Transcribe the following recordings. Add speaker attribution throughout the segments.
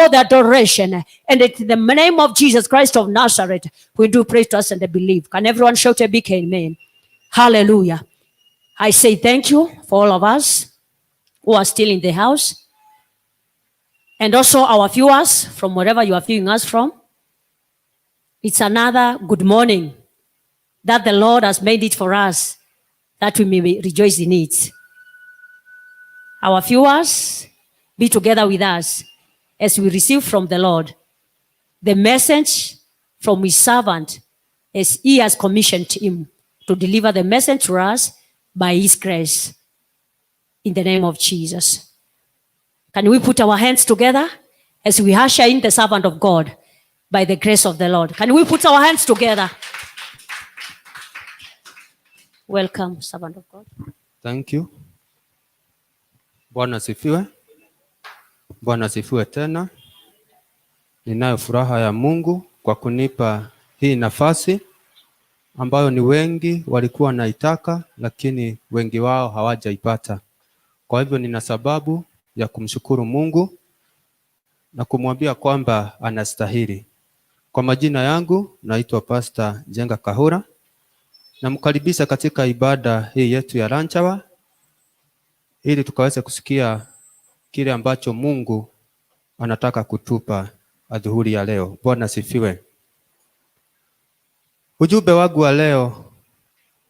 Speaker 1: all the adoration. And it's in the name of Jesus Christ of Nazareth, we do pray, trust, and believe. Can everyone shout a big amen? Hallelujah. I say thank you for all of us who are still in the house, and also our viewers from wherever you are viewing us from. It's another good morning that the Lord has made it for us, that we may rejoice in it. Our viewers, be together with us as we receive from the Lord the message from his servant, as he has commissioned him to deliver the message to us by his grace. In the name of Jesus. Can we put our hands together as we usher in the servant of God by the grace of the Lord? Can we put our hands together? Welcome, servant of God.
Speaker 2: Thank you. Bwana asifiwe. Bwana asifiwe tena. Ninayo furaha ya Mungu kwa kunipa hii nafasi ambayo ni wengi walikuwa wanaitaka, lakini wengi wao hawajaipata. Kwa hivyo nina sababu ya kumshukuru Mungu na kumwambia kwamba anastahili. Kwa majina yangu naitwa Pastor Njenga Kahura. Namkaribisha katika ibada hii yetu ya lunch hour ili tukaweze kusikia kile ambacho Mungu anataka kutupa adhuhuri ya leo. Bwana asifiwe. Ujumbe wangu wa leo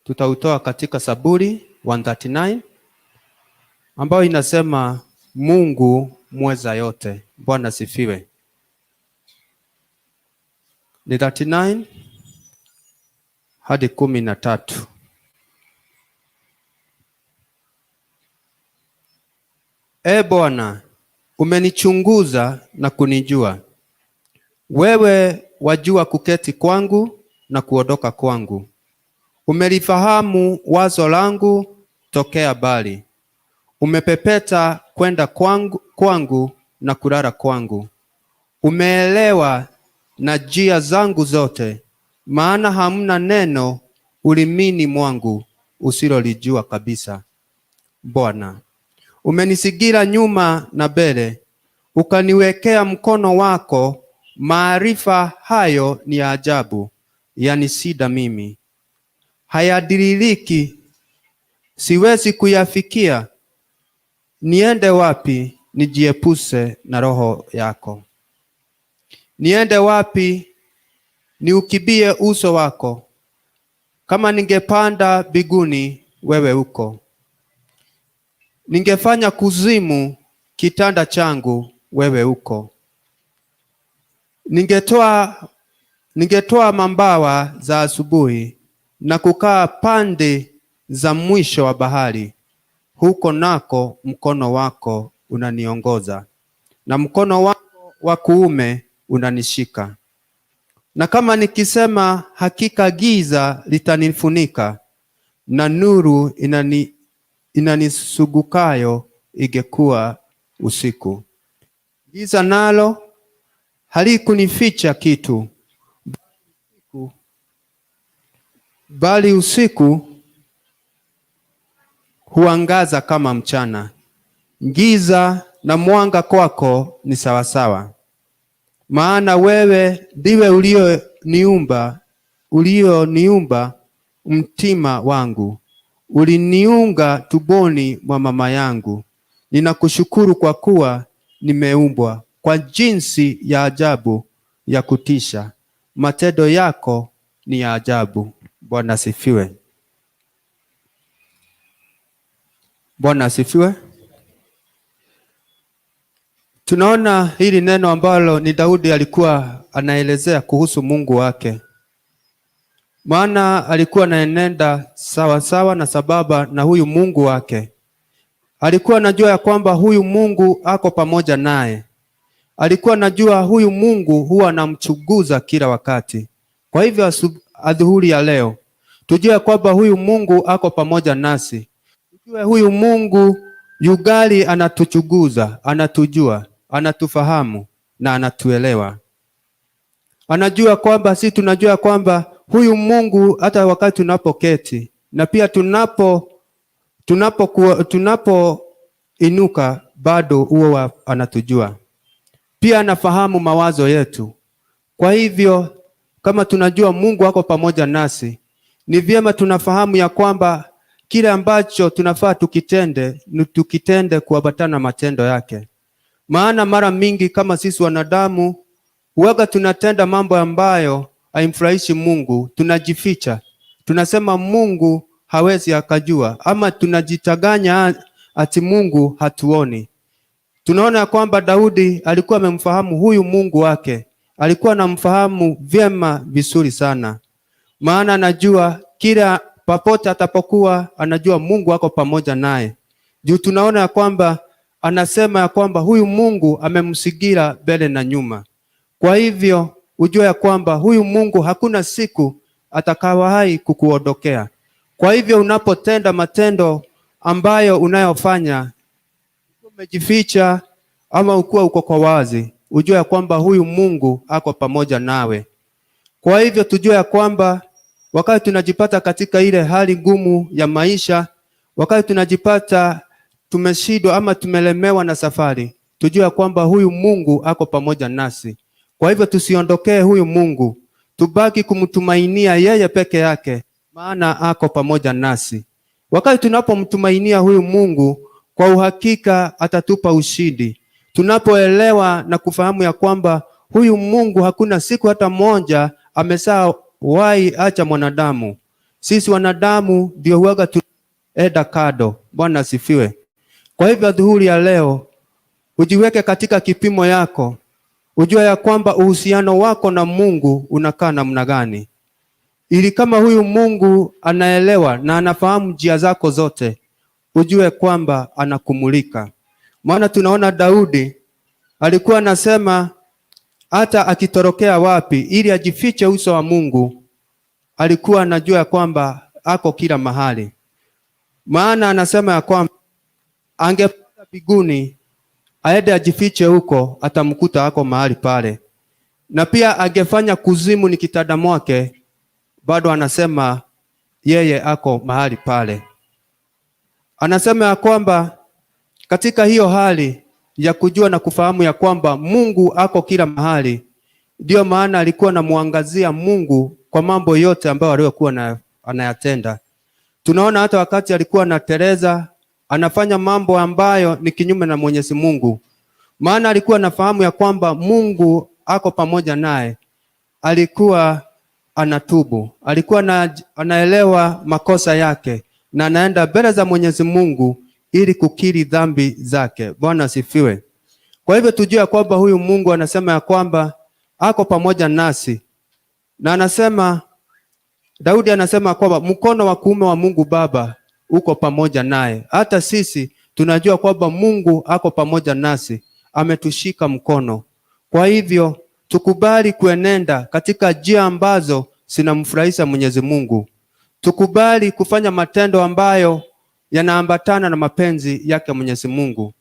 Speaker 2: tutautoa katika Zaburi 139 ambayo inasema Mungu mweza yote. Bwana asifiwe. Ni 39 hadi 13. E Bwana, umenichunguza na kunijua. Wewe wajua kuketi kwangu na kuondoka kwangu. Umelifahamu wazo langu tokea mbali. Umepepeta kwenda kwangu na kulala kwangu. Umeelewa na njia zangu zote, maana hamna neno ulimini mwangu usilolijua kabisa. Bwana, umenizingira nyuma na mbele, ukaniwekea mkono wako. Maarifa hayo ni ya ajabu, yanishinda mimi, hayadiririki, siwezi kuyafikia. Niende wapi nijiepuse na roho yako? Niende wapi niukibie uso wako? Kama ningepanda mbinguni, wewe uko. Ningefanya kuzimu kitanda changu, wewe uko. Ningetoa mabawa za asubuhi na kukaa pande za mwisho wa bahari. Huko nako mkono wako unaniongoza, na mkono wako wa kuume unanishika. Na kama nikisema, hakika giza litanifunika, na nuru inanisugukayo ingekuwa usiku. Giza nalo halikunificha kitu, bali usiku huangaza kama mchana. Giza na mwanga kwako ni sawasawa. Maana wewe ndiwe ulioniumba mtima wangu, uliniunga tumboni mwa mama yangu. Ninakushukuru kwa kuwa nimeumbwa kwa jinsi ya ajabu ya kutisha. Matendo yako ni ya ajabu. Bwana asifiwe. Bwana asifiwe. Tunaona hili neno ambalo ni Daudi alikuwa anaelezea kuhusu Mungu wake. Maana alikuwa anaenenda sawa sawa na sababa na huyu Mungu wake. Alikuwa anajua ya kwamba huyu Mungu ako pamoja naye. Alikuwa anajua huyu Mungu huwa anamchunguza kila wakati. Kwa hivyo adhuhuri ya leo tujue kwamba huyu Mungu ako pamoja nasi. Tujue huyu Mungu yugali anatuchunguza, anatujua, anatufahamu na anatuelewa. Anajua kwamba si tunajua kwamba huyu Mungu hata wakati tunapoketi na pia tunapoinuka bado huwa anatujua. Pia Pia anafahamu mawazo yetu. Kwa hivyo kama tunajua Mungu ako pamoja nasi, ni vyema tunafahamu ya kwamba kile ambacho tunafaa tukitende ni tukitende kuambatana na matendo yake. Maana mara mingi kama sisi wanadamu huwaga tunatenda mambo ambayo haimfurahishi Mungu, tunajificha, tunasema Mungu hawezi akajua, ama tunajitaganya ati Mungu hatuoni. Tunaona kwamba Daudi alikuwa amemfahamu huyu Mungu wake, alikuwa anamfahamu vyema vizuri sana, maana anajua kila popote atapokuwa, anajua Mungu ako pamoja naye. Juu tunaona ya kwamba anasema ya kwamba huyu Mungu amemsigira mbele na nyuma. Kwa hivyo ujue ya kwamba huyu Mungu hakuna siku atakawahi kukuondokea. Kwa hivyo unapotenda matendo ambayo unayofanya umejificha ama ukuwa uko kwa wazi, ujue ya kwamba huyu Mungu ako pamoja nawe. Kwa hivyo tujue ya kwamba wakati tunajipata katika ile hali ngumu ya maisha, wakati tunajipata tumeshindwa ama tumelemewa na safari, tujue ya kwamba huyu Mungu ako pamoja nasi. Kwa hivyo tusiondokee huyu Mungu, tubaki kumtumainia yeye peke yake, maana ako pamoja nasi. Wakati tunapomtumainia huyu Mungu, kwa uhakika atatupa ushindi. Tunapoelewa na kufahamu ya kwamba huyu Mungu hakuna siku hata moja ameshawahi acha mwanadamu. Sisi wanadamu ndio huwaga tunaenda kado. Bwana asifiwe. Kwa hivyo dhuhuri ya leo ujiweke katika kipimo yako, ujue ya kwamba uhusiano wako na Mungu unakaa namna gani, ili kama huyu Mungu anaelewa na anafahamu njia zako zote, ujue kwamba anakumulika. Maana tunaona Daudi alikuwa anasema hata akitorokea wapi ili ajifiche uso wa Mungu, alikuwa anajua ya kwamba ako kila mahali. Maana anasema ya kwamba angepanda mbinguni aende ajifiche huko, atamkuta ako mahali pale, na pia angefanya kuzimu ni kitanda mwake, bado anasema yeye ako mahali pale. Anasema ya kwamba katika hiyo hali ya kujua na kufahamu ya kwamba Mungu ako kila mahali, ndiyo maana alikuwa anamuangazia Mungu kwa mambo yote ambayo aliyokuwa anayatenda. Tunaona hata wakati alikuwa anateleza, anafanya mambo ambayo ni kinyume na Mwenyezi Mungu, maana alikuwa anafahamu ya kwamba Mungu ako pamoja naye. Alikuwa anatubu, alikuwa anaelewa makosa yake na anaenda mbele za Mwenyezi Mungu ili kukiri dhambi zake. Bwana asifiwe. Kwa hivyo tujue kwamba huyu Mungu anasema ya kwamba ako pamoja nasi, na anasema Daudi anasema kwamba mkono wa kuume wa Mungu Baba uko pamoja naye. Hata sisi tunajua kwamba Mungu ako pamoja nasi, ametushika mkono. Kwa hivyo tukubali kuenenda katika njia ambazo zinamfurahisha Mwenyezi Mungu. Tukubali kufanya matendo ambayo yanaambatana na mapenzi yake Mwenyezi Mungu.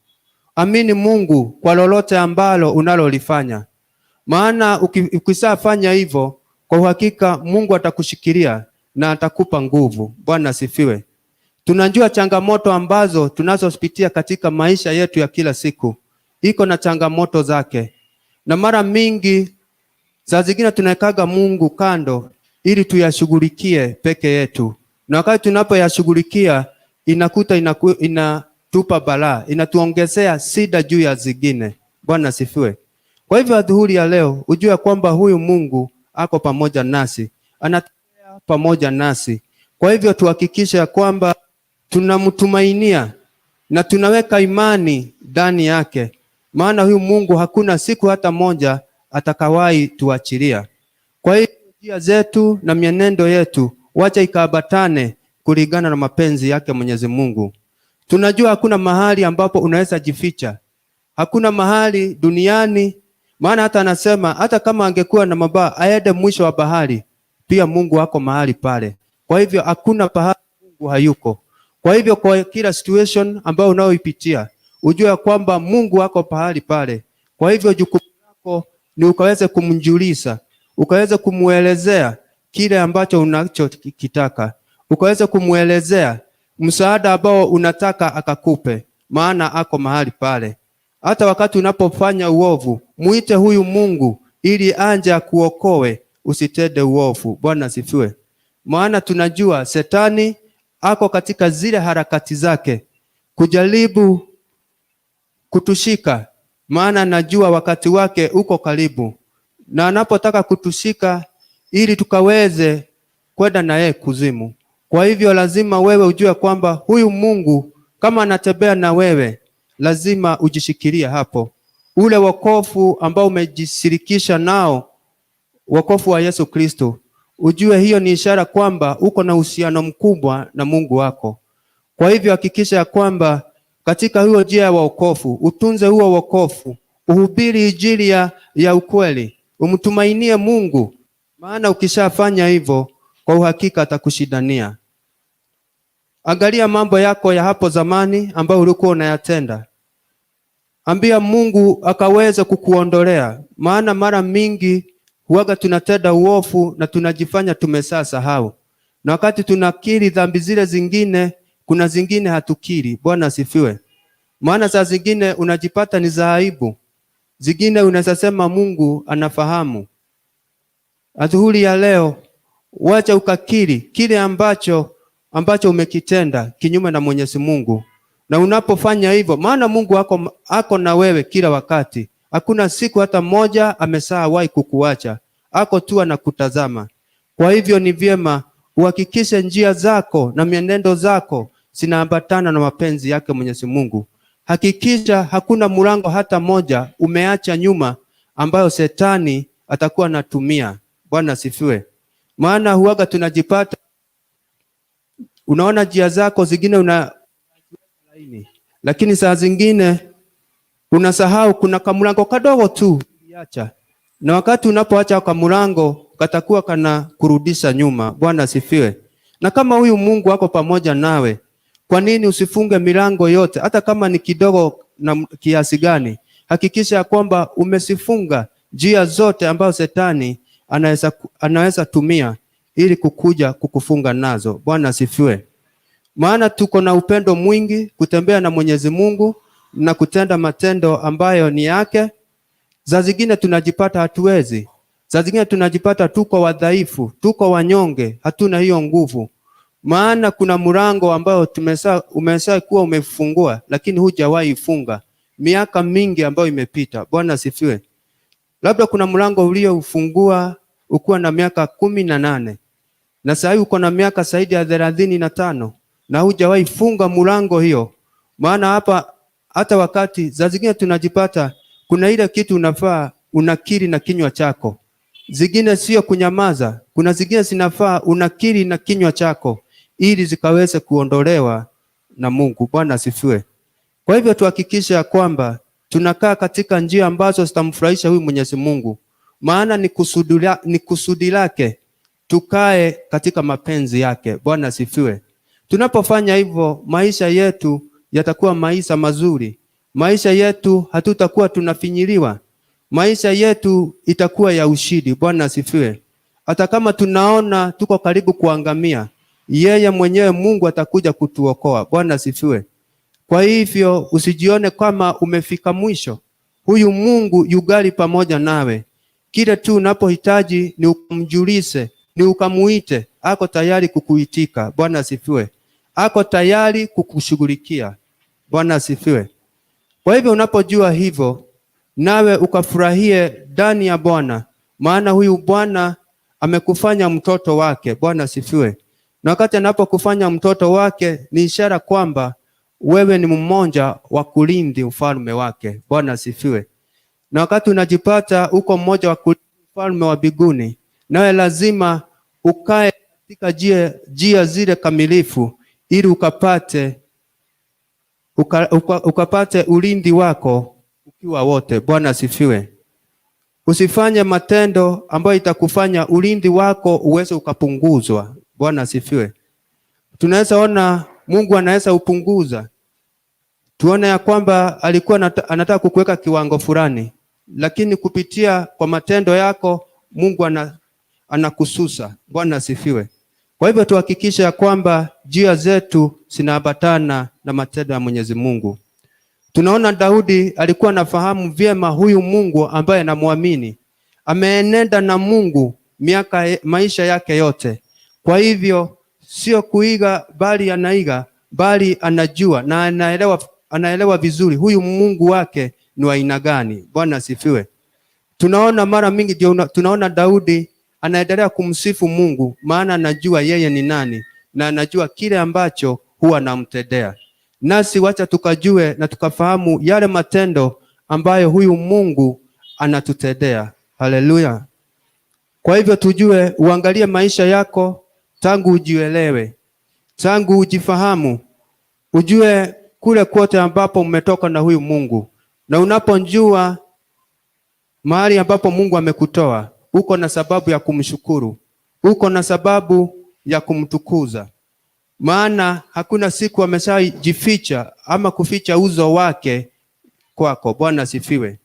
Speaker 2: Amini Mungu kwa lolote ambalo unalolifanya, maana ukishafanya hivyo, kwa uhakika Mungu atakushikilia na atakupa nguvu. Bwana asifiwe. Tunajua changamoto ambazo tunazopitia katika maisha yetu ya kila siku, iko na changamoto zake, na mara mingi saa zingine tunawekaga Mungu kando ili tuyashughulikie peke yetu, na wakati tunapoyashughulikia inakuta inatupa balaa, inatuongezea shida juu ya zingine. Bwana asifiwe. Kwa hivyo adhuhuri ya leo ujue kwamba huyu Mungu ako pamoja nasi, anatembea pamoja nasi. Kwa hivyo tuhakikishe ya kwamba tunamtumainia na tunaweka imani ndani yake, maana huyu Mungu hakuna siku hata moja atakawahi tuachilia. Kwa hiyo njia zetu na mienendo yetu wacha ikaambatane kulingana na mapenzi yake Mwenyezi Mungu. Tunajua hakuna mahali ambapo unaweza jificha, hakuna mahali duniani, maana hata anasema hata kama angekuwa na mabaa aende mwisho wa bahari, pia Mungu ako mahali pale. Kwa hivyo hakuna pahali Mungu hayuko. Kwa hivyo kwa kila situation ambayo unayoipitia ujue kwamba Mungu ako pahali pale. Kwa hivyo jukumu lako ni ukaweze kumjulisha, ukaweze kumuelezea kile ambacho unachokitaka, ukaweze kumuelezea msaada ambao unataka akakupe, maana ako mahali pale. Hata wakati unapofanya uovu, muite huyu Mungu ili anje akuokoe usitende uovu. Bwana asifiwe. Maana tunajua shetani ako katika zile harakati zake kujaribu kutushika, maana najua wakati wake uko karibu, na anapotaka kutushika ili tukaweze kwenda na yeye kuzimu. Kwa hivyo lazima wewe ujue kwamba huyu Mungu kama anatembea na wewe, lazima ujishikilie hapo. Ule wokovu ambao umejishirikisha nao, wokovu wa Yesu Kristo, ujue hiyo ni ishara kwamba uko na uhusiano mkubwa na Mungu wako. Kwa hivyo hakikisha ya kwamba katika hiyo njia ya wokovu utunze huo wokovu, uhubiri injili ya ukweli, umtumainie Mungu, maana ukishafanya hivyo kwa uhakika atakushindania. Angalia mambo yako ya hapo zamani ambayo ulikuwa unayatenda, ambia Mungu akaweze kukuondolea, maana mara mingi huwaga tunatenda uovu na tunajifanya tumesahau, na wakati tunakiri dhambi zile zingine, kuna zingine hatukiri. Bwana asifiwe. Maana saa zingine unajipata ni za aibu, zingine unaweza sema Mungu anafahamu. Adhuhuri ya leo, wacha ukakiri kile ambacho umekitenda kinyume na Mwenyezi Mungu, na unapofanya hivyo, maana Mungu ako na wewe kila wakati. Hakuna siku hata moja ameshawahi kukuacha, ako tu anakutazama. Kwa hivyo ni vyema uhakikishe njia zako na mienendo zako zinaambatana na mapenzi yake Mwenyezi Mungu. Hakikisha hakuna mlango hata moja umeacha nyuma ambayo shetani atakuwa anatumia. Bwana asifiwe. Maana huwaga tunajipata, unaona njia zako zingine una laini, lakini saa zingine unasahau kuna kamlango kadogo tu uliacha, na wakati unapoacha kamlango katakuwa kana kurudisha nyuma. Bwana asifiwe. Na kama huyu Mungu ako pamoja nawe, kwa nini usifunge milango yote, hata kama ni kidogo na kiasi gani? Hakikisha kwamba umesifunga njia zote ambazo shetani anaweza tumia ili kukuja kukufunga nazo. Bwana asifiwe. Maana tuko na upendo mwingi kutembea na Mwenyezi Mungu na kutenda matendo ambayo ni yake. Za zingine tunajipata hatuwezi, za zingine tunajipata tuko wadhaifu, tuko wanyonge, hatuna hiyo nguvu. Maana kuna mlango ambao umesha kuwa umefungua, lakini hujawahi funga miaka mingi ambayo imepita. Bwana asifiwe. Labda kuna mlango ulioufungua ukiwa na miaka 18 na sasa uko na miaka zaidi ya 35 na hujawahi funga mlango hiyo. Maana hapa hata wakati za zingine tunajipata kuna ile kitu unafaa unakiri na kinywa chako, zingine sio kunyamaza. Kuna zingine zinafaa unakiri na kinywa chako ili zikaweze kuondolewa na Mungu. Bwana asifiwe. Kwa hivyo tuhakikishe kwamba tunakaa katika njia ambazo zitamfurahisha huyu Mwenyezi Mungu, maana ni kusudi lake tukae katika mapenzi yake. Bwana asifiwe. Tunapofanya hivyo, maisha yetu yatakuwa maisha mazuri. Maisha yetu hatutakuwa tunafinyiliwa. Maisha yetu itakuwa ya ushindi. Bwana asifiwe. Hata kama tunaona tuko karibu kuangamia, yeye mwenyewe Mungu atakuja kutuokoa. Bwana asifiwe. Kwa hivyo usijione kama umefika mwisho. Huyu Mungu yugali pamoja nawe. Kile tu unapohitaji ni ukamjulishe, ni ukamuite, ako tayari kukuitika. Bwana asifiwe. Ako tayari kukushughulikia. Bwana asifiwe. Kwa hivyo unapojua hivyo, nawe ukafurahie ndani ya Bwana, maana huyu Bwana amekufanya mtoto wake. Bwana asifiwe. Na wakati anapokufanya mtoto wake, ni ishara kwamba wewe ni mmoja wa kulindi ufalme wake. Bwana asifiwe. Na wakati unajipata uko mmoja wa kulindi ufalme wa mbinguni, nawe lazima ukae katika njia zile kamilifu ili ukapate ulindi wako ukiwa wote. Bwana asifiwe. Usifanye matendo ambayo itakufanya ulindi wako uweze ukapunguzwa. Bwana asifiwe. Tunaweza ona Mungu anaweza upunguza. Tuone ya kwamba alikuwa anataka kukuweka kiwango fulani, lakini kupitia kwa matendo yako Mungu anakususa. Bwana asifiwe. Kwa hivyo tuhakikishe ya kwamba njia zetu zinaambatana na matendo ya Mwenyezi Mungu. Tunaona Daudi alikuwa anafahamu vyema huyu Mungu ambaye anamwamini. Ameenenda na Mungu miaka maisha yake yote. Kwa hivyo sio kuiga bali anaiga, bali anajua na anaelewa vizuri huyu Mungu wake ni wa aina gani. Bwana asifiwe. Tunaona mara mingi ndio tunaona Daudi anaendelea kumsifu Mungu, maana anajua yeye ni nani na anajua kile ambacho huwa anamtendea. Nasi wacha tukajue na tukafahamu yale matendo ambayo huyu Mungu anatutendea. Haleluya! Kwa hivyo tujue, uangalie maisha yako tangu ujielewe, tangu ujifahamu, ujue kule kote ambapo umetoka na huyu Mungu, na unapojua mahali ambapo Mungu amekutoa, uko na sababu ya kumshukuru, uko na sababu ya kumtukuza, maana hakuna siku ameshajificha ama kuficha uso wake kwako. Bwana asifiwe.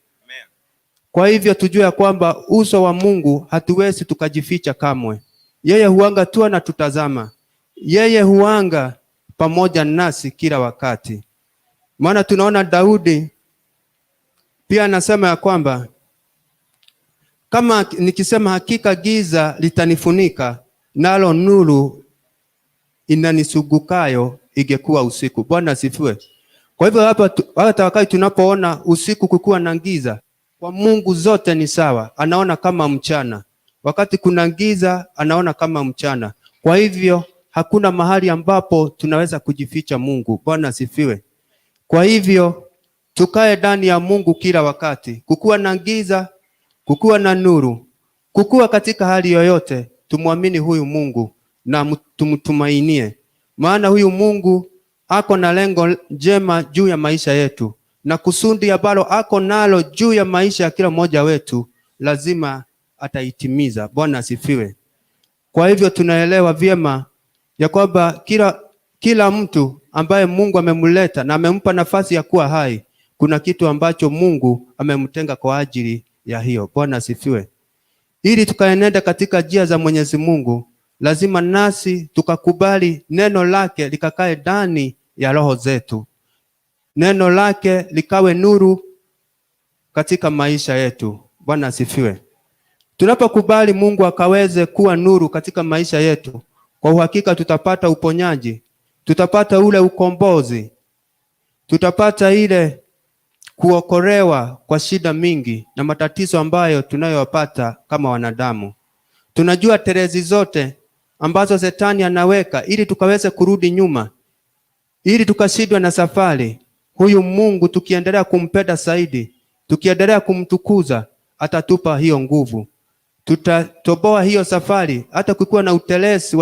Speaker 2: Kwa hivyo tujue ya kwamba uso wa Mungu hatuwezi tukajificha kamwe. Yeye huanga tu anatutazama, yeye huanga pamoja nasi kila wakati. Maana tunaona Daudi pia anasema ya kwamba kama nikisema hakika giza litanifunika, nalo nuru inanisugukayo ingekuwa usiku. Bwana asifiwe. Kwa hivyo hapa hata wakati tunapoona usiku kukuwa na giza, kwa Mungu zote ni sawa, anaona kama mchana. Wakati kuna giza anaona kama mchana. Kwa hivyo hakuna mahali ambapo tunaweza kujificha Mungu. Bwana asifiwe. Kwa hivyo tukae ndani ya Mungu kila wakati, kukuwa na giza, kukuwa na nuru, kukuwa katika hali yoyote, tumwamini huyu Mungu na tumtumainie, maana huyu Mungu ako na lengo njema juu ya maisha yetu, na kusudi ambalo ako nalo juu ya maisha ya kila mmoja wetu lazima ataitimiza. Bwana asifiwe. Kwa hivyo tunaelewa vyema ya kwamba kila mtu ambaye Mungu amemleta na amempa nafasi ya kuwa hai, kuna kitu ambacho Mungu amemtenga kwa ajili ya hiyo. Bwana asifiwe. Ili tukaenenda katika njia za Mwenyezi Mungu, lazima nasi tukakubali neno lake likakae ndani ya roho zetu, neno lake likawe nuru katika maisha yetu. Bwana asifiwe. Tunapokubali Mungu akaweze kuwa nuru katika maisha yetu, kwa uhakika tutapata uponyaji, tutapata ule ukombozi, tutapata ile kuokolewa kwa shida mingi na matatizo ambayo tunayopata kama wanadamu. Tunajua terezi zote ambazo shetani anaweka ili tukaweze kurudi nyuma, ili tukashindwa na safari. Huyu Mungu tukiendelea kumpenda zaidi, tukiendelea kumtukuza, atatupa hiyo nguvu. Tutatoboa hiyo safari, hata kukiwa na utelezi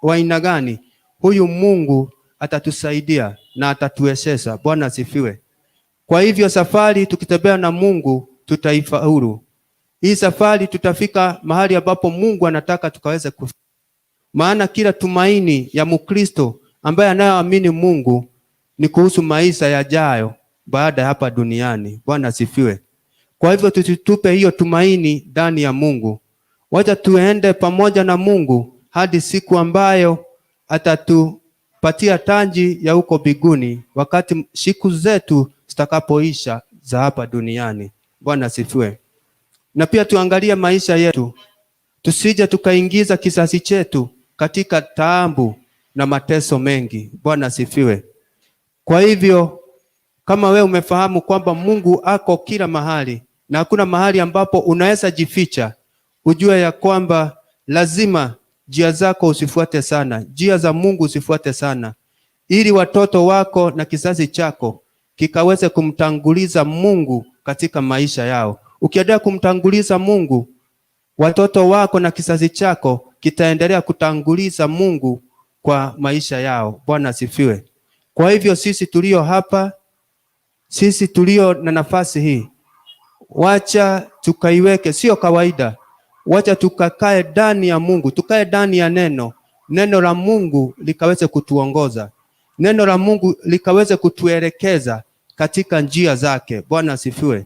Speaker 2: wa aina gani, huyu Mungu atatusaidia na atatuwezesha. Bwana asifiwe. Kwa hivyo safari tukitembea na Mungu tutaifaulu. Hii safari tutafika mahali ambapo Mungu anataka tukaweze kufika. Maana kila tumaini ya Mkristo ambaye anayeamini Mungu ni kuhusu maisha yajayo baada ya hapa duniani. Bwana asifiwe. Kwa hivyo tusitupe hiyo tumaini ndani ya Mungu. Wacha tuende pamoja na Mungu hadi siku ambayo atatupatia taji ya huko mbinguni, wakati siku zetu zitakapoisha za hapa duniani. Bwana asifiwe. Na pia tuangalie maisha yetu, tusije tukaingiza kisasi chetu katika taabu na mateso mengi. Bwana asifiwe. Kwa hivyo kama we umefahamu kwamba Mungu ako kila mahali na hakuna mahali ambapo unaweza jificha, ujue ya kwamba lazima njia zako usifuate sana, njia za Mungu usifuate sana, ili watoto wako na kizazi chako kikaweze kumtanguliza Mungu katika maisha yao. Ukiendelea kumtanguliza Mungu, watoto wako na kizazi chako kitaendelea kutanguliza Mungu kwa maisha yao. Bwana asifiwe. Kwa hivyo sisi tulio hapa, sisi tulio na nafasi hii, wacha tukaiweke, sio kawaida. Wacha tukakae ndani ya Mungu, tukae ndani ya neno, neno la Mungu likaweze kutuongoza, neno la Mungu likaweze kutuelekeza katika njia zake. Bwana asifiwe.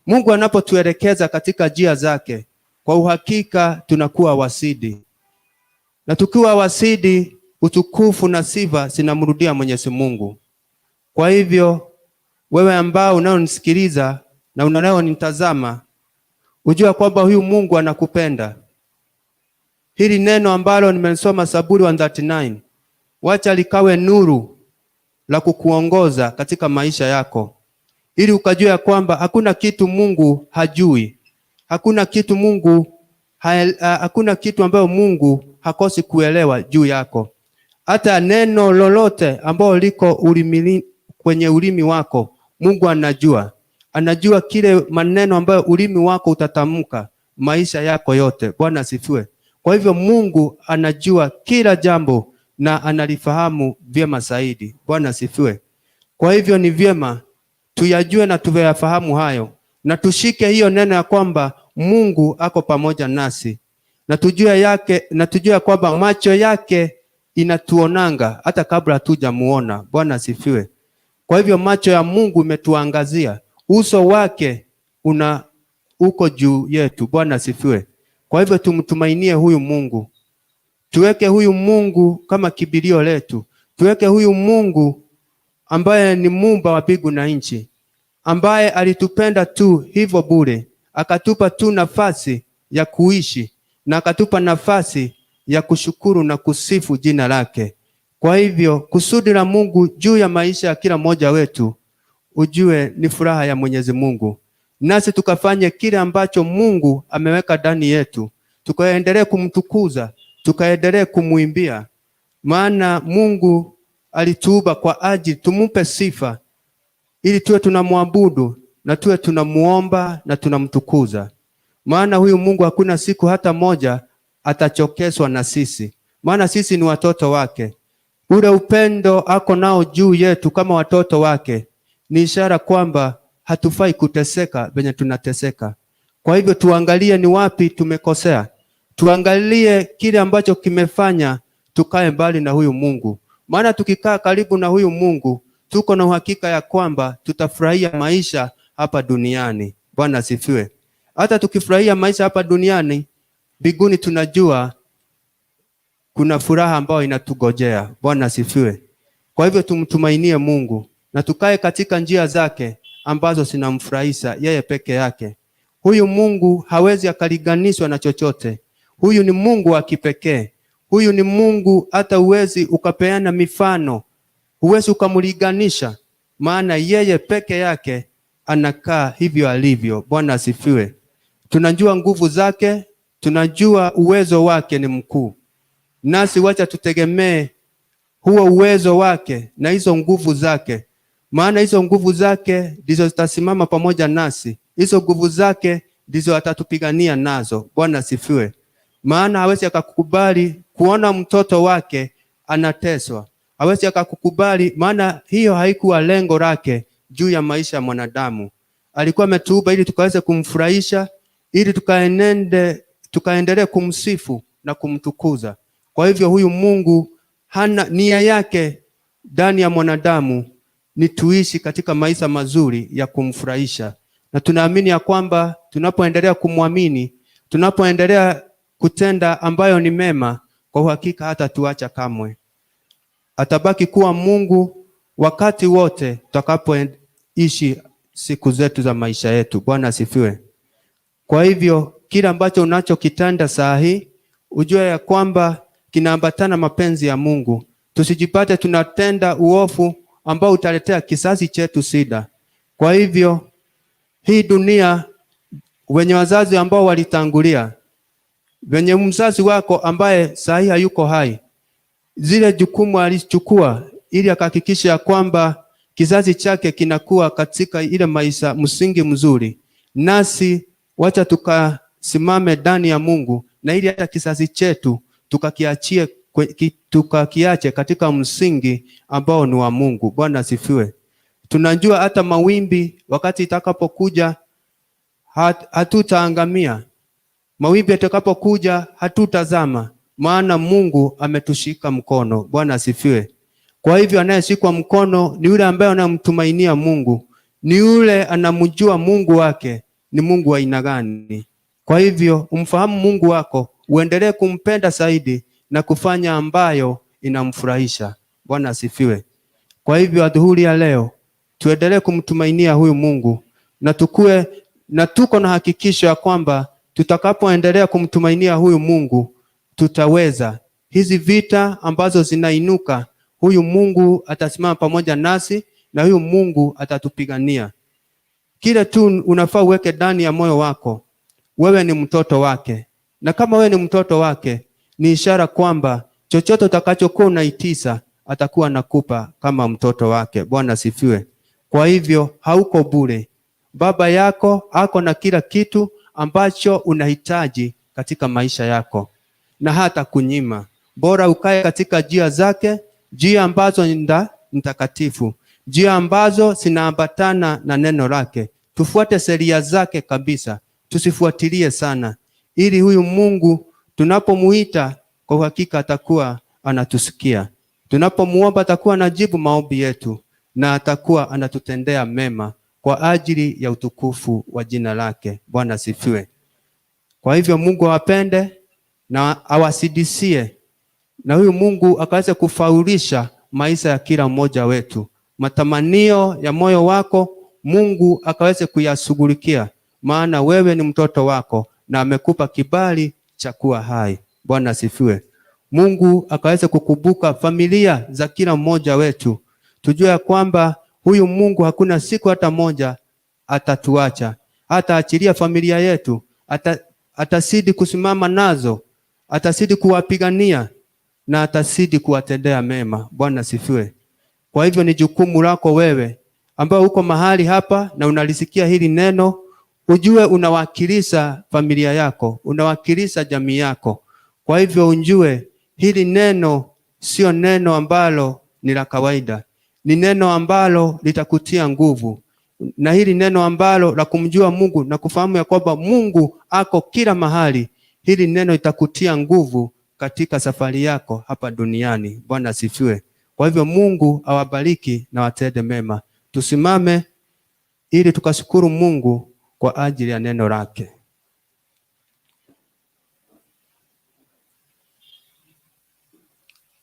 Speaker 2: Mungu anapotuelekeza katika njia zake, kwa uhakika tunakuwa wasidi, na tukiwa wasidi, utukufu na sifa zinamrudia Mwenyezi Mungu. Kwa hivyo Wewe ambao unaonisikiliza na unaonitazama, ujua kwamba huyu Mungu anakupenda. Hili neno ambalo nimesoma Zaburi 139, wacha likawe nuru la kukuongoza katika maisha yako, ili ukajua ya kwamba hakuna kitu Mungu hajui, hakuna kitu Mungu hakuna kitu ambayo Mungu hakosi kuelewa juu yako. Hata neno lolote ambalo liko ulimili, kwenye ulimi wako Mungu anajua, anajua kile maneno ambayo ulimi wako utatamka maisha yako yote. Bwana asifiwe. Kwa hivyo Mungu anajua kila jambo na analifahamu vyema zaidi. Bwana asifiwe. Kwa hivyo ni vyema tuyajue na tuyafahamu hayo na tushike hiyo neno ya kwamba Mungu ako pamoja nasi na tujue yake, na tujue kwamba macho yake inatuonanga hata kabla hatujamuona. Bwana asifiwe. Kwa hivyo macho ya Mungu imetuangazia, uso wake una uko juu yetu. Bwana asifiwe. Kwa hivyo tumtumainie huyu Mungu, tuweke huyu Mungu kama kibilio letu, tuweke huyu Mungu ambaye ni muumba wa mbingu na nchi, ambaye alitupenda tu hivyo bure, akatupa tu nafasi ya kuishi na akatupa nafasi ya kushukuru na kusifu jina lake. Kwa hivyo kusudi la Mungu juu ya maisha ya kila mmoja wetu, ujue ni furaha ya Mwenyezi Mungu, nasi tukafanye kile ambacho Mungu ameweka ndani yetu, tukaendelee kumtukuza, tukaendelee kumuimbia, maana Mungu alituumba kwa ajili tumupe sifa, ili tuwe tunamwabudu na tuwe tunamuomba na tunamtukuza. Maana huyu Mungu hakuna siku hata moja atachokeswa na sisi, maana sisi ni watoto wake. Ule upendo ako nao juu yetu kama watoto wake ni ishara kwamba hatufai kuteseka venye tunateseka. Kwa hivyo tuangalie ni wapi tumekosea, tuangalie kile ambacho kimefanya tukae mbali na huyu Mungu, maana tukikaa karibu na huyu Mungu tuko na uhakika ya kwamba tutafurahia maisha hapa duniani. Bwana asifiwe. Hata tukifurahia maisha hapa duniani, mbinguni tunajua kuna furaha ambayo inatugojea. Bwana asifiwe. Kwa hivyo tumtumainie Mungu na tukae katika njia zake ambazo zinamfurahisha yeye peke yake. Huyu Mungu hawezi akalinganishwa na chochote. Huyu ni Mungu wa kipekee. Huyu ni Mungu hata huwezi ukapeana mifano, huwezi ukamlinganisha, maana yeye peke yake anakaa hivyo alivyo. Bwana asifiwe. Tunajua nguvu zake, tunajua uwezo wake ni mkuu, nasi wacha tutegemee huo uwezo wake na hizo nguvu zake, maana hizo nguvu zake ndizo zitasimama pamoja nasi, hizo nguvu zake ndizo atatupigania nazo. Bwana asifiwe. Maana hawezi akakukubali kuona mtoto wake anateswa, hawezi akakukubali, maana hiyo haikuwa lengo lake juu ya maisha ya mwanadamu. Alikuwa ametuumba ili tukaweze kumfurahisha, ili tukaendelee kumsifu na kumtukuza. Kwa hivyo huyu Mungu hana nia yake ndani ya mwanadamu ni tuishi katika maisha mazuri ya kumfurahisha, na tunaamini ya kwamba tunapoendelea kumwamini, tunapoendelea kutenda ambayo ni mema, kwa uhakika hata tuacha kamwe. Atabaki kuwa Mungu wakati wote tutakapoishi siku zetu za maisha yetu. Bwana asifiwe. Kwa hivyo kila ambacho unachokitenda saa hii ujue ya kwamba kinaambatana mapenzi ya Mungu. Tusijipate tunatenda uofu ambao utaletea kizazi chetu shida. Kwa hivyo hii dunia, wenye wazazi ambao walitangulia, wenye mzazi wako ambaye saa hii hayuko hai, zile jukumu alichukua ili akahakikisha ya kwamba kizazi chake kinakuwa katika ile maisha msingi mzuri. Nasi wacha tukasimame ndani ya Mungu, na ili hata kizazi chetu tukakiachie tukakiache katika msingi ambao ni wa Mungu. Bwana asifiwe. Tunajua hata mawimbi wakati itakapokuja hatutaangamia. Mawimbi yatakapokuja hatutazama, maana Mungu ametushika mkono. Bwana asifiwe. Kwa hivyo anayeshikwa mkono ni yule ambaye anamtumainia Mungu, ni yule anamjua Mungu wake ni Mungu wa aina gani. Kwa hivyo umfahamu Mungu wako, uendelee kumpenda zaidi na kufanya ambayo inamfurahisha. Bwana asifiwe. Kwa hivyo adhuhuri ya leo Tuendelee kumtumainia huyu Mungu na tukue na tuko na hakikisho ya kwamba tutakapoendelea kumtumainia huyu Mungu tutaweza hizi vita ambazo zinainuka. Huyu Mungu atasimama pamoja nasi na huyu Mungu atatupigania. Kile tu unafaa uweke ndani ya moyo wako, wewe ni mtoto wake, na kama wewe ni mtoto wake, ni ishara kwamba chochote utakachokuwa unaitisa atakuwa anakupa kama mtoto wake. Bwana sifiwe. Kwa hivyo hauko bure. Baba yako ako na kila kitu ambacho unahitaji katika maisha yako, na hata kunyima. Bora ukae katika njia zake, njia ambazo ni mtakatifu, njia ambazo zinaambatana na neno lake. Tufuate sheria zake kabisa, tusifuatilie sana, ili huyu Mungu tunapomuita kwa uhakika atakuwa anatusikia. Tunapomuomba atakuwa anajibu maombi yetu na atakuwa anatutendea mema kwa ajili ya utukufu wa jina lake. Bwana sifiwe. Kwa hivyo Mungu awapende na awasidisie, na huyu Mungu akaweze kufaulisha maisha ya kila mmoja wetu. Matamanio ya moyo wako Mungu akaweze kuyashughulikia, maana wewe ni mtoto wako na amekupa kibali cha kuwa hai. Bwana asifiwe. Mungu akaweze kukumbuka familia za kila mmoja wetu, tujue ya kwamba huyu Mungu hakuna siku hata moja atatuacha, hataachilia familia yetu, atazidi kusimama nazo, atazidi kuwapigania na atazidi kuwatendea mema. Bwana asifiwe. Kwa hivyo ni jukumu lako wewe ambao uko mahali hapa na unalisikia hili neno, ujue unawakilisha familia yako, unawakilisha jamii yako. Kwa hivyo ujue hili neno sio neno ambalo ni la kawaida, ni neno ambalo litakutia nguvu, na hili neno ambalo la kumjua Mungu na kufahamu ya kwamba Mungu ako kila mahali, hili neno litakutia nguvu katika safari yako hapa duniani. Bwana asifiwe. Kwa hivyo Mungu awabariki na watende mema. Tusimame ili tukashukuru Mungu kwa ajili ya neno lake.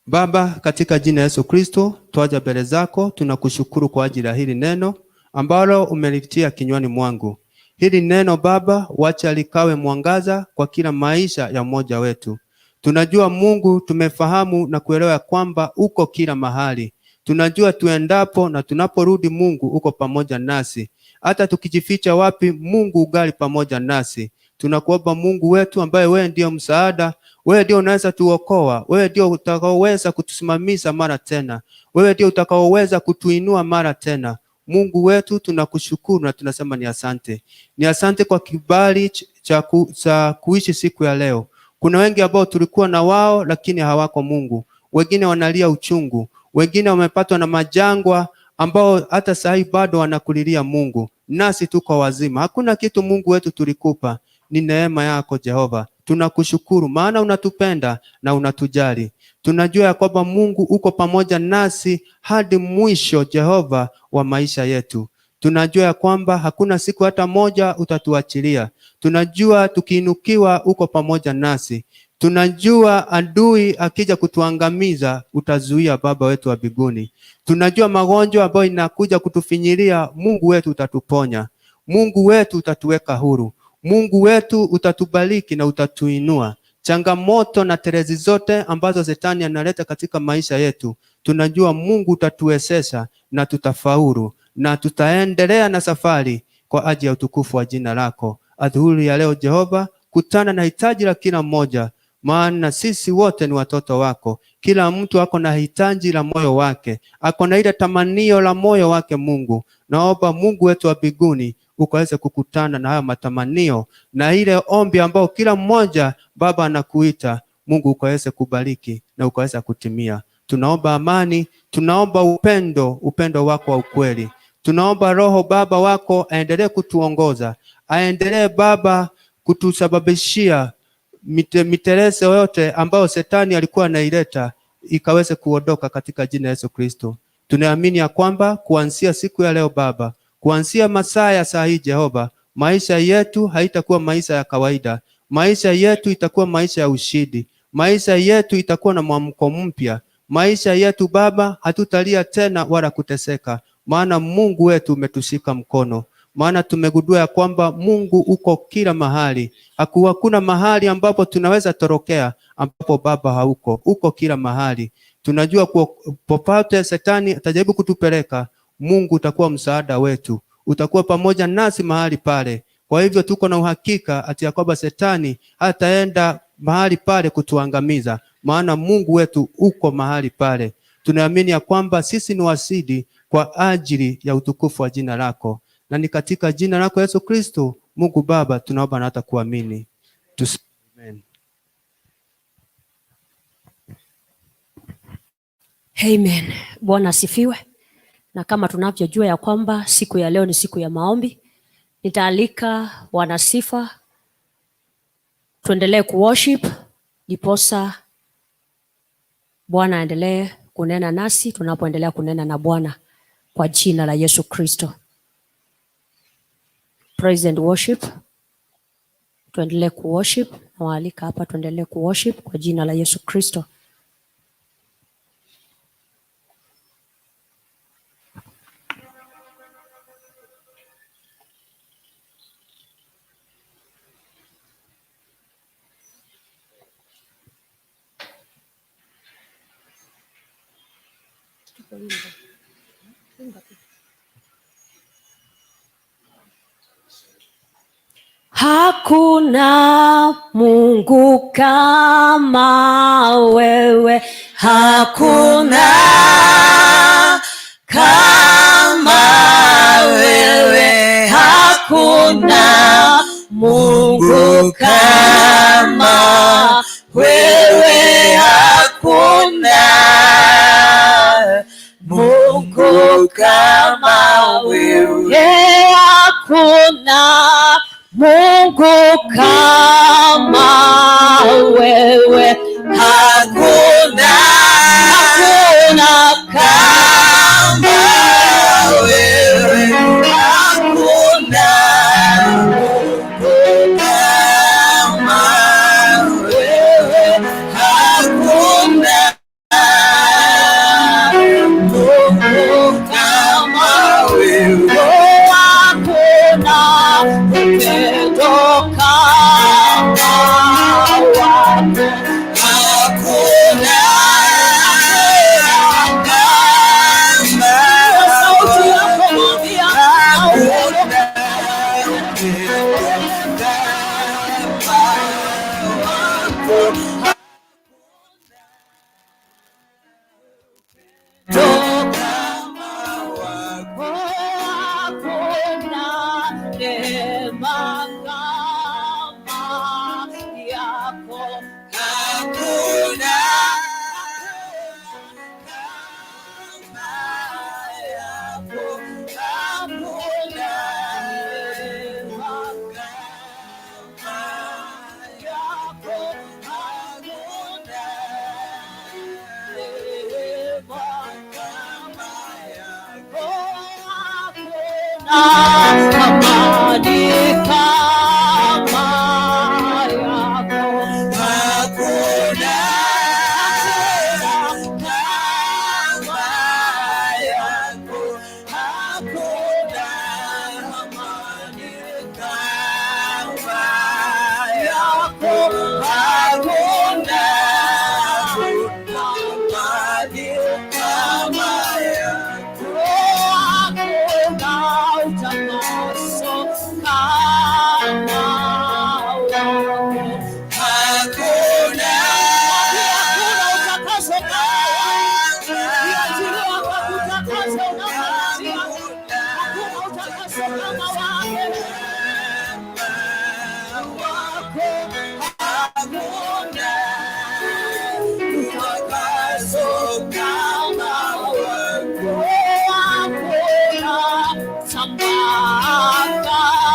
Speaker 2: Baba, katika jina Yesu Kristo, twaja mbele zako, tunakushukuru kwa ajili ya hili neno ambalo umelitia kinywani mwangu. Hili neno Baba, wacha likawe mwangaza kwa kila maisha ya mmoja wetu. Tunajua Mungu, tumefahamu na kuelewa kwamba uko kila mahali. Tunajua tuendapo na tunaporudi, Mungu uko pamoja nasi. Hata tukijificha wapi, Mungu ugali pamoja nasi. Tunakuomba Mungu wetu, ambaye wewe ndio msaada, wewe ndio unaweza tuokoa, wewe ndio utakaoweza kutusimamisha mara tena, wewe ndio utakaoweza kutuinua mara tena. Mungu wetu, tunakushukuru na tunasema ni asante. Ni asante kwa kibali cha kuishi siku ya leo. Kuna wengi ambao tulikuwa na wao lakini hawako Mungu. Wengine wanalia uchungu, wengine wamepatwa na majangwa ambao hata sahii bado wanakulilia Mungu. Nasi tuko wazima, hakuna kitu Mungu wetu tulikupa, ni neema yako Jehova. Tunakushukuru maana unatupenda na unatujali. Tunajua ya kwamba Mungu uko pamoja nasi hadi mwisho, Jehova, wa maisha yetu. Tunajua ya kwamba hakuna siku hata moja utatuachilia. Tunajua tukiinukiwa uko pamoja nasi. Tunajua adui akija kutuangamiza utazuia, Baba wetu wa mbinguni. Tunajua magonjwa ambayo inakuja kutufinyilia, Mungu wetu utatuponya. Mungu wetu utatuweka huru. Mungu wetu utatubariki na utatuinua. Changamoto na terezi zote ambazo shetani analeta katika maisha yetu, tunajua Mungu utatuwezesha na tutafaulu na tutaendelea na safari kwa ajili ya utukufu wa jina lako. Adhuhuri ya leo Jehova, kutana na hitaji la kila mmoja, maana sisi wote ni watoto wako. Kila mtu ako na hitaji la moyo wake, ako na ile tamanio la moyo wake. Mungu, naomba Mungu wetu wa mbinguni ukaweze kukutana na haya matamanio na ile ombi ambao kila mmoja Baba anakuita. Mungu ukaweze kubariki na ukaweza kutimia. Tunaomba amani, tunaomba upendo, upendo wako wa ukweli. Tunaomba Roho Baba wako aendelee kutuongoza, aendelee Baba kutusababishia miterezo yote ambayo shetani alikuwa anaileta ikaweze kuondoka katika jina la Yesu Kristo. Tunaamini ya kwamba kuanzia siku ya leo Baba, kuanzia masaa ya saa hii Jehova, maisha yetu haitakuwa maisha ya kawaida. Maisha yetu itakuwa maisha ya ushindi. Maisha yetu itakuwa na mwamko mpya. Maisha yetu Baba, hatutalia tena wala kuteseka. maana Mungu wetu umetushika mkono. Maana tumegundua ya kwamba Mungu uko kila mahali. Hakuna mahali ambapo tunaweza torokea ambapo Baba hauko, uko kila mahali. Tunajua kuwa popote shetani atajaribu kutupeleka, Mungu utakuwa msaada wetu, utakuwa pamoja nasi mahali pale. Kwa hivyo tuko na uhakika ati ya kwamba shetani hataenda mahali pale kutuangamiza, maana Mungu wetu uko mahali pale. Tunaamini ya kwamba sisi ni washindi kwa ajili ya utukufu wa jina lako, na ni katika jina lako Yesu Kristo, Mungu Baba, tunaomba na hata kuamini. Amen.
Speaker 1: Amen. Bwana asifiwe. Na kama tunavyojua ya kwamba siku ya leo ni siku ya maombi, nitaalika wanasifa tuendelee kuworship, ndiposa Bwana aendelee kunena nasi tunapoendelea kunena na Bwana kwa jina la Yesu Kristo. Praise and worship. Tuendelee kuworship. Nawaalika hapa tuendelee kuworship kwa jina la Yesu Kristo. Hakuna Mungu kama wewe,
Speaker 3: hakuna kama wewe, hakuna Mungu kama wewe, hakuna Mungu kama wewe,
Speaker 1: hakuna Mungu kama wewe,
Speaker 3: hakuna,
Speaker 1: hakuna
Speaker 3: kama wewe, hakuna Mungu kama wewe, hakuna Mungu kama wewe,
Speaker 1: hakuna upendo kama wako,
Speaker 3: hakuna kama
Speaker 1: sauti yako mwambia,
Speaker 3: hakuna upendo kama wako. Kama wako.
Speaker 1: Hakuna neema kama yako,
Speaker 3: Hakuna kama yako, hakuna neema kama yako, hakuna neema kama yako.
Speaker 1: Hakuna amani kama yako,
Speaker 3: Hakuna kama yako, hakuna amani kama yako, hakuna amani kama yako.
Speaker 1: Hakuna utakaso kama wako.
Speaker 3: Hakuna
Speaker 1: Hakuna utakaso kama wako. Niachilie akakutakase unapopitia. Hakuna utakaso kama wake.
Speaker 3: Wako, hakuna utakaso kama wako.
Speaker 1: Hakuna msamaha kama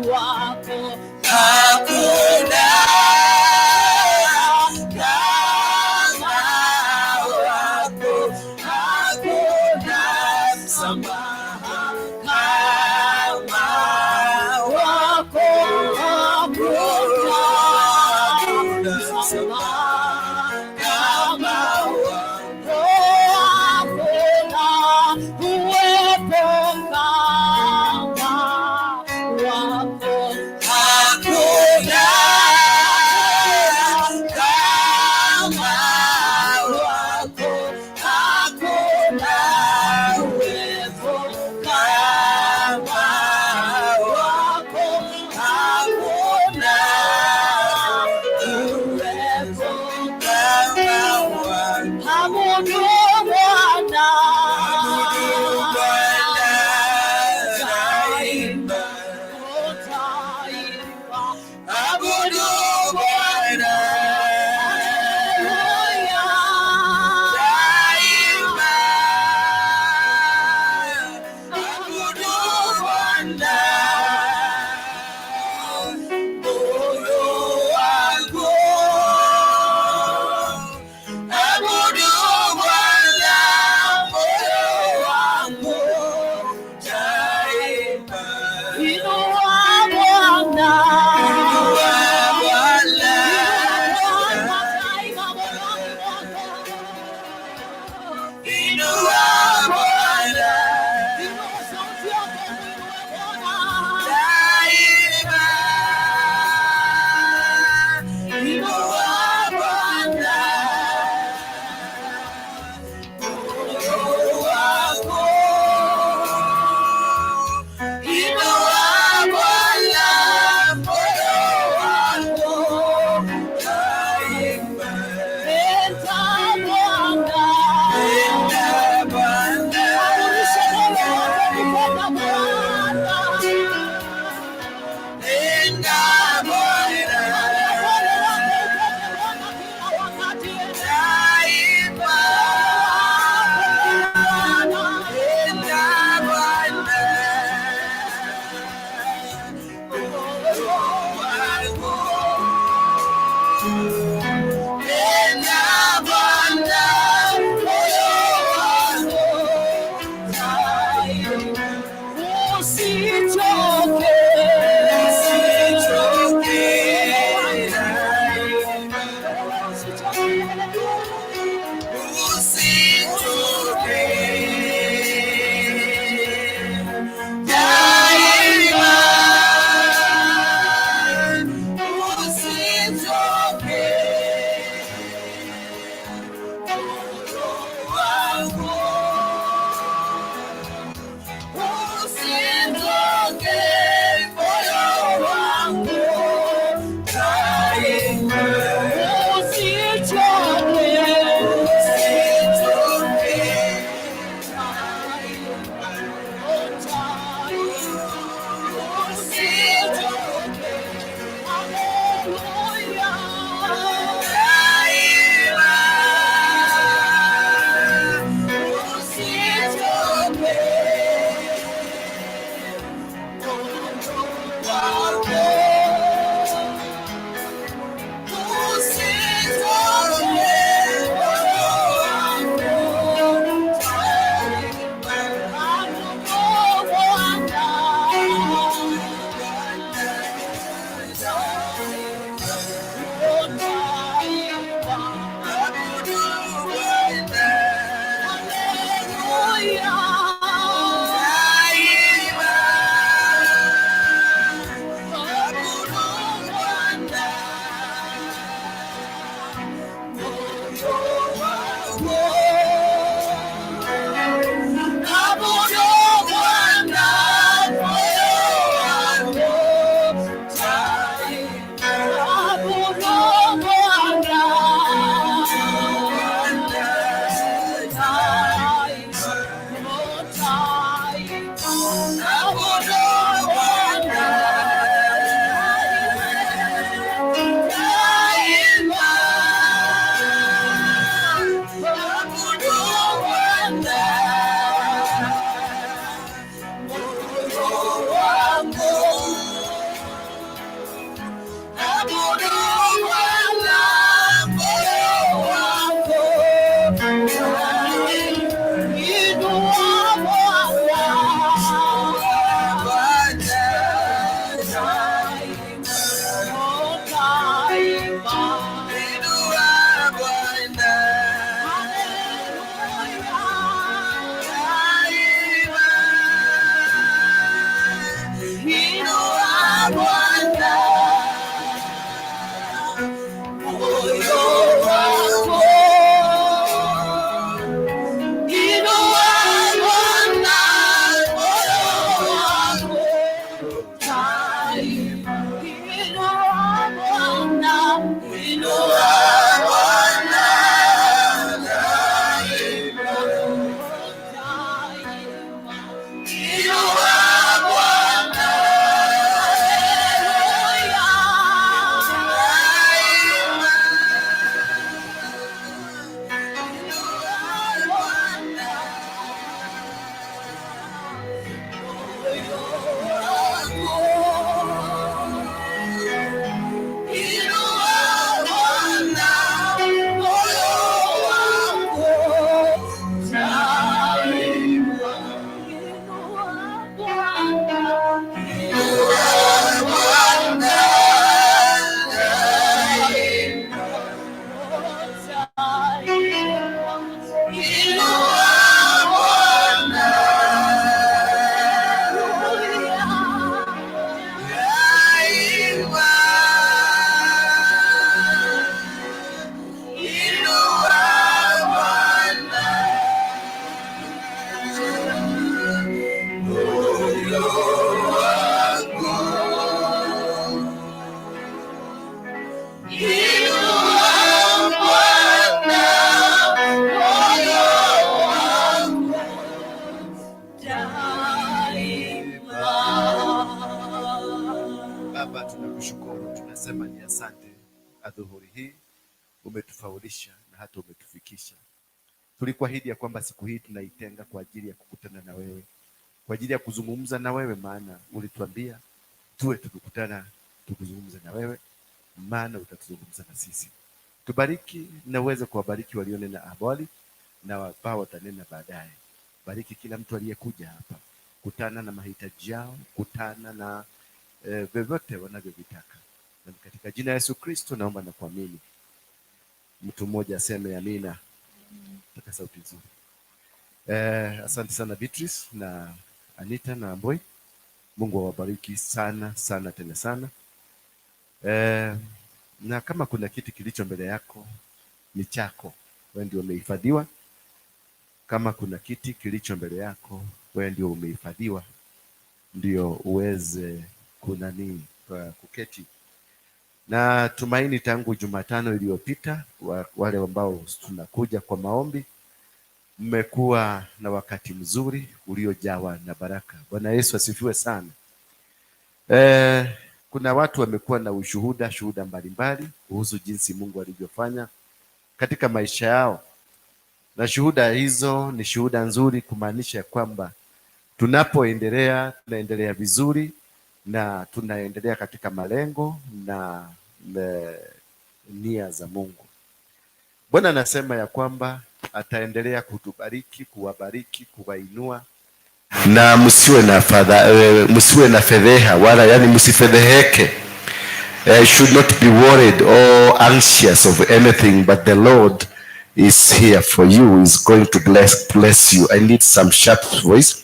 Speaker 1: wako.
Speaker 3: Hakuna kama wako, hakuna msamaha kama wako, hakuna msamaha kama wako.
Speaker 1: Hakuna
Speaker 4: Tunakushukuru, tunasema ni asante. Adhuhuri hii umetufaulisha na hata umetufikisha. Tulikuahidi ya kwamba siku hii tunaitenga kwa ajili ya kukutana na wewe, kwa ajili ya kuzungumza na wewe, maana ulituambia tuwe tukikutana tukuzungumza na wewe, maana utatuzungumza na sisi. Tubariki na uweze kuwabariki walionena awali na ambao watanena baadaye. Bariki kila mtu aliyekuja hapa, kutana na mahitaji yao, kutana na vyovyote wanavyovitaka, na katika jina la Yesu Kristo naomba na kuamini. Mtu mmoja aseme amina. Taka sauti nzuri. Asante sana Beatrice na Anita na Amboi. Mungu awabariki sana sana tena sana. Na kama kuna kiti kilicho mbele yako ni chako, wewe ndio umehifadhiwa. Kama kuna kiti kilicho mbele yako, wewe ndio umehifadhiwa, ndio uweze kunani kuketi. Na tumaini tangu Jumatano iliyopita, wale ambao tunakuja kwa maombi, mmekuwa na wakati mzuri uliojawa na baraka. Bwana Yesu asifiwe sana. Kuna watu wamekuwa na ushuhuda, shuhuda mbalimbali kuhusu jinsi Mungu alivyofanya katika maisha yao, na shuhuda hizo ni shuhuda nzuri, kumaanisha kwamba tunapoendelea tunaendelea vizuri na tunaendelea katika malengo na nia za Mungu. Bwana anasema ya kwamba ataendelea kutubariki, kuwabariki, kuwainua na msiwe na fadha, msiwe na fedheha wala yani msifedheheke. Should not be worried or anxious of anything, but the Lord is here for you, is going to bless you. I need some sharp voice.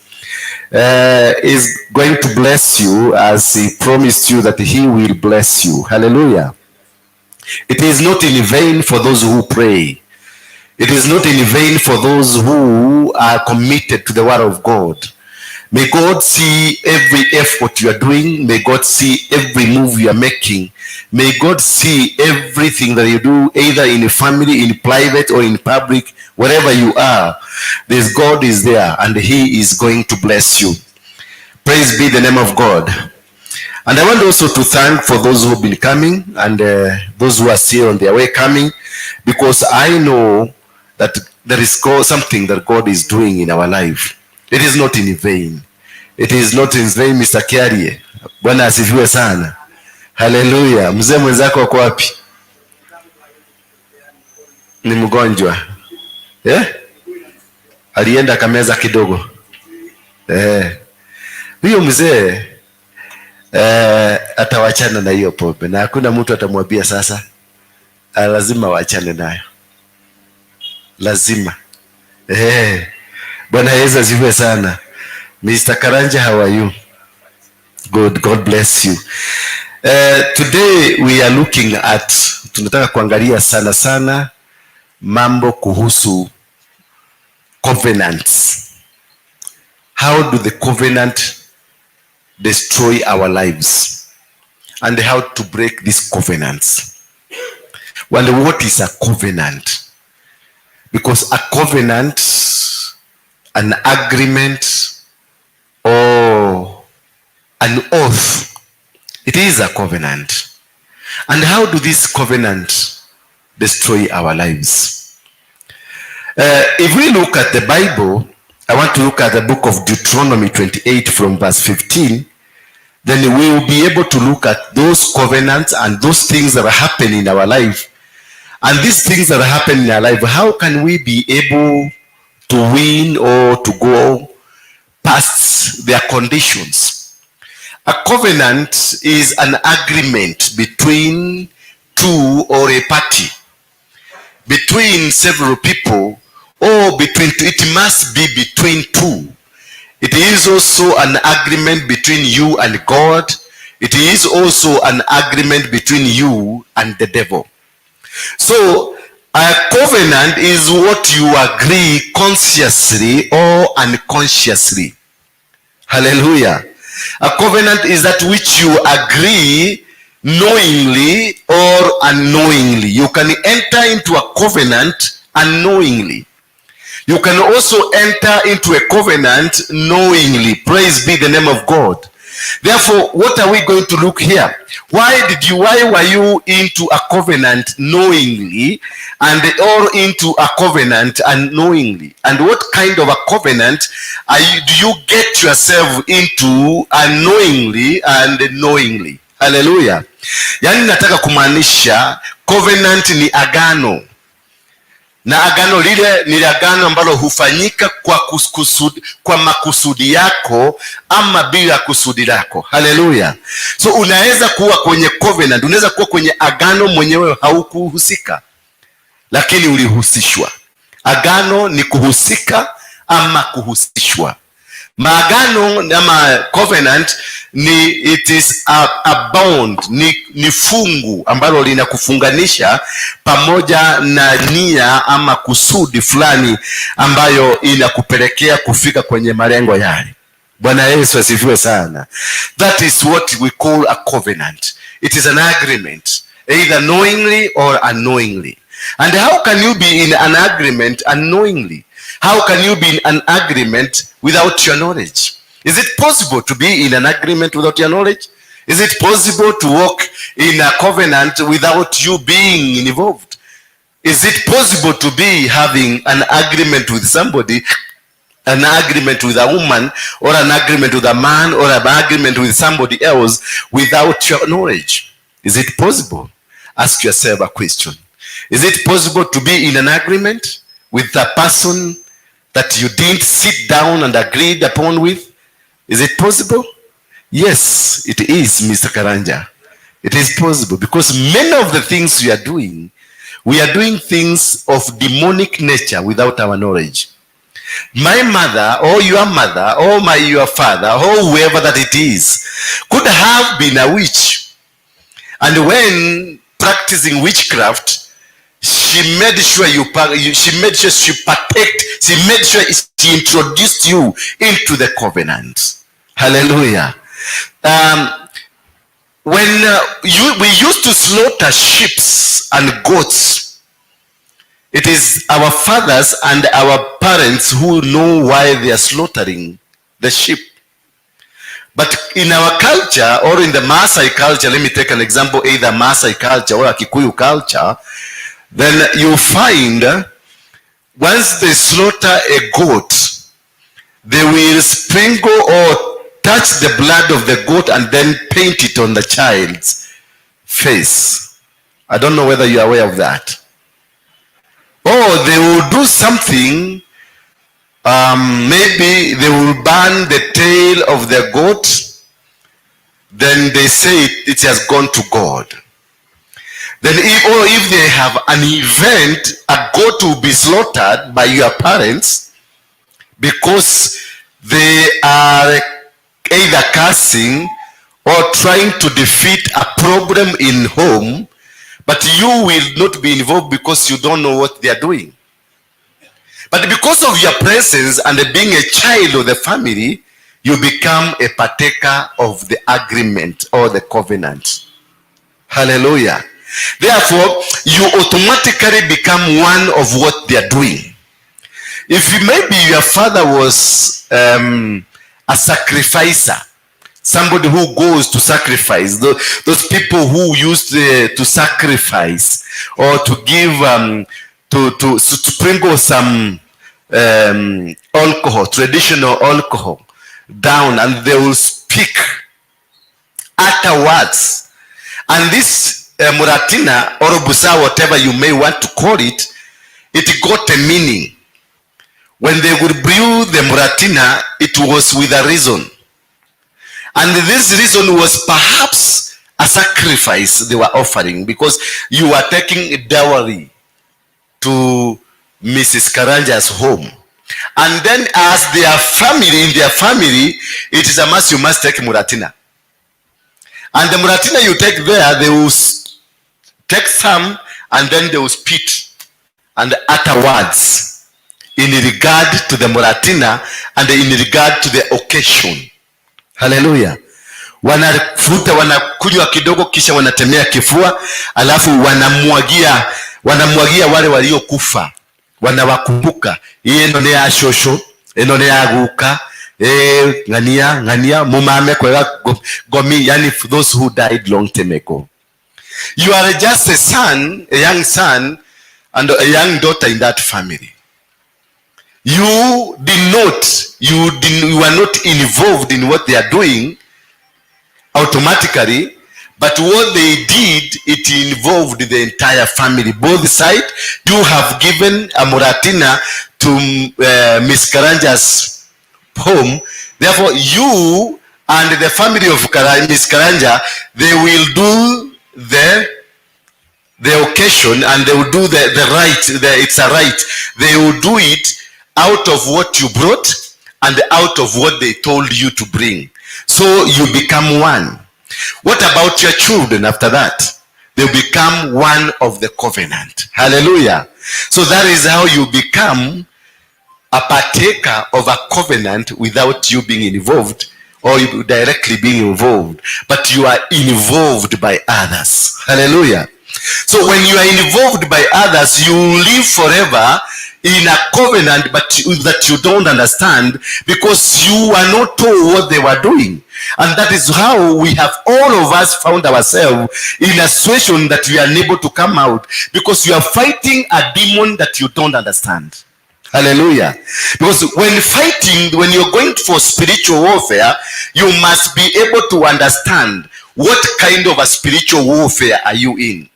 Speaker 4: Is going to bless you as he promised you that he will bless you. Hallelujah. It is not in vain for those who pray. It is not in vain for those who are committed to the word of God. May God see every effort you are doing. May God see every move you are making. May God see everything that you do, either in a family, in private, or in public, wherever you are. This God is there and he is going to bless you. Praise be the name of God. And I want also to thank for those who have been coming and those who are still on their way coming, because I know that there is God, something that God is doing in our life. It is not in vain. It is not in vain, Mr. Kiarie. Bwana asifiwe sana. Haleluya. Mzee mwenzako ako wapi? Ni mgonjwa. Eh? Alienda akameza kidogo. Eh. Huyo mzee atawachana na hiyo pombe na hakuna mtu atamwambia sasa. Lazima waachane nayo. Lazima. Eh. Bwana Yesu asifiwe sana. Mr. Karanja, how are you? Good, God bless you. Today we are looking at, tunataka kuangalia sana sana mambo kuhusu covenants. How do the covenant destroy our lives? And how to break these covenants? Well, what is a covenant? Because a covenant, an agreement, or an oath, it is a covenant. And how do these covenants destroy our lives? If we look at the Bible, I want to look at the book of Deuteronomy 28 from verse 15. Then we will be able to look at those covenants and those things that happen in our life. And these things that happen in our life, how can we be able to win or to go past their conditions? A covenant is an agreement between two or a party, between several people, or between two. It must be between two. It is also an agreement between you and God. It is also an agreement between you and the devil. So a covenant is what you agree consciously or unconsciously. Hallelujah. A covenant is that which you agree knowingly or unknowingly. You can enter into a covenant unknowingly. You can also enter into a covenant knowingly. Praise be the name of God.
Speaker 5: Therefore, what are we going to look here? Why were you into a covenant knowingly and or into a covenant unknowingly? And what kind of a covenant do you get yourself into unknowingly and knowingly? Hallelujah. Yaani nataka kumaanisha covenant ni agano, na agano lile ni agano ambalo hufanyika kwa makusudi yako ama bila kusudi lako. Haleluya! So unaweza kuwa kwenye covenant, unaweza kuwa kwenye agano mwenyewe haukuhusika, lakini ulihusishwa. Agano ni kuhusika ama kuhusishwa. Maagano ama covenant ni it is a bond, ni fungu ambalo linakufunganisha pamoja na nia ama kusudi fulani ambayo inakupelekea kufika kwenye malengo yale. Bwana Yesu asifiwe sana. That is what we call a covenant. It is an agreement, either knowingly or unknowingly. And how can you be in an agreement unknowingly? How can you be in an agreement without your knowledge? Is it possible to be in an agreement without your knowledge? Is it possible to walk in a covenant without you being involved? Is it possible to be having an agreement with somebody, an agreement with a woman, or an agreement with a man, or an agreement with somebody else without your knowledge? Is it possible? Ask yourself a question. Is it possible to be in an agreement with a person that you didn't sit down and agreed upon with? Is it possible? Yes, it is, Mr. Karanja. It is possible because many of the things we are doing things of demonic nature without our knowledge. My mother or your mother or my your father or whoever that it is could have been a witch. And when practicing witchcraft, she made sure she protect, she made sure she introduced you into the covenant. Hallelujah. When we used to slaughter sheep and goats, it is our fathers and our parents who know why they are slaughtering the sheep. But in our culture, or in the Maasai culture, let me take an example, either Maasai culture or a Kikuyu culture, then you find once they slaughter a goat, they will sprinkle or touch the blood of the goat and then paint it on the child's face. I don't know whether you are aware of that. Or they will do something, maybe they will burn the tail of the goat, then they say it has gone to God. Then if they have an event, a goat will be slaughtered by your parents because they are either cursing or trying to defeat a problem in home, but you will not be involved because you don't know what they are doing. But because of your presence and being a child of the family, you become a partaker of the agreement or the covenant. Hallelujah. Therefore, you automatically become one of what they are doing. If maybe your father was a sacrificer, somebody who goes to sacrifice, those people who used to sacrifice or to give, to sprinkle some alcohol, traditional alcohol, down, and they will speak utter words. And this Muratina or Busa, whatever you may want to call it, it got a meaning. When they would brew the Muratina, it was with a reason. And this reason was perhaps a sacrifice they were offering, because you were taking a dowry to Mrs. Karanja's home. And then as their family, in their family, it is a must, you must take Muratina. And the Muratina you take there, they will take some and then they will spit and utter words in regard to the Muratina and in regard to the occasion. Hallelujah. Wanafuta, wanakunywa kidogo, kisha wanatemea kifua, alafu wanamwagia wale waliokufa, wanawakumbuka. Hii eno ni ya shosho, eno ni ya guka, Ng'ania ng'ania mumame kwega gomi, yani those who died long time ago. You are just a son, a young son and a young daughter in that family. You did not, you did, you are not involved in what they are doing automatically, but what they did, it involved the entire family, both sides. You have given a muratina to Miss Karanja's home. Therefore, you and the family of Miss Karanja, they will do the occasion and they will do the right. It's a right. They will do it out of what you brought and out of what they told you to bring. So you become one. What about your children after that? They become one of the covenant. Hallelujah. So that is how you become a partaker of a covenant without you being involved or you directly being involved, but you are involved by others. Hallelujah. So when you are involved by others, you live forever in a covenant, but that you don't understand because you are not told what they were doing. And that is how we have all of us found ourselves in a situation that we are unable to come out because you are fighting a demon that you don't understand. Hallelujah. Because when fighting, when you're going for spiritual warfare, you must be able to understand what kind of a spiritual warfare are you in.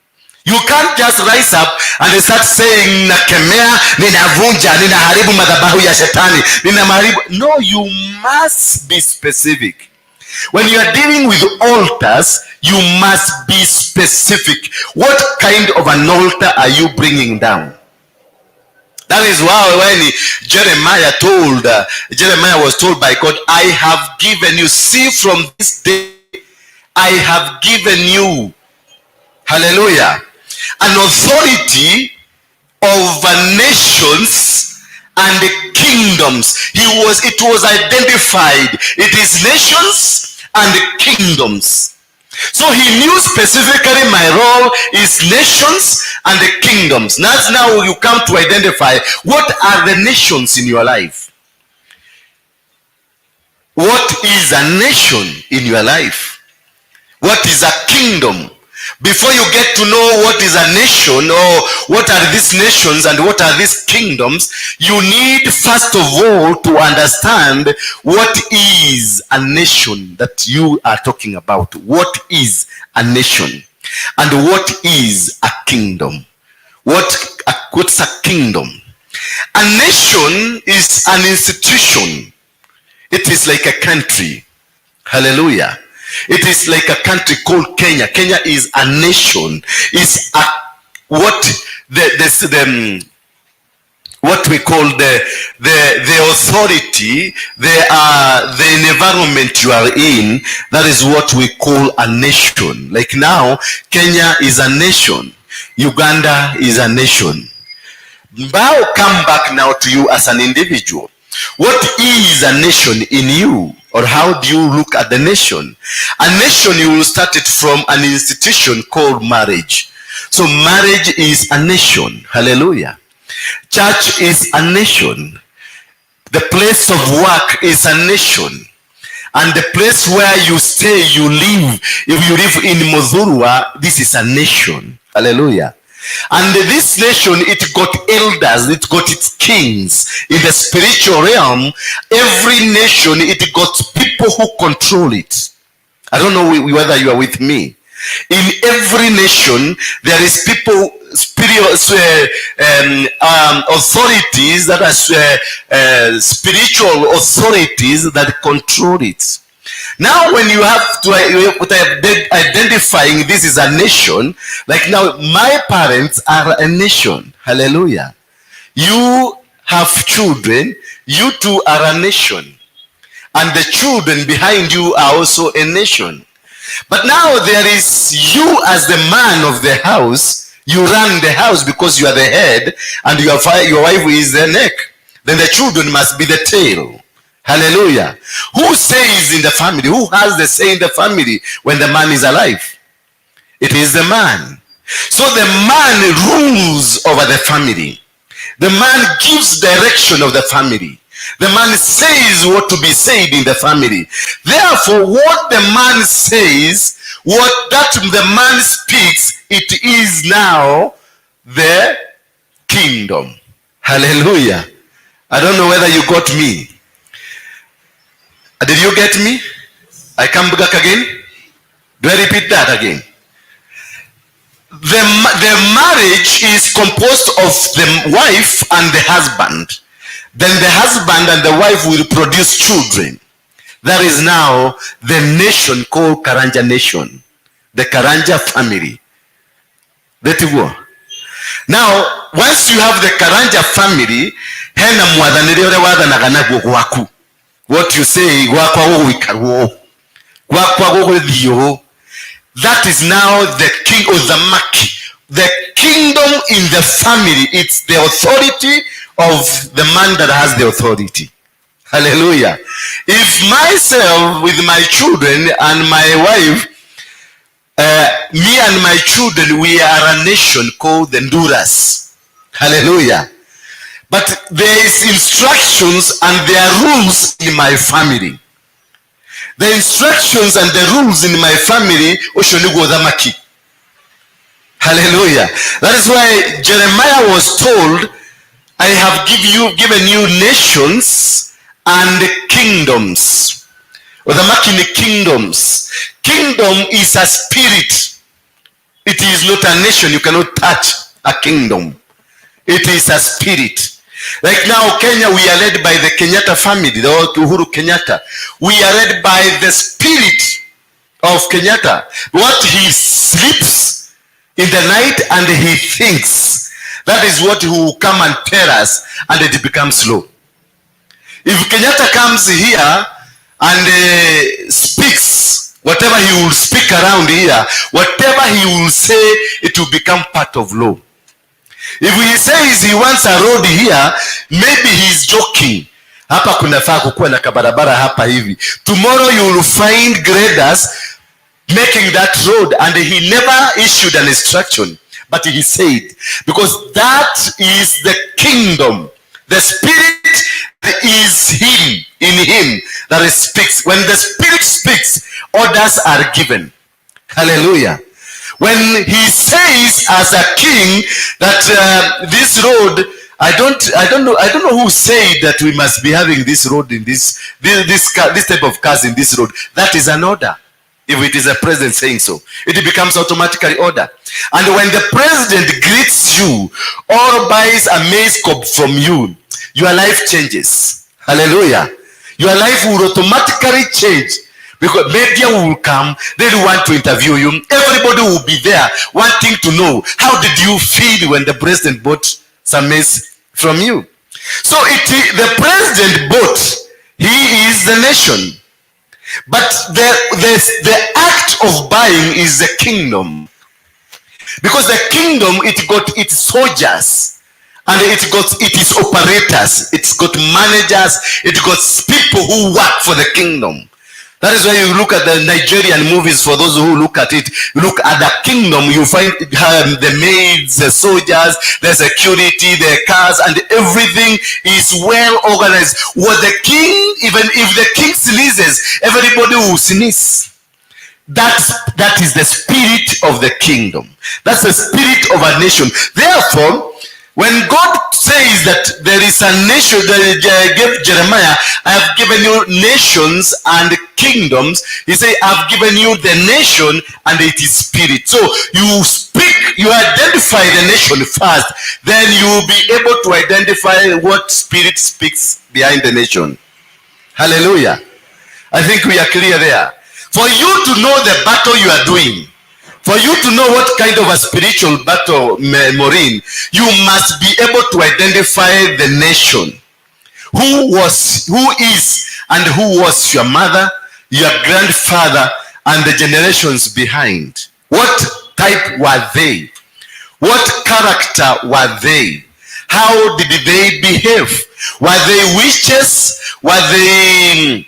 Speaker 5: You can't just rise up and start saying, nakemea, ninavunja, ninaharibu madhabahu ya shetani, ninaharibu. No, you must be specific. When you are dealing with altars, you must be specific. What kind of an altar are you bringing down? That is why when Jeremiah was told by God, I have given you, see from this day, I have given you, hallelujah, an authority over nations and kingdoms. It was identified. It is nations and kingdoms. So he knew specifically my role is nations and the kingdoms. That's now you come to identify what are the nations in your life. What is a nation in your life? What is a kingdom? Before you get to know what is a nation or what are these nations and what are these kingdoms, you need first of all to understand what is a nation that you are talking about. What is a nation? And what is a kingdom? What's a kingdom? A nation is an institution. It is like a country. Hallelujah. It is like a country called Kenya. Kenya is a nation. It's a what the what we call the authority, the environment you are in. That is what we call a nation. Like now, Kenya is a nation. Uganda is a nation. Now come back now to you as an individual. What is a nation in you? Or how do you look at the nation? A nation, you will start it from an institution called marriage. So marriage is a nation. Hallelujah. Church is a nation. The place of work is a nation. And the place where you stay, you live, if you live in Muthurwa, this is a nation. Hallelujah. And this nation, it got elders, it got its kings. In the spiritual realm, every nation, it got people who control it. I don't know whether you are with me. In every nation, there is people, spiritual authorities that are spiritual authorities that control it. Now, when you have to identifying this is a nation, like now, my parents are a nation. Hallelujah. You have children, you too are a nation. And the children behind you are also a nation. But now there is you as the man of the house. You run the house because you are the head, and your wife is the neck. Then the children must be the tail. Hallelujah. Who says in the family? Who has the say in the family when the man is alive? It is the man. So the man rules over the family. The man gives direction of the family. The man says what to be said in the family. Therefore, what the man says, what that the man speaks, it is now the kingdom. Hallelujah. I don't know whether you got me. Did you get me? I come back again? Do I repeat that again? The marriage is composed of the wife and the husband. Then the husband and the wife will produce children. That is now the nation called Karanja Nation. The Karanja family. That. Now, once you have the Karanja family, hena mwathanĩre ũrĩa wathanaga naguo gwaku. What you say, gwakwa gũgũikarwo, gwakwa gũgũthiĩ ũũ. That is now the king of the maki. The kingdom in the family, it's the authority of the man that has the authority. Hallelujah. If myself with my children and my wife, me and my children, we are a nation called the Nduras. Hallelujah. But there is instructions and there are rules in my family. The instructions and the rules in my family, ũcio nĩguo ũthamaki. Hallelujah. That is why Jeremiah was told, "I have given you nations and kingdoms." Ũthamaki ni kingdoms. Kingdom is a spirit. It is not a nation. You cannot touch a kingdom. It is a spirit. Like now, Kenya, we are led by the Kenyatta family, the Uhuru Kenyatta. We are led by the spirit of Kenyatta. What he sleeps in the night and he thinks, that is what he will come and tell us, and it becomes law. If Kenyatta comes here and speaks, whatever he will speak around here, whatever he will say, it will become part of law. If he says he wants a road here, maybe he's joking. Hapa kunafaa kukuwa na kabarabara hapa hivi. Tomorrow you will find graders making that road, and he never issued an instruction, but he said, because that is the kingdom. The spirit is him, in him that speaks. When the spirit speaks, orders are given. Hallelujah. When he says as a king that this road, I don't know who said that we must be having this road in this type of cars in this road. That is an order. If it is a president saying so, it becomes automatically order. And when the president greets you or buys a maize cob from you, your life changes. Hallelujah. Your life will automatically change because media will come, they will want to interview you. Everybody will be there wanting to know, how did you feel when the president bought some maize from you? So the president bought, he is the nation. But the act of buying is the kingdom. Because the kingdom, it got its soldiers and it got its operators, it's got managers, it got people who work for the kingdom. That is why you look at the Nigerian movies, for those who look at it, you look at the kingdom, you find the maids, the soldiers, the security, the cars, and everything is well organized. What the king, even if the king sneezes, everybody will sneeze. That is the spirit of the kingdom. That's the spirit of a nation. Therefore, when God says that there is a nation that gave Jeremiah, "I have given you nations and kingdoms." He said, "I've given you the nation and it is spirit." So you speak, you identify the nation first, then you will be able to identify what spirit speaks behind the nation. Hallelujah. I think we are clear there. For you to know the battle you are doing, for you to know what kind of a spiritual battle, Maureen, you must be able to identify the nation. Who is, and who was your mother, your grandfather, and the generations behind. What type were they? What character were they? How did they behave? Were they witches? Were they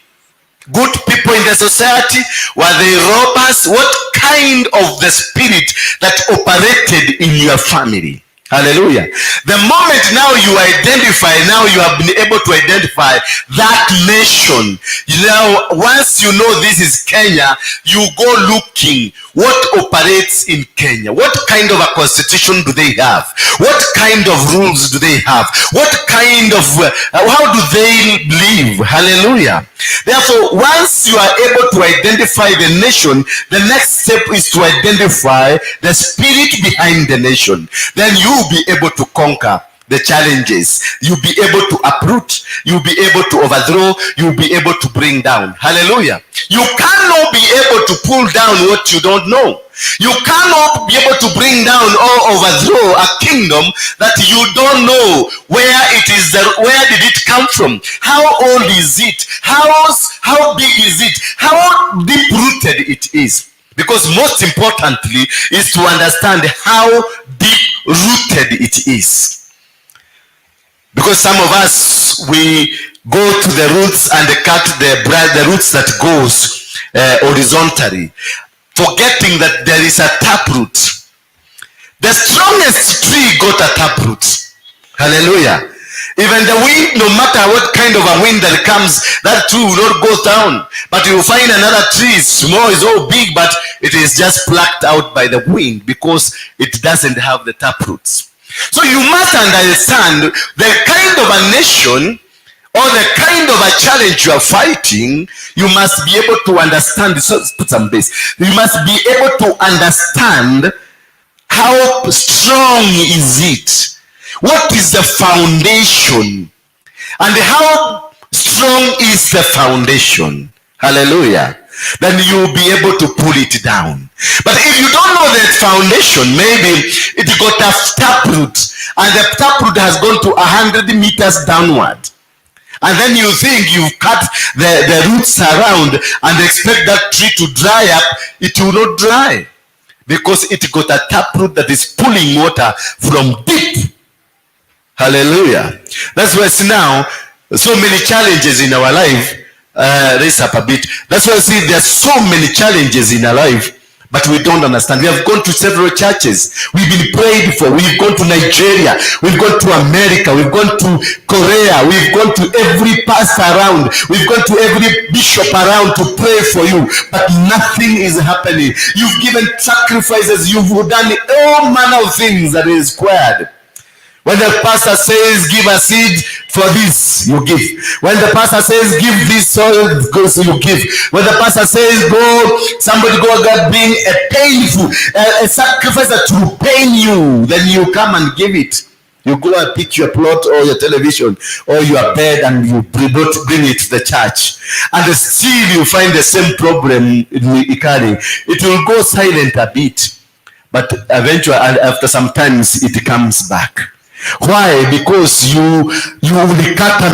Speaker 5: good people in the society? Were they robbers? What kind of the spirit that operated in your family? Hallelujah. The moment now you identify, now you have been able to identify that nation. Now, once you know this is Kenya, you go looking what operates in Kenya. What kind of a constitution do they have? What kind of rules do they have? What kind of, how do they live? Hallelujah. Therefore, once you are able to identify the nation, the next step is to identify the spirit behind the nation. Then you will be able to conquer the challenges. You'll be able to uproot. You'll be able to overthrow. You'll be able to bring down. Hallelujah. You cannot be able to pull down what you don't know. You cannot be able to bring down or overthrow a kingdom that you don't know where it is, where did it come from? How old is it? How big is it? How deep rooted it is? Because most importantly is to understand how deep rooted it is. Because some of us, we go to the roots and cut the roots that goes horizontally, forgetting that there is a taproot. The strongest tree got a taproot. Hallelujah. Even the wind, no matter what kind of a wind that comes, that tree will not go down. But you find another tree, small, is all big, but it is just plucked out by the wind because it doesn't have the taproots. So you must understand the kind of a nation or the kind of a challenge you are fighting. You must be able to understand. So put some base. You must be able to understand how strong is it. What is the foundation? And how strong is the foundation? Hallelujah. Then you'll be able to pull it down. But if you don't know that foundation, maybe it got a taproot, and the taproot has gone to 100 meters downward. And then you think you've cut the roots around and expect that tree to dry up. It will not dry because it got a taproot that is pulling water from deep. Hallelujah. That's why see now so many challenges in our life. Raise up a bit. That's why I see there's so many challenges in our life, but we don't understand. We have gone to several churches. We've been prayed for. We've gone to Nigeria. We've gone to America. We've gone to Korea. We've gone to every pastor around. We've gone to every bishop around to pray for you, but nothing is happening. You've given sacrifices. You've done all manner of things that is required. When the pastor says give a seed for this, you give. When the pastor says give this soil, goes, you give. When the pastor says go, somebody go and bring a painful, a sacrifice that will pain you, then you come and give it. You go and pick your plot or your television or your bed and you bring it to the church. And still you find the same problem in Ikari. It will go silent a bit, but eventually, after some times, it comes back. Why? Because you ulikata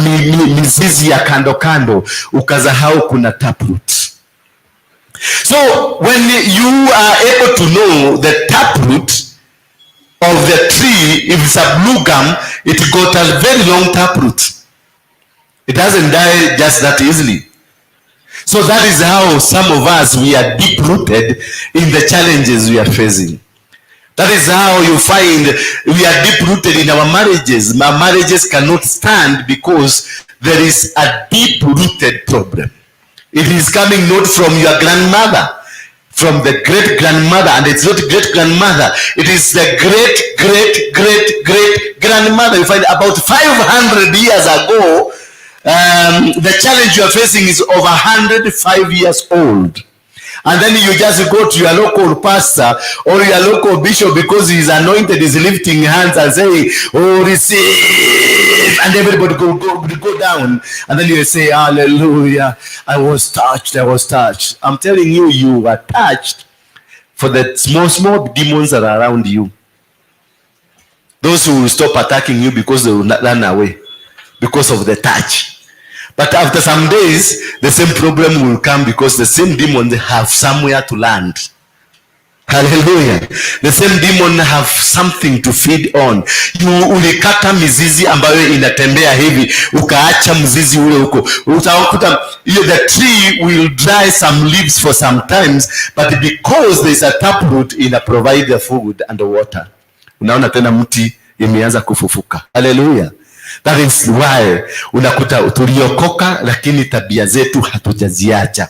Speaker 5: mizizi ya kando kando, ukasahau kuna taproot. So when you are able to know the taproot of the tree, if it's a blue gum, it got a very long taproot. It doesn't die just that easily. So that is how some of us, we are deep rooted in the challenges we are facing. That is how you find we are deep rooted in our marriages. My marriages cannot stand because there is a deep rooted problem. It is coming not from your grandmother, from the great grandmother, and it's not great grandmother, it is the great great great great grandmother. You find about 500 years ago, the challenge you are facing is over 105 years old. And then you just go to your local pastor or your local bishop because he's anointed, is lifting hands and saying, oh, receive. And everybody go down. And then you say, hallelujah, I was touched, I was touched. I'm telling you, you were touched for the small, small demons that are around you. Those who will stop attacking you because they will not run away because of the touch. But after some days, the same problem will come because the same demon have somewhere to land. Hallelujah. The same demon have something to feed on. You ulikata mizizi ambayo inatembea hivi, ukaacha mzizi ule huko. Utakuta hiyo the tree will dry some leaves for some times, but because there is a taproot, ina provide the food and the water. Unaona tena mti Imeanza kufufuka. Haleluya. That is why unakuta tuliokoka, lakini tabia zetu hatujaziacha.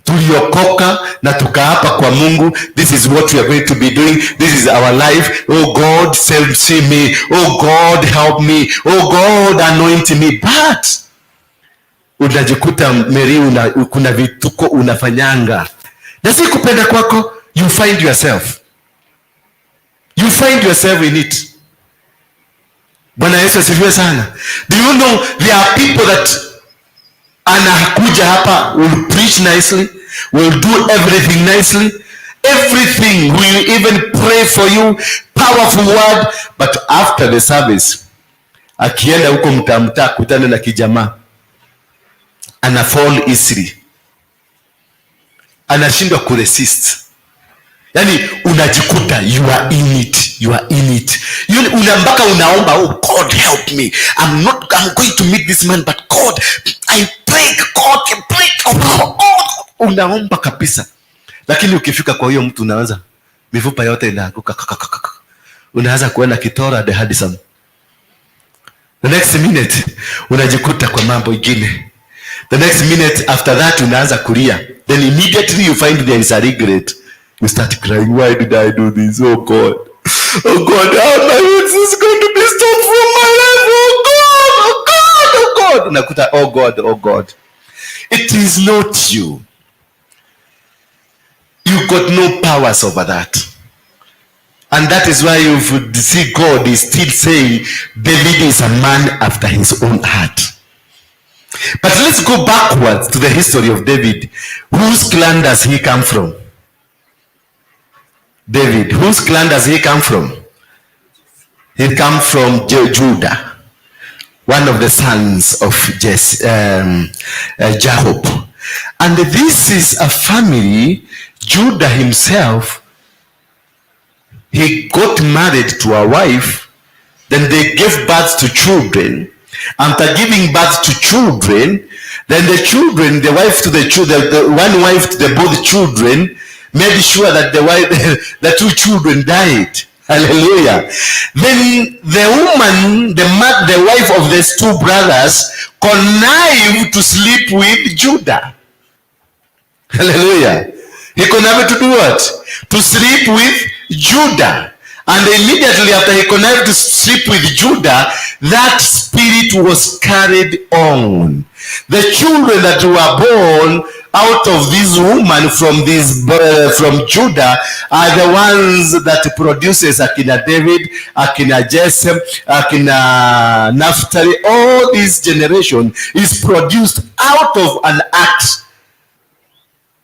Speaker 5: Tuliokoka na tukaapa kwa Mungu, this is what we are going to be doing, this is our life. Oh God, save, see me. Oh God, help me. Oh God, anoint me. But unajikuta, Mary, kuna vituko unafanyanga na si kupenda kwako. You find yourself, you find yourself in it. Bwana Yesu asifiwe sana. Do you know there are people that anakuja hapa, will preach nicely, will do everything nicely, everything, will even pray for you, powerful word, but after the service, akienda huko mtaa mtaa kutana na kijamaa, ana fall easily, anashindwa kuresist. Yani unajikuta you are in it, you are in it. You, una mpaka unaomba, "Oh God, help me. I'm not, I'm going to meet this man, but God, I pray, God, pray, oh God." Unaomba kabisa, lakini ukifika kwa huyo mtu, unaanza, mifupa yote inaanguka, kakakaka. Unaanza kuona Kitora the Handsome. The next minute unajikuta kwa mambo ingine. The next minute after that unaanza kulia. Then immediately you find there is a regret. You start crying, "Why did I do this? Oh God. Oh God, how my is going to be stopped from my life? Oh God, oh God, oh God." Unakuta, "Oh God, oh God." It is not you. You got no powers over that. And that is why you would see God is still saying David is a man after his own heart. But let's go backwards to the history of David. Whose clan does he come from? David. Whose clan does he come from? He come from Judah, one of the sons of Jesse, Jacob. And this is a family, Judah himself, he got married to a wife, then they gave birth to children. After giving birth to children, then the children, the wife to the children, the one wife to the both children, made sure that the wife, the two children died. Hallelujah. Then the woman, the wife of these two brothers, connived to sleep with Judah. Hallelujah. He connived to do what? To sleep with Judah. And immediately after he connived to sleep with Judah, that spirit was carried on. The children that were born out of this woman from Judah are the ones that produces akina David, akina Jesse, akina Naphtali. All this generation is produced out of an act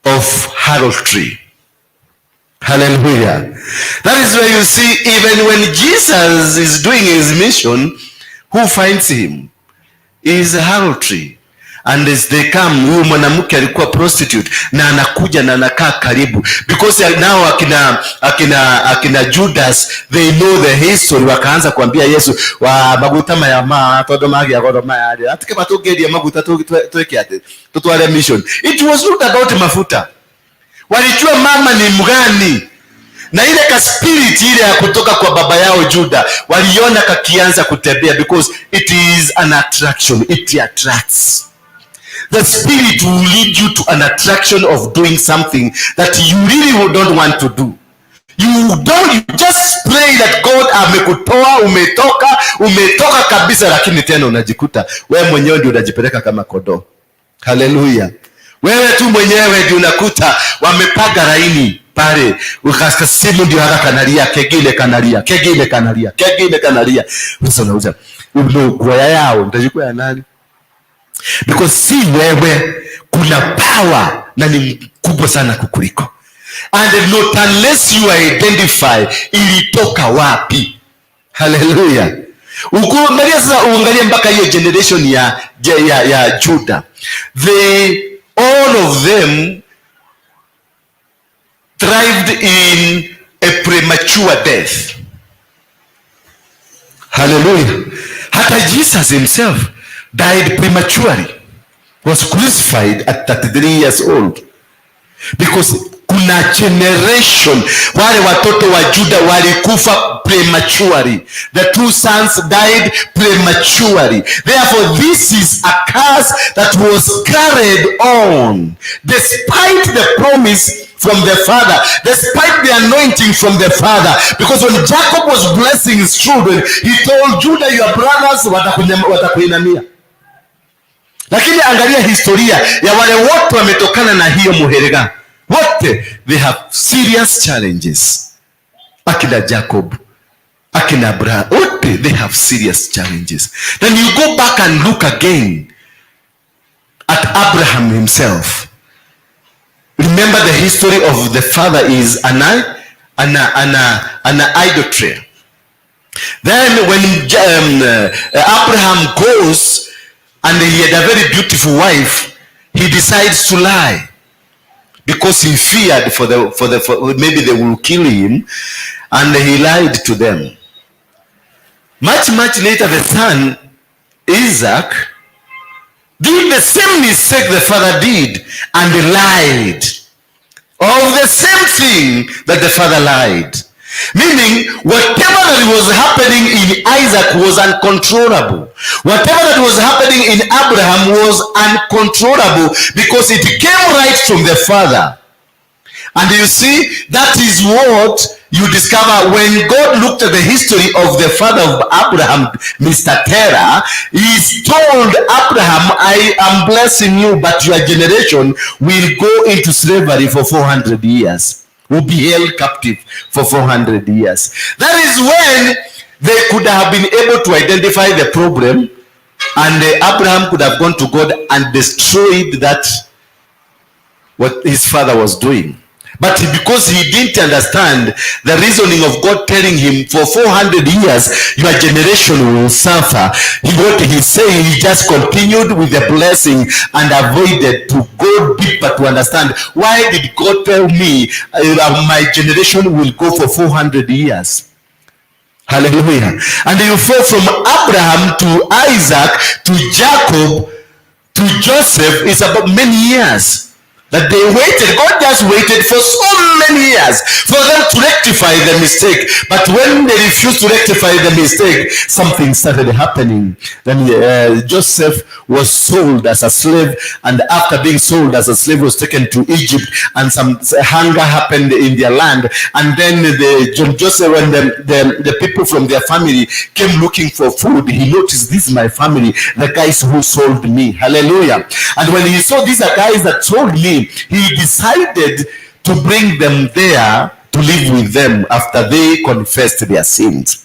Speaker 5: of harlotry. Hallelujah. That is where you see, even when Jesus is doing his mission, who finds him is harlotry. And as they come, huyu mwanamke alikuwa prostitute na anakuja na anakaa karibu because now akina Judas, they know the history. Wakaanza kuambia Yesu wa maguta maya ma tondu magia goro maya rĩ atike matungeria maguta twĩke atĩ tutware mission. It was not about mafuta. Walijua mama ni mgani, na ile ka spirit ile ya kutoka kwa baba yao Juda waliona kakianza kutembea, because it is an attraction. It attracts. The spirit will lead you to an attraction of doing something that you really don't want to do. You don't, you just pray that God amekutoa, umetoka, umetoka kabisa, lakini tena unajikuta wewe mwenyewe ndio unajipeleka kama kondoo. Haleluya. Wewe tu mwenyewe ndio unakuta wamepaga laini pale, ukasimu ndio haka kanalia, kegine kanalia, kegine kanalia, kegine kanalia. Sasa unauza guaya yao, mtajikuwa ya nani? Because si wewe, kuna power na ni kubwa sana kukuliko, and not unless you identify ilitoka wapi. Haleluya. Ukiangalia sasa, uangalie mpaka hiyo generation ya Judah, they all of them thrived in a premature death. Hallelujah. Hata Jesus himself died prematurely, was crucified at 33 years old, because Kuna generation wale watoto wa Juda walikufa prematurely. The two sons died prematurely. Therefore, this is a curse that was carried on despite the promise from the father, despite the anointing from the father. Because when Jacob was blessing his children, he told Judah, "Your brothers watakuinamia." Lakini angalia historia ya wale wote wametokana na hiyo muherega, wote they have serious challenges. Akina Jacob, akina Abraham, wote they have serious challenges. Then you go back and look again at Abraham himself. Remember, the history of the father is an idolatry. Then when Abraham goes and he had a very beautiful wife, he decides to lie because he feared for maybe they will kill him, and he lied to them. Much, much later, the son Isaac did the same mistake the father did and lied of the same thing that the father lied. Meaning, whatever that was happening in Isaac was uncontrollable. Whatever that was happening in Abraham was uncontrollable because it came right from the father. And you see, that is what you discover when God looked at the history of the father of Abraham, Mr. Terah. He told Abraham, "I am blessing you, but your generation will go into slavery for 400 years, will be held captive for 400 years." That is when they could have been able to identify the problem, and Abraham could have gone to God and destroyed that, what his father was doing. But because he didn't understand the reasoning of God telling him, "For 400 years your generation will suffer," what he saying, he just continued with the blessing and avoided to go deeper to understand, why did God tell me my generation will go for 400 years? Hallelujah. And you fall from Abraham to Isaac to Jacob to Joseph is about many years that they waited. God just waited for so many years for them to rectify the mistake. But when they refused to rectify the mistake, something started happening. Then Joseph was sold as a slave, and after being sold as a slave, was taken to Egypt, and some hunger happened in their land. And then the Joseph, when the people from their family came looking for food, he noticed, "This is my family, the guys who sold me." Hallelujah. And when he saw these are guys that sold me, he decided to bring them there to live with them after they confessed their sins.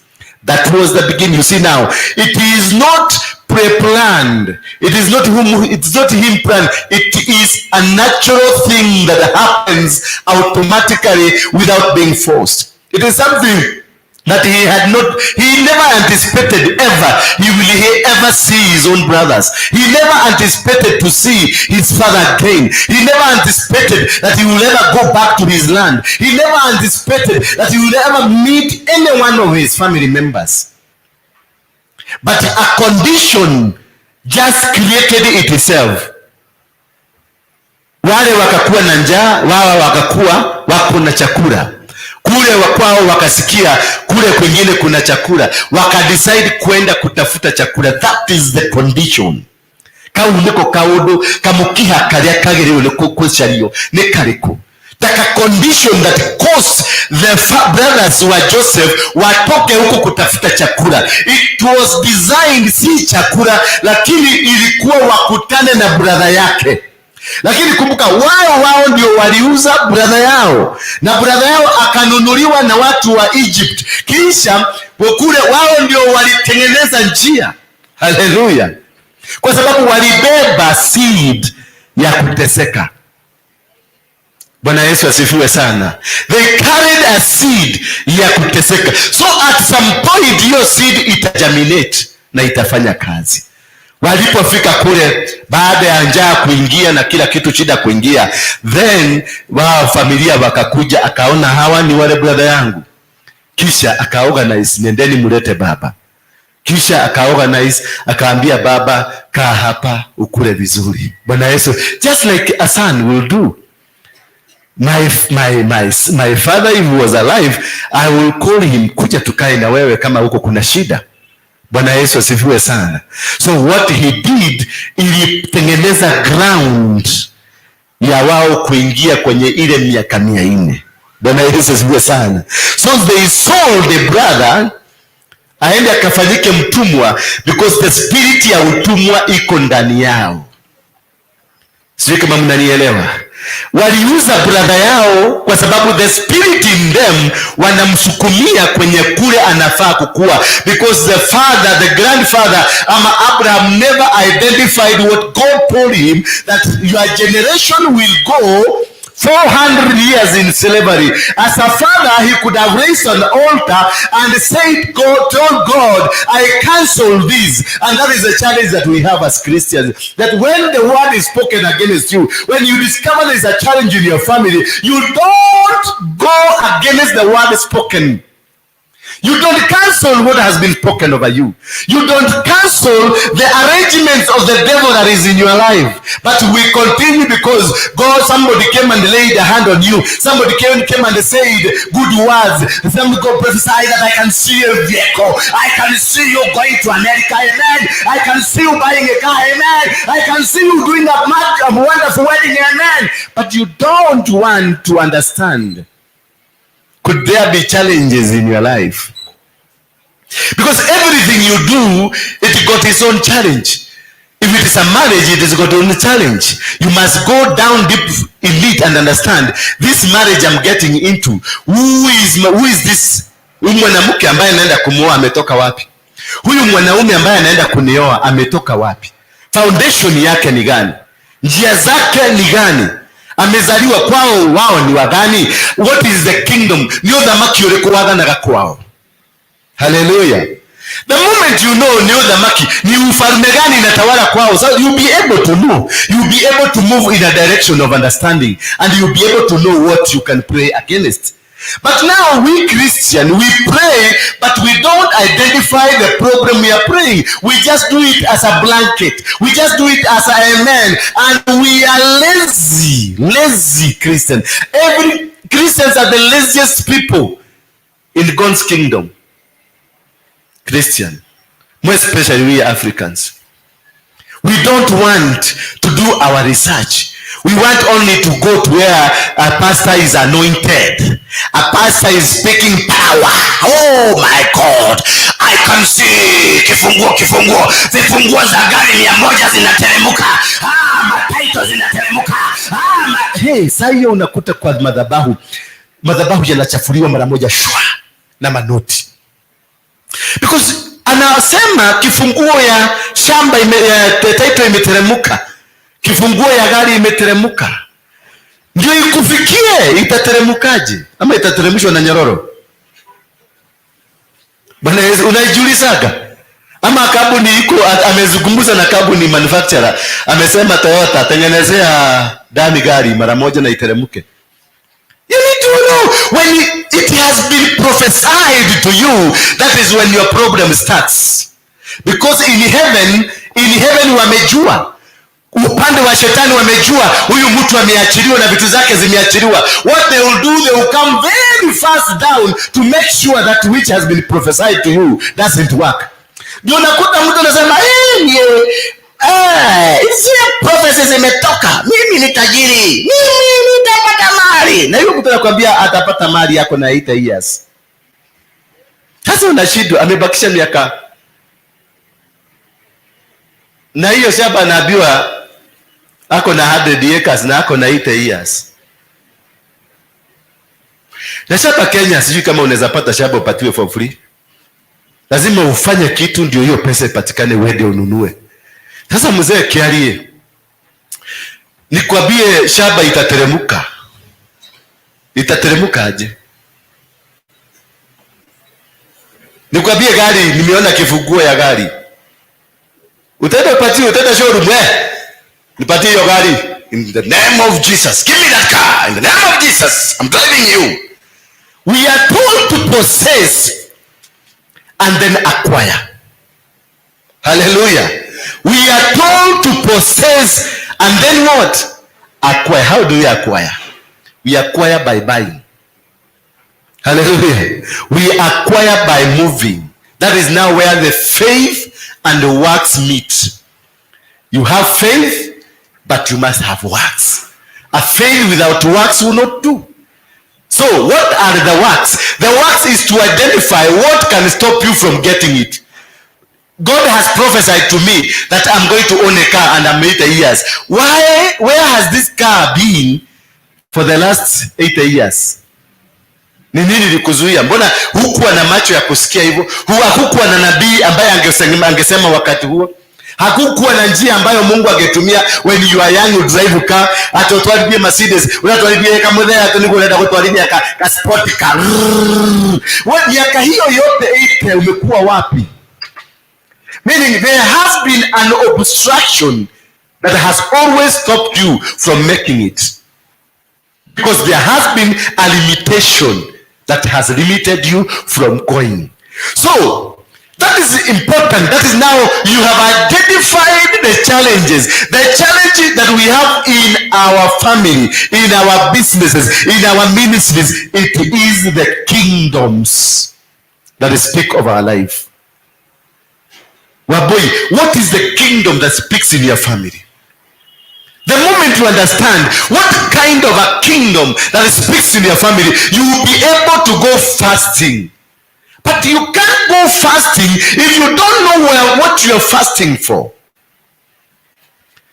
Speaker 5: That was the beginning. You see now, it is not pre-planned. It is not whom, it's not him planned. It is a natural thing that happens automatically without being forced. It is something that he had not, he never anticipated ever he will he ever see his own brothers. He never anticipated to see his father again. He never anticipated that he will ever go back to his land. He never anticipated that he will ever meet any one of his family members. But a condition just created itself. Wale wakakuwa na njaa, wao wakakuwa wako na chakula kule kwao, wakasikia kule kwingine kuna chakula, wakadecide kwenda kutafuta chakula. That is the condition. Kau niko kaundu kamukiha karia kagiriirwo ni gucario ni kariku taka condition that caused the brothers wa Joseph watoke huko kutafuta chakula. It was designed si chakula, lakini ilikuwa wakutane na brother yake. Lakini kumbuka, wao wao ndio waliuza brother yao, na brother yao akanunuliwa na watu wa Egypt. Kisha kule wao ndio walitengeneza njia. Haleluya! Kwa sababu walibeba seed ya kuteseka. Bwana Yesu asifiwe sana. They carried a seed ya kuteseka, so at some point hiyo seed itagerminate na itafanya kazi. Walipofika kule, baada ya njaa kuingia na kila kitu shida kuingia, then wao familia wakakuja, akaona hawa ni wale brother yangu, kisha akaorganize, "Nendeni mlete baba." Kisha akaorganize, akaambia baba, "Kaa hapa ukule vizuri." Bwana Yesu, just like a son will do. My father, if he was alive, I will call him, kuja tukae na wewe kama huko kuna shida. Bwana Yesu asifiwe sana. So what he did, ilitengeneza ground ya wao kuingia kwenye ile miaka 400. Bwana Yesu asifiwe sana. So they sold the brother aende akafanyike mtumwa because the spirit ya utumwa iko ndani yao. Sijui kama mnanielewa. Waliuza brother yao kwa sababu the spirit in them wanamsukumia kwenye kule anafaa kukua, because the father, the grandfather ama Abraham never identified what God told him, that your generation will go 400 years in slavery. As a father, he could have raised an altar and said, God, told God, "I cancel this." And that is the challenge that we have as Christians. That when the word is spoken against you, when you discover there is a challenge in your family, you don't go against the word spoken. You don't cancel what has been spoken over you. You don't cancel the arrangements of the devil that is in your life. But we continue because God, somebody came and laid a hand on you. Somebody came and said good words. Somebody go prophesy that I can see a vehicle. I can see you going to America. Amen. I can see you buying a car. Amen. I can see you doing a wonderful wedding. Amen. But you don't want to understand. Could there be challenges in your life? Because everything you do, it got its own challenge. If it is a marriage, it has got its own challenge. You must go down deep in it and understand this marriage I'm getting into. Who is this? Huyu mwanamke ambaye anaenda kumuoa ametoka wapi? Huyu mwanaume ambaye anaenda kunioa ametoka wapi? Foundation yake ni gani? Njia zake ni gani? Amezaliwa kwao, wao ni wagani? What is the kingdom? Ni uthamaki ũrĩkũ wathanaga kwao? Hallelujah. The moment you know ni uthamaki, ni ufalme gani inatawala kwao, so you'll be able to know, you'll be able to move in a direction of understanding, and you'll be able to know what you can pray against. But now we Christian, we pray, but we don't identify the problem we are praying. We just do it as a blanket. We just do it as a amen. And we are lazy, lazy Christian. Every Christians are the laziest people in God's kingdom. Christian, more especially we Africans. We don't want to do our research. We want only to go to where a pastor is anointed. A pastor is speaking power. Oh my God. I can see kifunguo, kifunguo, vifunguo za gari 100 zinateremka. Ah, matitle zinateremka. Ah, hey, saa hiyo unakuta kwa madhabahu, madhabahu yanachafuliwa mara moja shwa na manoti, because anasema kifunguo ya shamba ya title imeteremka, kifunguo ya gari imeteremka, ndio ikufikie. Itateremkaje? Ama itateremshwa na nyororo? Bwana Yesu, unaijulizaga? Ama kampuni iko, amezungumza na kampuni manufacturer, amesema, "Toyota, tengenezea Dani gari mara moja na iteremke." You need to know when it has been prophesied to you, that is when your problem starts. Because in heaven wamejua, upande wa shetani wamejua huyu mtu ameachiliwa na vitu zake zimeachiliwa. What they will do, they will come very fast down to make sure that which has been prophesied to you doesn't work. Ndio unakuta mtu anasema, "Eh, zile prophecies zimetoka, mimi ni tajiri, mimi nitapata mali." Na hiyo mtu anakuambia atapata mali yako na 80 years. Sasa unashindwa, amebakisha miaka na hiyo shamba anaambiwa ako na 100 acres na ako na 80 years. Na shamba Kenya, sijui kama unaweza pata shamba upatiwe for free. Lazima ufanye kitu ndio hiyo pesa ipatikane, uende ununue. Sasa mzee Kiarie, nikwambie shamba itateremuka. Itateremuka aje? Nikwambie gari, nimeona kifunguo ya gari. Utaenda upatie, utaenda showroom, eh? "Nipatie hiyo gari. In the name of Jesus. Give me that car. In the name of Jesus. I'm driving you." We are told to possess and then acquire. Hallelujah. We are told to possess and then what? Acquire. How do we acquire? We acquire by buying. Hallelujah. We acquire by moving. That is now where the faith and the works meet. You have faith, but you must have works. A faith without works will not do. So what are the works? The works is to identify what can stop you from getting it. God has prophesied to me that I'm going to own a car and I'm 80 years. Why? Where has this car been for the last 80 years? Ni nini likuzuia? Mbona hukuwa na macho ya kusikia hivyo? Hukuwa na nabii ambaye angesema wakati huo? Hakukuwa na njia ambayo Mungu angetumia when you are young you drive car, ati utwarithie Mercedes, unatwarithie kamuthea tu niguo urenda gutwarithia ka sport car. Wewe miaka hiyo yote 80 umekuwa wapi? Meaning there has been an obstruction that has always stopped you from making it. Because there has been a limitation that has limited you from going. So that is important. That is now you have identified the challenges. The challenges that we have in our family, in our businesses, in our ministries. It is the kingdoms that speak of our life. Waboi, what is the kingdom that speaks in your family? The moment you understand what kind of a kingdom that speaks in your family, you will be able to go fasting. But you can't go fasting if you don't know what you are fasting for.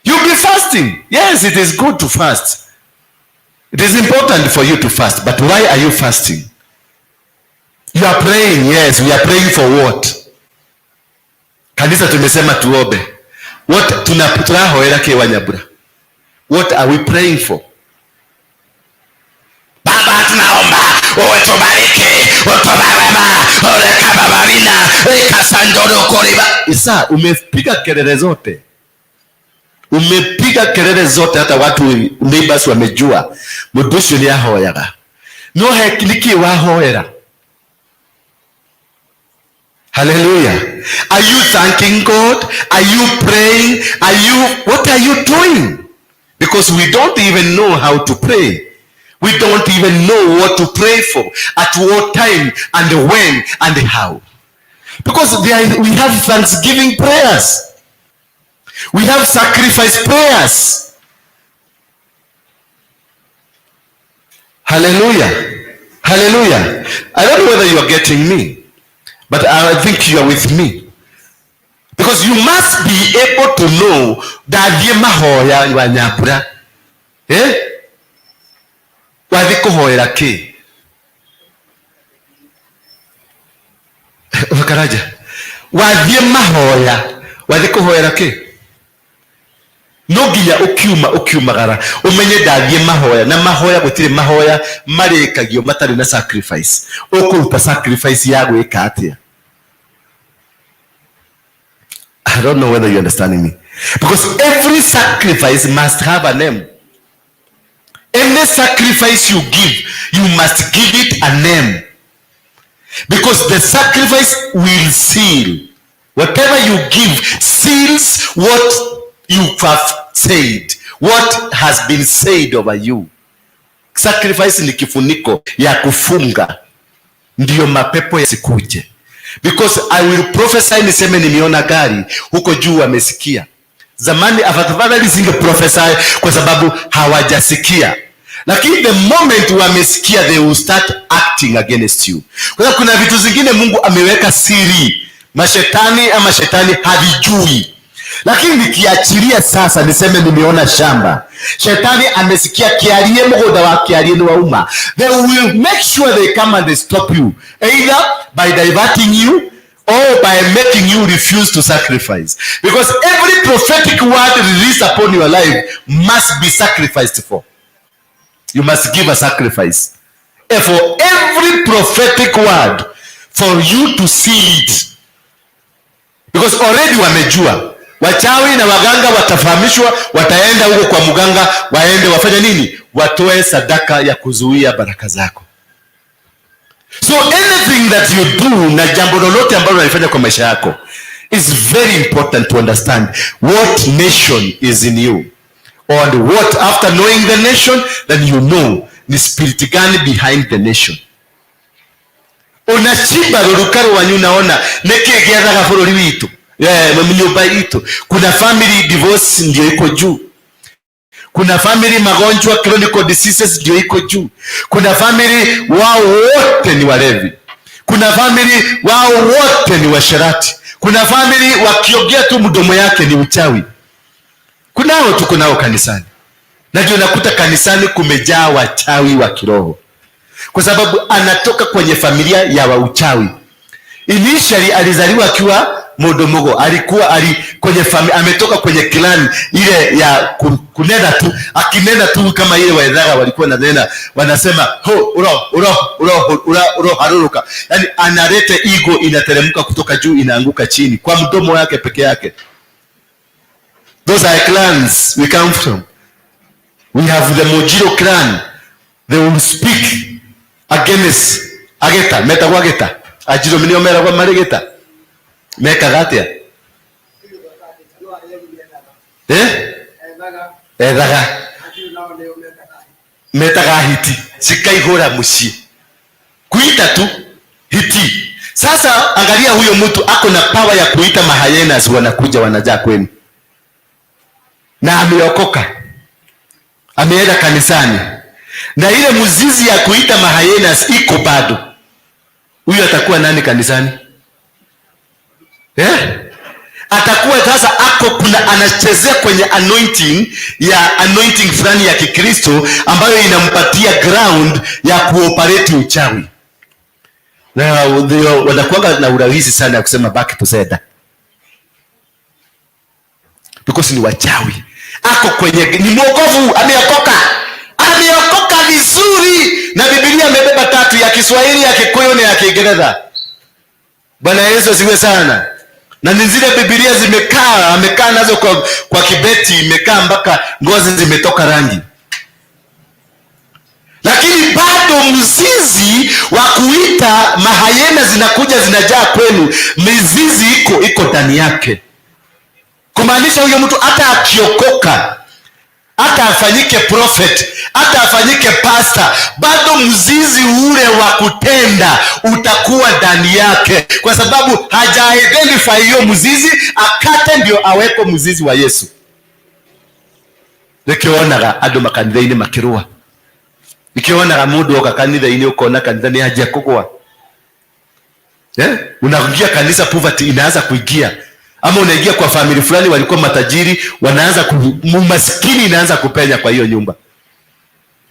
Speaker 5: You'll be fasting. Yes, it is good to fast. It is important for you to fast. But why are you fasting? You are praying. Yes, we are praying for what? Kanisa tumesema tuombe. What tunahoera kĩ Wanyabura? What are we praying for? Baba, tunaomba utubariki, utubarema, urekababarina, rekasandoro koriba. Isa, umepiga kelele zote. Umepiga kelele zote hata watu neighbors wamejua. Mũndũ ũcio nĩ ahoyaga. No he nĩkĩ wahoera? Hallelujah. Are you thanking God? Are you praying? What are you doing? Because we don't even know how to pray. We don't even know what to pray for, at what time, and when, and how. Because we have thanksgiving prayers. We have sacrifice prayers. Hallelujah. Hallelujah. I don't know whether you are getting me, but I think you are with me. Because you must be able to know ndathiĩ mahoya Wanyabura. Eh? Wathiĩ kũhoera kĩ? Wakaraja. Wathiĩ mahoya, wathiĩ kũhoera kĩ? No nginya ũkiuma ũkiumagara ũmenye ndathiĩ mahoya, na mahoya gũtirĩ mahoya marĩkagio matarĩ na sacrifice. Ũkũruta sacrifice ya gwĩka atĩa? I don't know whether you understanding me. Because every sacrifice must have a name. Any sacrifice you give, you must give it a name. Because the sacrifice will seal. Whatever you give seals what you have said. What has been said over you. Sacrifice ni kifuniko ya kufunga. Ndiyo mapepo yasikuje. Because I will prophesy niseme nimeona gari huko juu wamesikia. Zamani afadhali singe prophesy kwa sababu hawajasikia. Lakini the moment wamesikia, they will start acting against you. Kwa sababu kuna vitu zingine Mungu ameweka siri. Mashetani ama shetani havijui. Lakini nikiachilia sasa niseme nimeona shamba, shetani amesikia kiarie mugunda wa kiarie ni wauma. They will make sure they come and they stop you, either by diverting you or by making you refuse to sacrifice. Because every prophetic word released upon your life must be sacrificed for. You must give a sacrifice. And for every prophetic word, for you to see it. Because already wamejua. Wachawi na waganga watafahamishwa, wataenda huko kwa mganga, waende wafanye nini? Watoe sadaka ya kuzuia baraka zako. So anything that you do, na jambo lolote ambalo unalifanya kwa maisha yako, is very important to understand what nation is in you. And what, after knowing the nation, then you know ni spirit gani behind the nation. Unachimba ruruka rwanyu, unaona niki giathaga bururi witu, nyumba itu. Kuna family divorce ndio iko juu, kuna family magonjwa, chronic diseases ndio iko juu, kuna family wao wote ni walevi, kuna family wao wote ni washerati, kuna family wakiongea tu mdomo yake ni uchawi. Kunao, tuko nao kanisani, na ndio nakuta kanisani kumejaa wachawi wa kiroho, kwa sababu anatoka kwenye familia ya wauchawi. Initially alizaliwa akiwa modomogo, alikuwa kwenye ametoka kwenye clan ile ya kunena tu, akinena tu kama ile waedhaga walikuwa nanena, wanasema ho uro uro uro uro uro haruruka, yani analeta ego inateremka kutoka juu inaanguka chini kwa mdomo wake peke yake. Those are clans we come from. We have the Mojiro clan. They will speak against Ageta, metagwo Ageta. Ajiro nĩo meragwo marĩ gĩta. Mekaga atĩa? Eh? Ethaga. Metaga hiti. Cikaihũra mũciĩ. Kuita tu hiti. Sasa angalia huyo mtu ako na power ya kuita mahyenas wanakuja wanajaa kwenu. Na ameokoka. Ameenda kanisani. Na ile mzizi ya kuita mahyenas iko bado. Huyu atakuwa nani kanisani? Eh? Atakuwa sasa ako kuna anachezea kwenye anointing ya anointing fulani ya Kikristo ambayo inampatia ground ya kuoperate uchawi. Na wanakuanga na urahisi sana ya kusema back to sender. Because ni wachawi. Ako kwenye ni mwokovu, ameokoka. Ameokoka vizuri na Biblia amebeba tatu, ya Kiswahili, ya Kikuyu na ya Kiingereza. Bwana Yesu asifiwe sana. Na ni zile Biblia zimekaa, amekaa nazo kwa kibeti, imekaa mpaka ngozi zimetoka rangi. Lakini bado mzizi wa kuita mahayena zinakuja zinajaa kwenu, mizizi iko ndani yake. Kumaanisha huyo mtu hata akiokoka, hata afanyike prophet, hata afanyike pastor, bado mzizi ule wa kutenda utakuwa ndani yake, kwa sababu haja identify hiyo mzizi, akate ndio aweko mzizi wa Yesu. Nikionaga andu makanitha-inĩ makĩrũa, nikionaga mũndũ oka kanitha-inĩ ũkona kanitha nĩ anjia kũgũa. Unaingia kanisa, poverty inaanza kuingia. Ama unaingia kwa family fulani walikuwa matajiri, wanaanza umaskini inaanza kupenya kwa hiyo nyumba.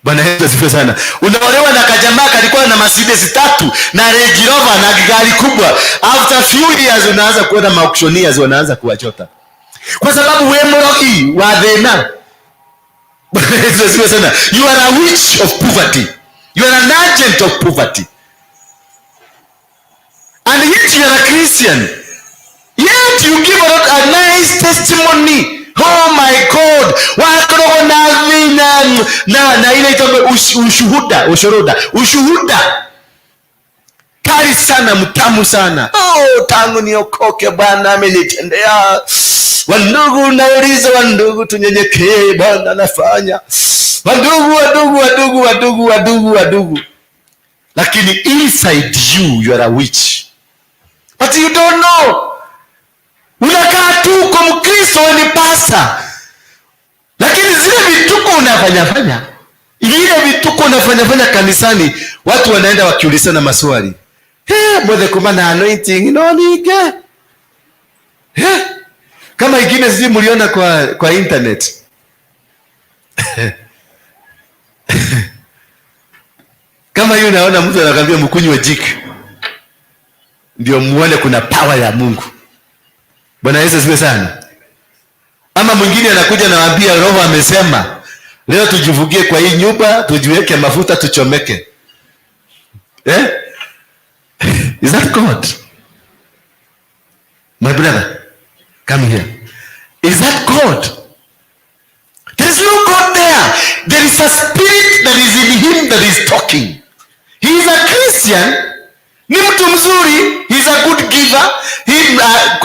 Speaker 5: Bwana Yesu asifiwe sana. Unaolewa na kajamaa kalikuwa na Mercedes 3 na Range Rover na gari kubwa. After few years unaanza kuona maauctioneers wanaanza kuwachota. Kwa sababu we mrogi wa thina. Bwana Yesu asifiwe sana. You are a witch of poverty. You are an agent of poverty. And yet you are a Christian. Yet you give out a nice testimony. Oh my God. Wakoragwo na thina na ile itakuwa ushuhuda, ushuhuda, ushuhuda. Kali sana, mtamu sana. Oh, tangu niokoke Bwana amenitendea. Wandugu, nauliza wandugu, tunyenyekee, Bwana anafanya. Wandugu, wandugu, wandugu, wandugu, wandugu, wandugu. Lakini inside you, you are a witch. But you don't know. Unakaa tu uko Mkristo, wewe ni pastor. Lakini zile vituko unafanya fanya, ile vituko unafanya fanya kanisani, watu wanaenda wakiulizana maswali. Hey, mwethe kuma na anointing no nige. Hey, kama ingine sijui mliona kwa internet. Kama hiyo unaona mtu anakuambia mkunywe jik ndio muone kuna power ya Mungu. Bwana Yesu asifiwe sana. Ama mwingine anakuja anawaambia Roho amesema leo tujivugie kwa hii nyumba, tujiweke mafuta tuchomeke. Is that God? My brother, come here. Is that God? There is no God there. There is a spirit that is in him that is talking. He is a Christian. Ni mtu mzuri. He is a good giver. He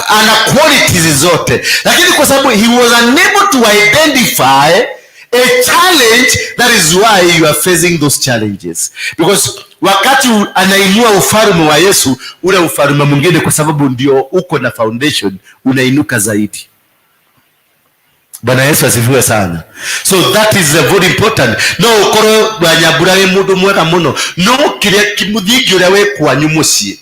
Speaker 5: ana qualities zote. Lakini kwa sababu he was unable to identify A challenge, that is why you are facing those challenges. Because wakati anainua ufalme wa Yesu, ule ufalme mwingine, kwa sababu ndio uko na foundation, unainuka zaidi. Bwana Yesu asifiwe sana. So that is a very important. No ukorwo wanyambura wi mundu mwega muno, no kiria muthingi uria wi kwanyu mucii,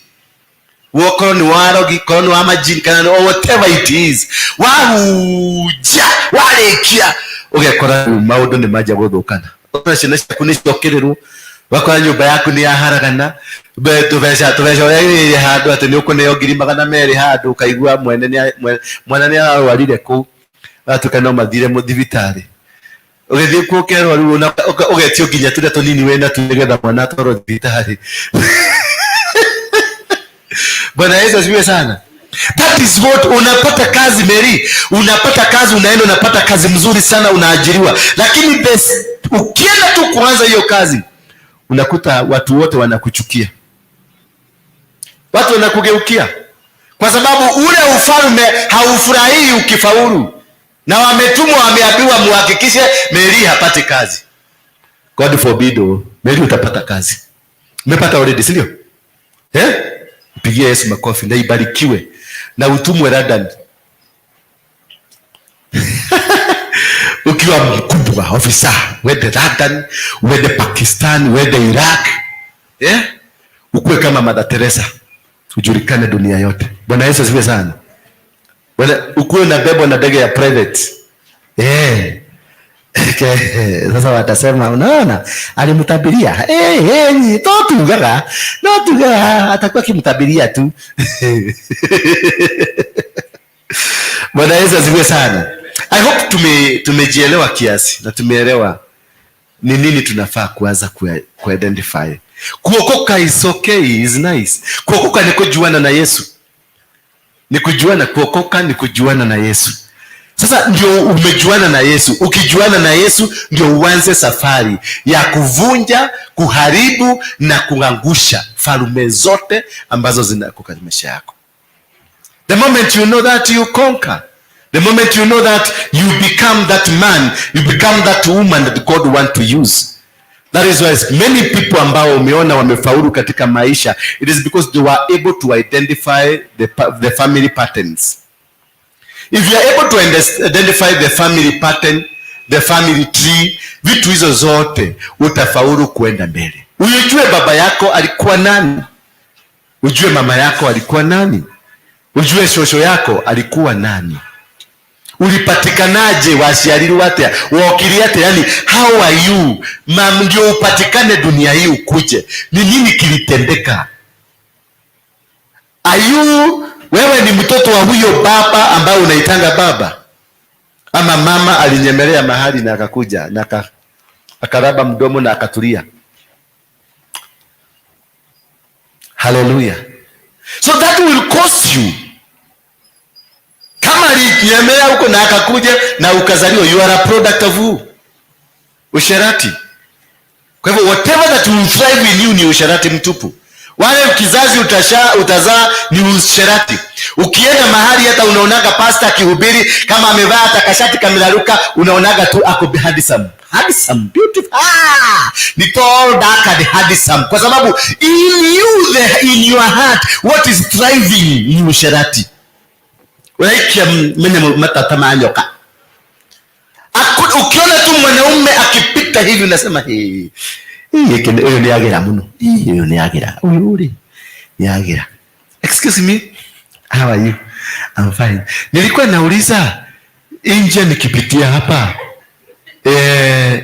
Speaker 5: wokorwo ni warogi, korwo ni wa majini, kana or whatever it is, wahunjia warikia, ugekora riu maundu ni manjia guthukana. Ũkora ciana ciaku nĩ ciokĩrĩrwo, ũgakora nyũmba yaku nĩ yaharagana, tũbeca tũbeca ũrĩa wĩrĩ handũ atĩ nĩ ũkũneo 200,000 handũ, ũkaigua mwene mwana nĩ ararwarire kũu, agatuĩka no mathire thibitarĩ, ũgĩthiĩ kuo ũkerwo rĩu ũgetio nginya tũrĩa tũnini wĩna tu nĩgetha mwana atwarwo thibitarĩ. Bwana Yesu asifiwe sana. That is what unapata kazi, Mary. Unapata kazi, unaenda unapata kazi mzuri sana, unaajiriwa. Lakini ukienda tu kuanza hiyo kazi, unakuta watu wote wanakuchukia. Watu wanakugeukia. Kwa sababu ule ufalme haufurahii ukifaulu. Na wametumwa, wameambiwa muhakikishe Mary hapati kazi. God forbid, oh, Mary utapata kazi. Umepata already, si ndio? Eh? Pigia Yesu makofi na ibarikiwe na utumwe London. Ukiwa mkubwa ofisa, uende London, uende Pakistan, uende Iraq. Eh? Ukuwe kama Mother Teresa, ujulikane dunia yote. Bwana Yesu asifiwe sana. Bwana, ukuwe unabebwa na ndege ya private. Okay. Sasa watasema unaona alimtabiria. To tugaga. No tugaga atakuwa akimtabiria tu. Bwana Yesu asifiwe sana. I hope tumejielewa kiasi na tumeelewa ni nini tunafaa kuanza ku-identify. Kuokoka is okay, is nice. Kuokoka ni kujuana na Yesu. Ni kujuana, kuokoka ni kujuana na Yesu. Sasa ndio umejuana na Yesu. Ukijuana na Yesu ndio uanze safari ya kuvunja, kuharibu na kuangusha falme zote ambazo zinako katika maisha yako. The moment you know that, you conquer. The moment you know that, you become that man, you become that woman that God want to use. That is why many people ambao umeona wamefaulu katika maisha, it is because they were able to identify the family patterns. If you are able to identify the family pattern, the family tree, vitu hizo zote, utafaulu kuenda mbele. Ujue baba yako alikuwa nani, ujue mama yako alikuwa nani, ujue shosho yako alikuwa nani, ulipatikanaje, washiariri atia, wokiri atia, yani how are you mam, ndio upatikane dunia hii ukuje, ni nini kilitendeka? Are you, wewe ni mtoto wa huyo baba ambaye unaitanga baba, ama mama alinyemelea mahali na akakuja na akaraba mdomo na akatulia? Hallelujah. So that will cost you. Kama alinyemelea huko na akakuja na ukazaliwa, you are a product of who? Usherati. Kwa hivyo whatever that will thrive in you ni usherati mtupu. Wale kizazi utazaa ni usherati. Ukienda mahali hata unaonaga pastor akihubiri kama amevaa hata kashati kameraruka, unaonaga tu ako handsome. Handsome, beautiful. Ni tall, dark and handsome. Kwa sababu in your heart what is thriving ni usherati. Unaikia mwenye matata manyoka. Ukiona tu mwanaume akipita hivi unasema hii. Hii huyu ni agira muno. Hii huyu ni agira. Huyu uri ni agira. Excuse me. How are you? I'm fine. Nilikuwa nauliza nje nikipitia hapa,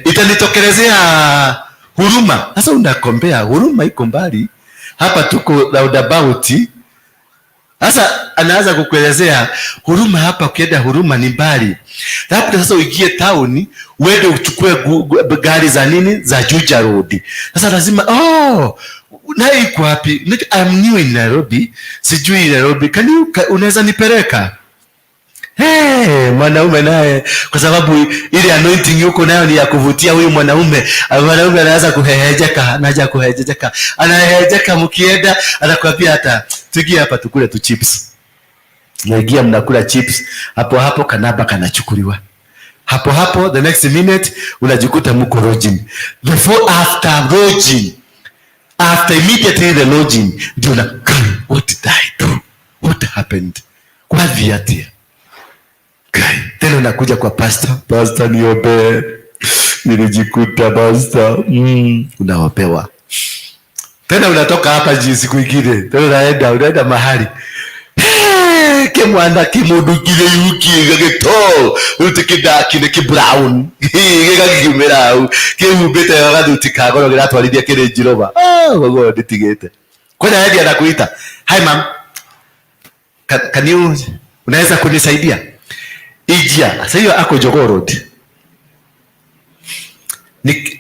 Speaker 5: itanitokelezea huruma. Sasa unakombea huruma iko mbali. Hapa tuko roundabout. Sasa anaanza kukuelezea huruma hapa, ukienda huruma ni mbali. Labda sasa uingie town uende uchukue gari za nini za Juja Road. Sasa lazima, oh, na iko wapi? I'm new in Nairobi. Sijui Nairobi. Can you, unaweza nipeleka? Hey, mwanaume naye kwa sababu ile anointing yuko nayo ni ya kuvutia huyu mwanaume. Mwanaume anaanza kuhehejeka, anaanza kuhehejeka. Anahehejeka, mkienda anakuambia hata tuingie hapa tukule tu chips. Naingia mnakula chips, hapo hapo kanaba kanachukuliwa.
Speaker 4: Hapo hapo the next minute unajikuta mko lodging. Before after lodging, after immediately the lodging, ndio na what did I do? What happened? Kwa viatia. Kai, tena unakuja kwa pastor, pastor niombe. Nilijikuta pastor. Unaopewa. Tena unatoka hapa siku ingine, tena unaenda mahali. Hey, kimwana kimundu kire yuki gagito rutikida kine ki brown gigakiumira hau kihumbite gathuti ka goro giratwarithia kiri njirova. Oh, gogo nditigite kwenda hendi anakuita, hi ma'am, can you, unaweza kunisaidia ijia sasa hiyo ako Jogoo Road ni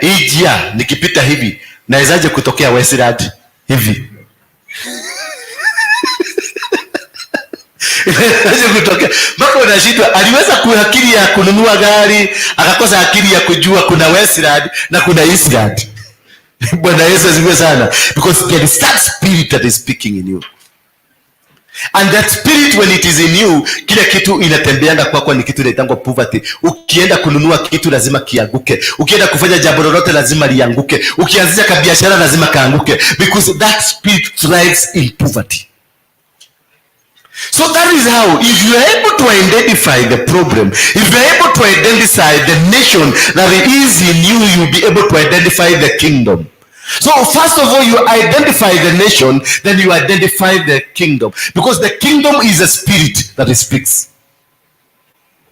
Speaker 4: ijia nikipita hivi nawezaje kutokea Westland hivi? Kutokea mpaka unashindwa. Aliweza kuakili ya kununua gari akakosa akili ya kujua kuna Westland na kuna Eastland. Bwana Yesu asifiwe sana, because there is that spirit that is speaking in you, and that spirit when it is in you, kile kitu inatembeanga kwako ni kitu inaitangwa poverty. Ukienda kununua kitu lazima kianguke, ukienda kufanya jambo lolote lazima lianguke, ukianzisha kabiashara lazima kaanguke, because that spirit thrives in poverty. So that is how, if you are able to identify the problem, if you are able to identify the nation that is in you, you'll be able to identify the kingdom. So first of all, you identify the nation, then you identify the kingdom. Because the kingdom is a spirit that speaks.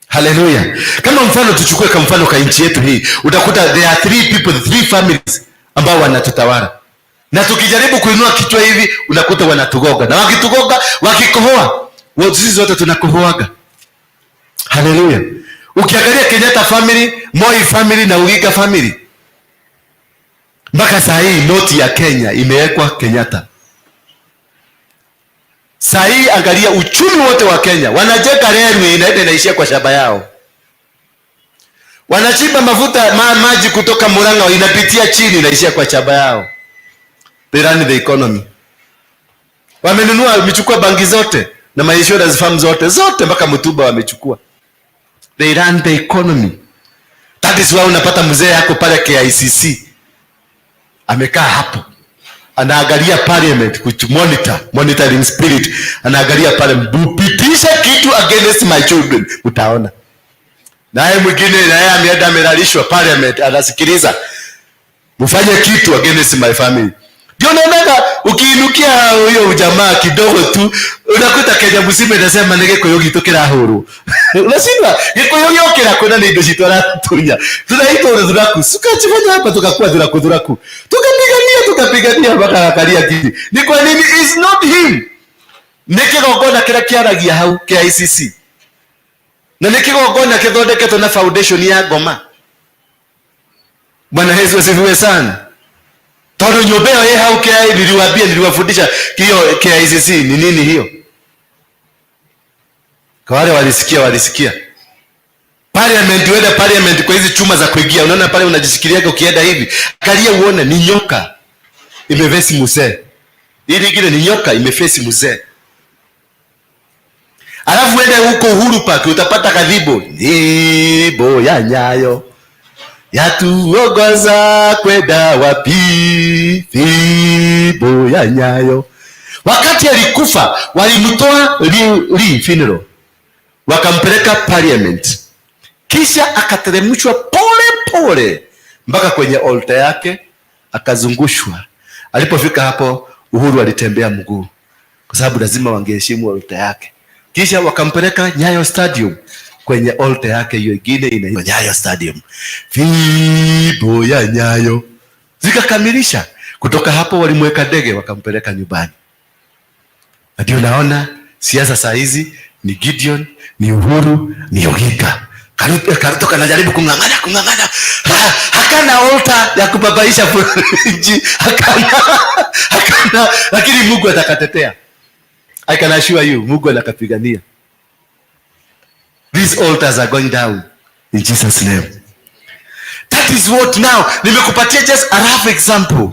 Speaker 4: Hallelujah. Kama mfano tuchukue kama mfano ka nchi yetu hii, utakuta there are three people, three families ambao wanatutawala. Na tukijaribu kuinua kichwa hivi unakuta wanatugoga. Na wakitugoga, wakikohoa, sisi zote tunakohoaga. Hallelujah. Ukiangalia Kenyatta family, Moi family na Odinga family, mpaka saa hii noti ya Kenya imewekwa Kenyatta. Saa hii angalia uchumi wote wa Kenya, wanajenga reli inaenda inaishia kwa shamba yao. Wanachimba mafuta maji kutoka Murang'a inapitia chini inaishia kwa shamba yao. They run the economy. Wamenunua, wamechukua bangi zote na ma insurance firm zote zote mpaka Mutuba wamechukua. They run the economy. That is why unapata mzee yako pale KICC amekaa hapo anaangalia parliament, monitor, monitoring spirit, anaangalia pale, mpitisha kitu against my children, utaona. Naye mwingine naye ameenda amelalishwa parliament, anasikiliza, mfanye kitu against my family. Ndio naonaga ukiinukia huyo ujamaa kidogo tu unakuta Kenya mzima inasema ni Gikuyu gitu kirahurwo. Unashindwa Gikuyu giokira kuna ni indo citu aratunya. Tunaitwa thuraku. Tukachifanya hapa tukakuwa thuraku thuraku. Tukapigania mpaka akalia kiti. Ni kwa nini? Is not him. Ni kigongona kira kiaragia hau KICC. Na ni kigongona kithondeketwo na foundation ya ngoma. Bwana Yesu asifiwe sana. Tondu nyumba ĩyo ĩ hau KICC, niliwaambia, niliwafundisha hiyo KICC ni nini hiyo. Kwa wale walisikia, walisikia. Parliament, uende parliament kwa hizi chuma za kuingia, unaona pale unajishikilia ukienda hivi. Angalia uone ni nyoka imevesi mzee. Hii nyingine ni nyoka imefesi mzee. Alafu uende huko Uhuru Park utapata kadhibo. Nibo ya Nyayo yatuongoza kwenda wapi? Fimbo ya Nyayo. Wakati alikufa walimtoa li funeral, wakampeleka parliament, kisha akateremshwa pole pole mpaka kwenye altar yake akazungushwa. Alipofika hapo Uhuru alitembea mguu kwa sababu lazima wangeheshimu altar yake. Kisha wakampeleka Nyayo Stadium kwenye altar yake hiyo ingine inaitwa Nyayo Stadium. Fimbo ya Nyayo zikakamilisha. Kutoka hapo walimweka ndege wakampeleka nyumbani. Na ndio naona siasa saa hizi ni Gideon, ni Uhuru, ni Odinga. Karuto kanajaribu kung'ang'ana, kung'ang'ana. Hakana altar ya kubabaisha nchi. Hakana, hakana, lakini Mungu atakatetea. I can assure you, Mungu atakapigania. These altars are going down in Jesus' name. That is what now, nimekupatia just a rough example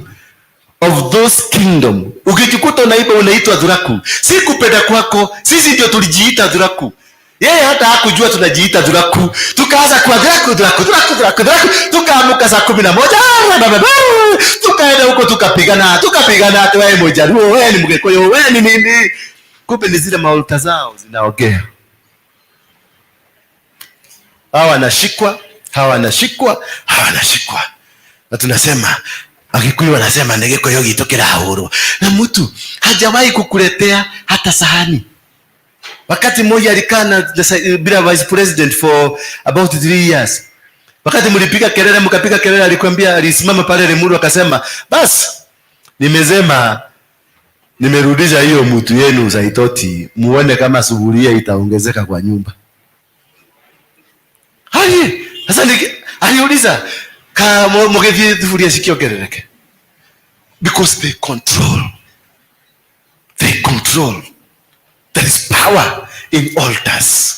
Speaker 4: of those kingdom. Ukijikuta unaiba unaitwa dhuraku. Si kupenda kwako, sisi ndio tulijiita dhuraku.
Speaker 5: Yeye hata hakujua tunajiita Dhuraku. Tukaanza kwa Dhuraku, Dhuraku, Dhuraku, Dhuraku, Dhuraku. Tukaamuka saa 11. Tukaenda huko tukapigana, tukapigana, wewe Mjaluo, wewe ni Mgikuyu, wewe ni nini? Kumbe ni zile maaltar zao zinaongea. Hawa wanashikwa, hawa wanashikwa, hawa wanashikwa. Na tunasema Agikuyu wanasema nĩ Gĩkũyũ gitũ kĩrahũrwo. Na mtu hajawahi kukuletea hata sahani. Wakati mmoja alikaa na bila vice president for about 3 years. Wakati mlipiga kelele, mkapiga kelele, alikwambia, alisimama pale Limuru akasema, bas nimesema nimerudisha hiyo mtu yenu Saitoti, muone kama sufuria itaongezeka kwa nyumba. Hai, sasa aliuliza ka mugithie thufuria cikiongerereke, because they control. They control. There is power in altars.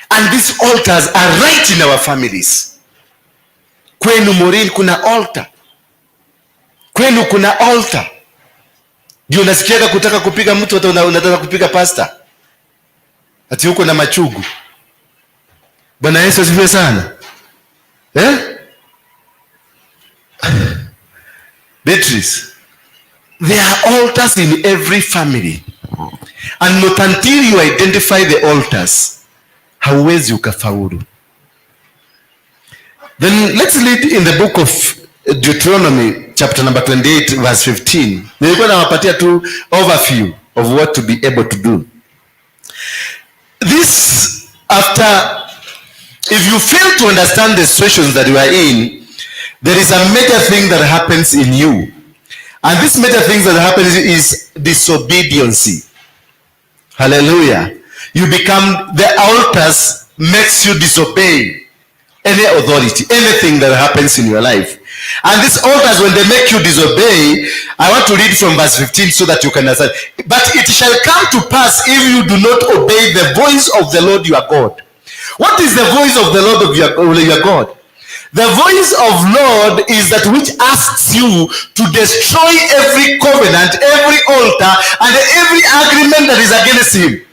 Speaker 5: And these altars are right in our families. Kwenu Maureen kuna altar. Kwenu kuna altar. Ndio unasikiaga kutaka kupiga mtu, hata unataka kupiga pastor. Ati huko na machugu. Bwana Yesu asifiwe sana. Eh? Beatrice, there are altars in every family. And not until you identify the altars, hauwezi ukafaulu. Then let's read in the book of Deuteronomy chapter number 28 verse 15. Nilikuwa nawapatia tu overview of what to be able to do. This after, if you fail to understand the situations that you are in, there is a major thing that happens in you. And this major thing that happens is disobedience. Hallelujah. You become, the altars makes you disobey any authority, anything that happens in your life. And these altars, when they make you disobey, I want to read from verse 15 so that you can understand. But it shall come to pass if you do not obey the voice of the Lord your God. What is the voice of the Lord of your God? The voice of Lord is that which asks you to destroy every covenant, every altar, and every agreement that is against him.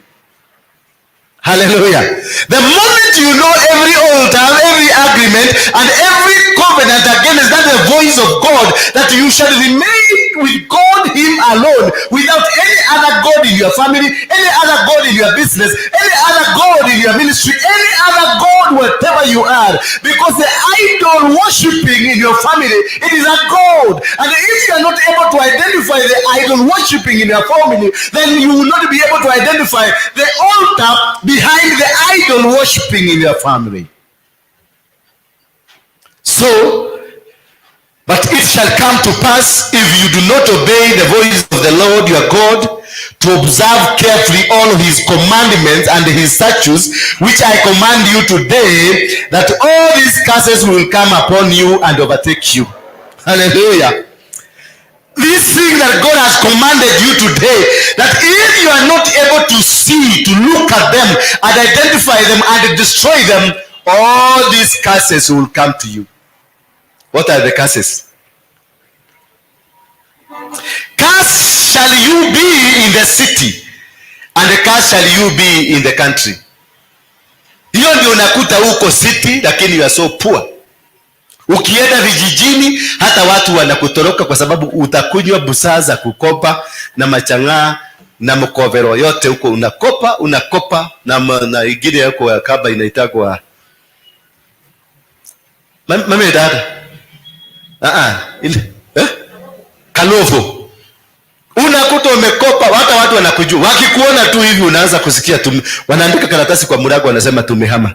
Speaker 5: Hallelujah. The moment you know every altar, every agreement, and every covenant against that, the voice of God, that you shall remain with God him alone, without any other God in your family, any other God in your business, any other God in your ministry, any other God whatever you are. Because the idol worshiping in your family, it is a God. And if you are not able to identify the idol worshiping in your family, then you will not be able to identify the altar behind the idol worshiping in your family. So, but it shall come to pass if you do not obey the voice of the Lord your God, to observe carefully all his commandments and his statutes, which I command you today, that all these curses will come upon you and overtake you. Hallelujah. This thing that God has commanded you today, that if you are not able to see, to look at them and identify them and destroy them, all these curses will come to you. What are the curses? Curse shall you be in the city, and the curse shall you be in the country. Hiyo ndio unakuta huko city, lakini you are so poor. Ukienda vijijini hata watu wanakutoroka kwa sababu utakunywa busaa za kukopa na machang'aa na mkovero yote huko unakopa, unakopa na ingine yako ya kaba inaitagwa mami dada. Ile eh? Kalovo. Unakuta umekopa, hata watu wanakujua. Wakikuona tu hivi unaanza kusikia wanaandika karatasi kwa mlango wanasema tumehama.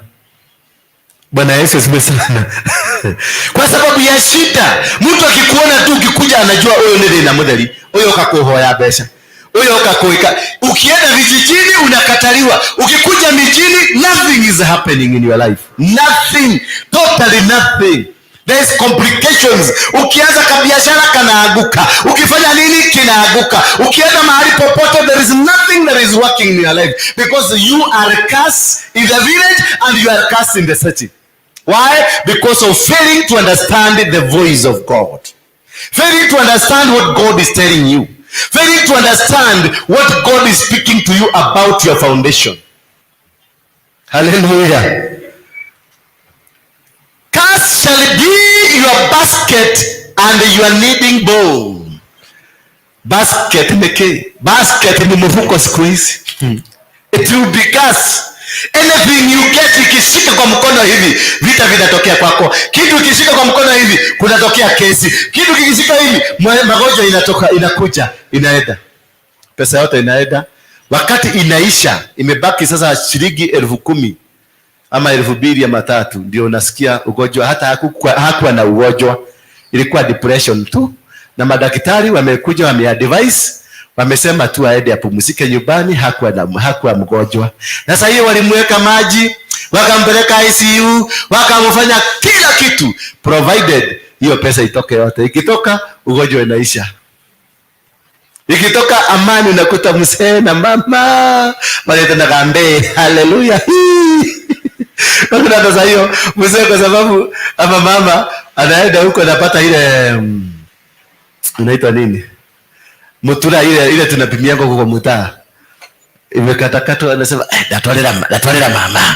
Speaker 5: Bwana Yesu asifiwe sana. Kwa sababu ya shida. Mtu akikuona tu ukikuja anajua huyo ni thina mutheri. Huyo kakuhoya mbeca. Huyo kakuika. Ukienda vijijini unakataliwa. Ukikuja mijini nothing is happening in your life. Nothing. Totally nothing. There is complications. Ukianza kabiashara kanaanguka. Ukifanya nini kinaanguka. Ukienda mahali popote there is nothing that is working in your life because you are cursed in the village and you are cursed in the city. Why? Because of failing to understand the voice of God. Failing to understand what God is telling you. Failing to understand what God is speaking to you about your foundation. Haleluya. Curse shall be your basket and your kneading bowl. Basket ni kĩ? Basket ni mfuko siku hizi. It will be curse. Anything you get ikishika kwa mkono hivi, vita vinatokea kwako. Kitu ikishika kwa mkono hivi, kunatokea kesi. Kitu kikishika hivi, magonjwa inatoka, inakuja, inaenda. Pesa yote inaenda. Wakati inaisha, imebaki sasa shilingi 10,000 ama 2,000 ama 3,000, ndio unasikia ugonjwa. Hata hakuwa na ugonjwa, ilikuwa depression tu, na madaktari wamekuja wameadvise, wamesema tu aende apumzike nyumbani, hakuwa mgonjwa. Sasa hiyo walimweka maji, wakampeleka ICU, wakamfanya kila kitu, provided hiyo pesa itoke yote. Ikitoka ugonjwa inaisha. Ikitoka amani, unakuta mzee na mama wanaitana kambe, haleluya. Unakuta sasa hiyo mzee, kwa sababu ama mama anaenda huko anapata ile inaitwa nini, mutura ile tunapimia huko kwa mtaa, imekatakatwa, anasema datwalera mama, datwalera mama.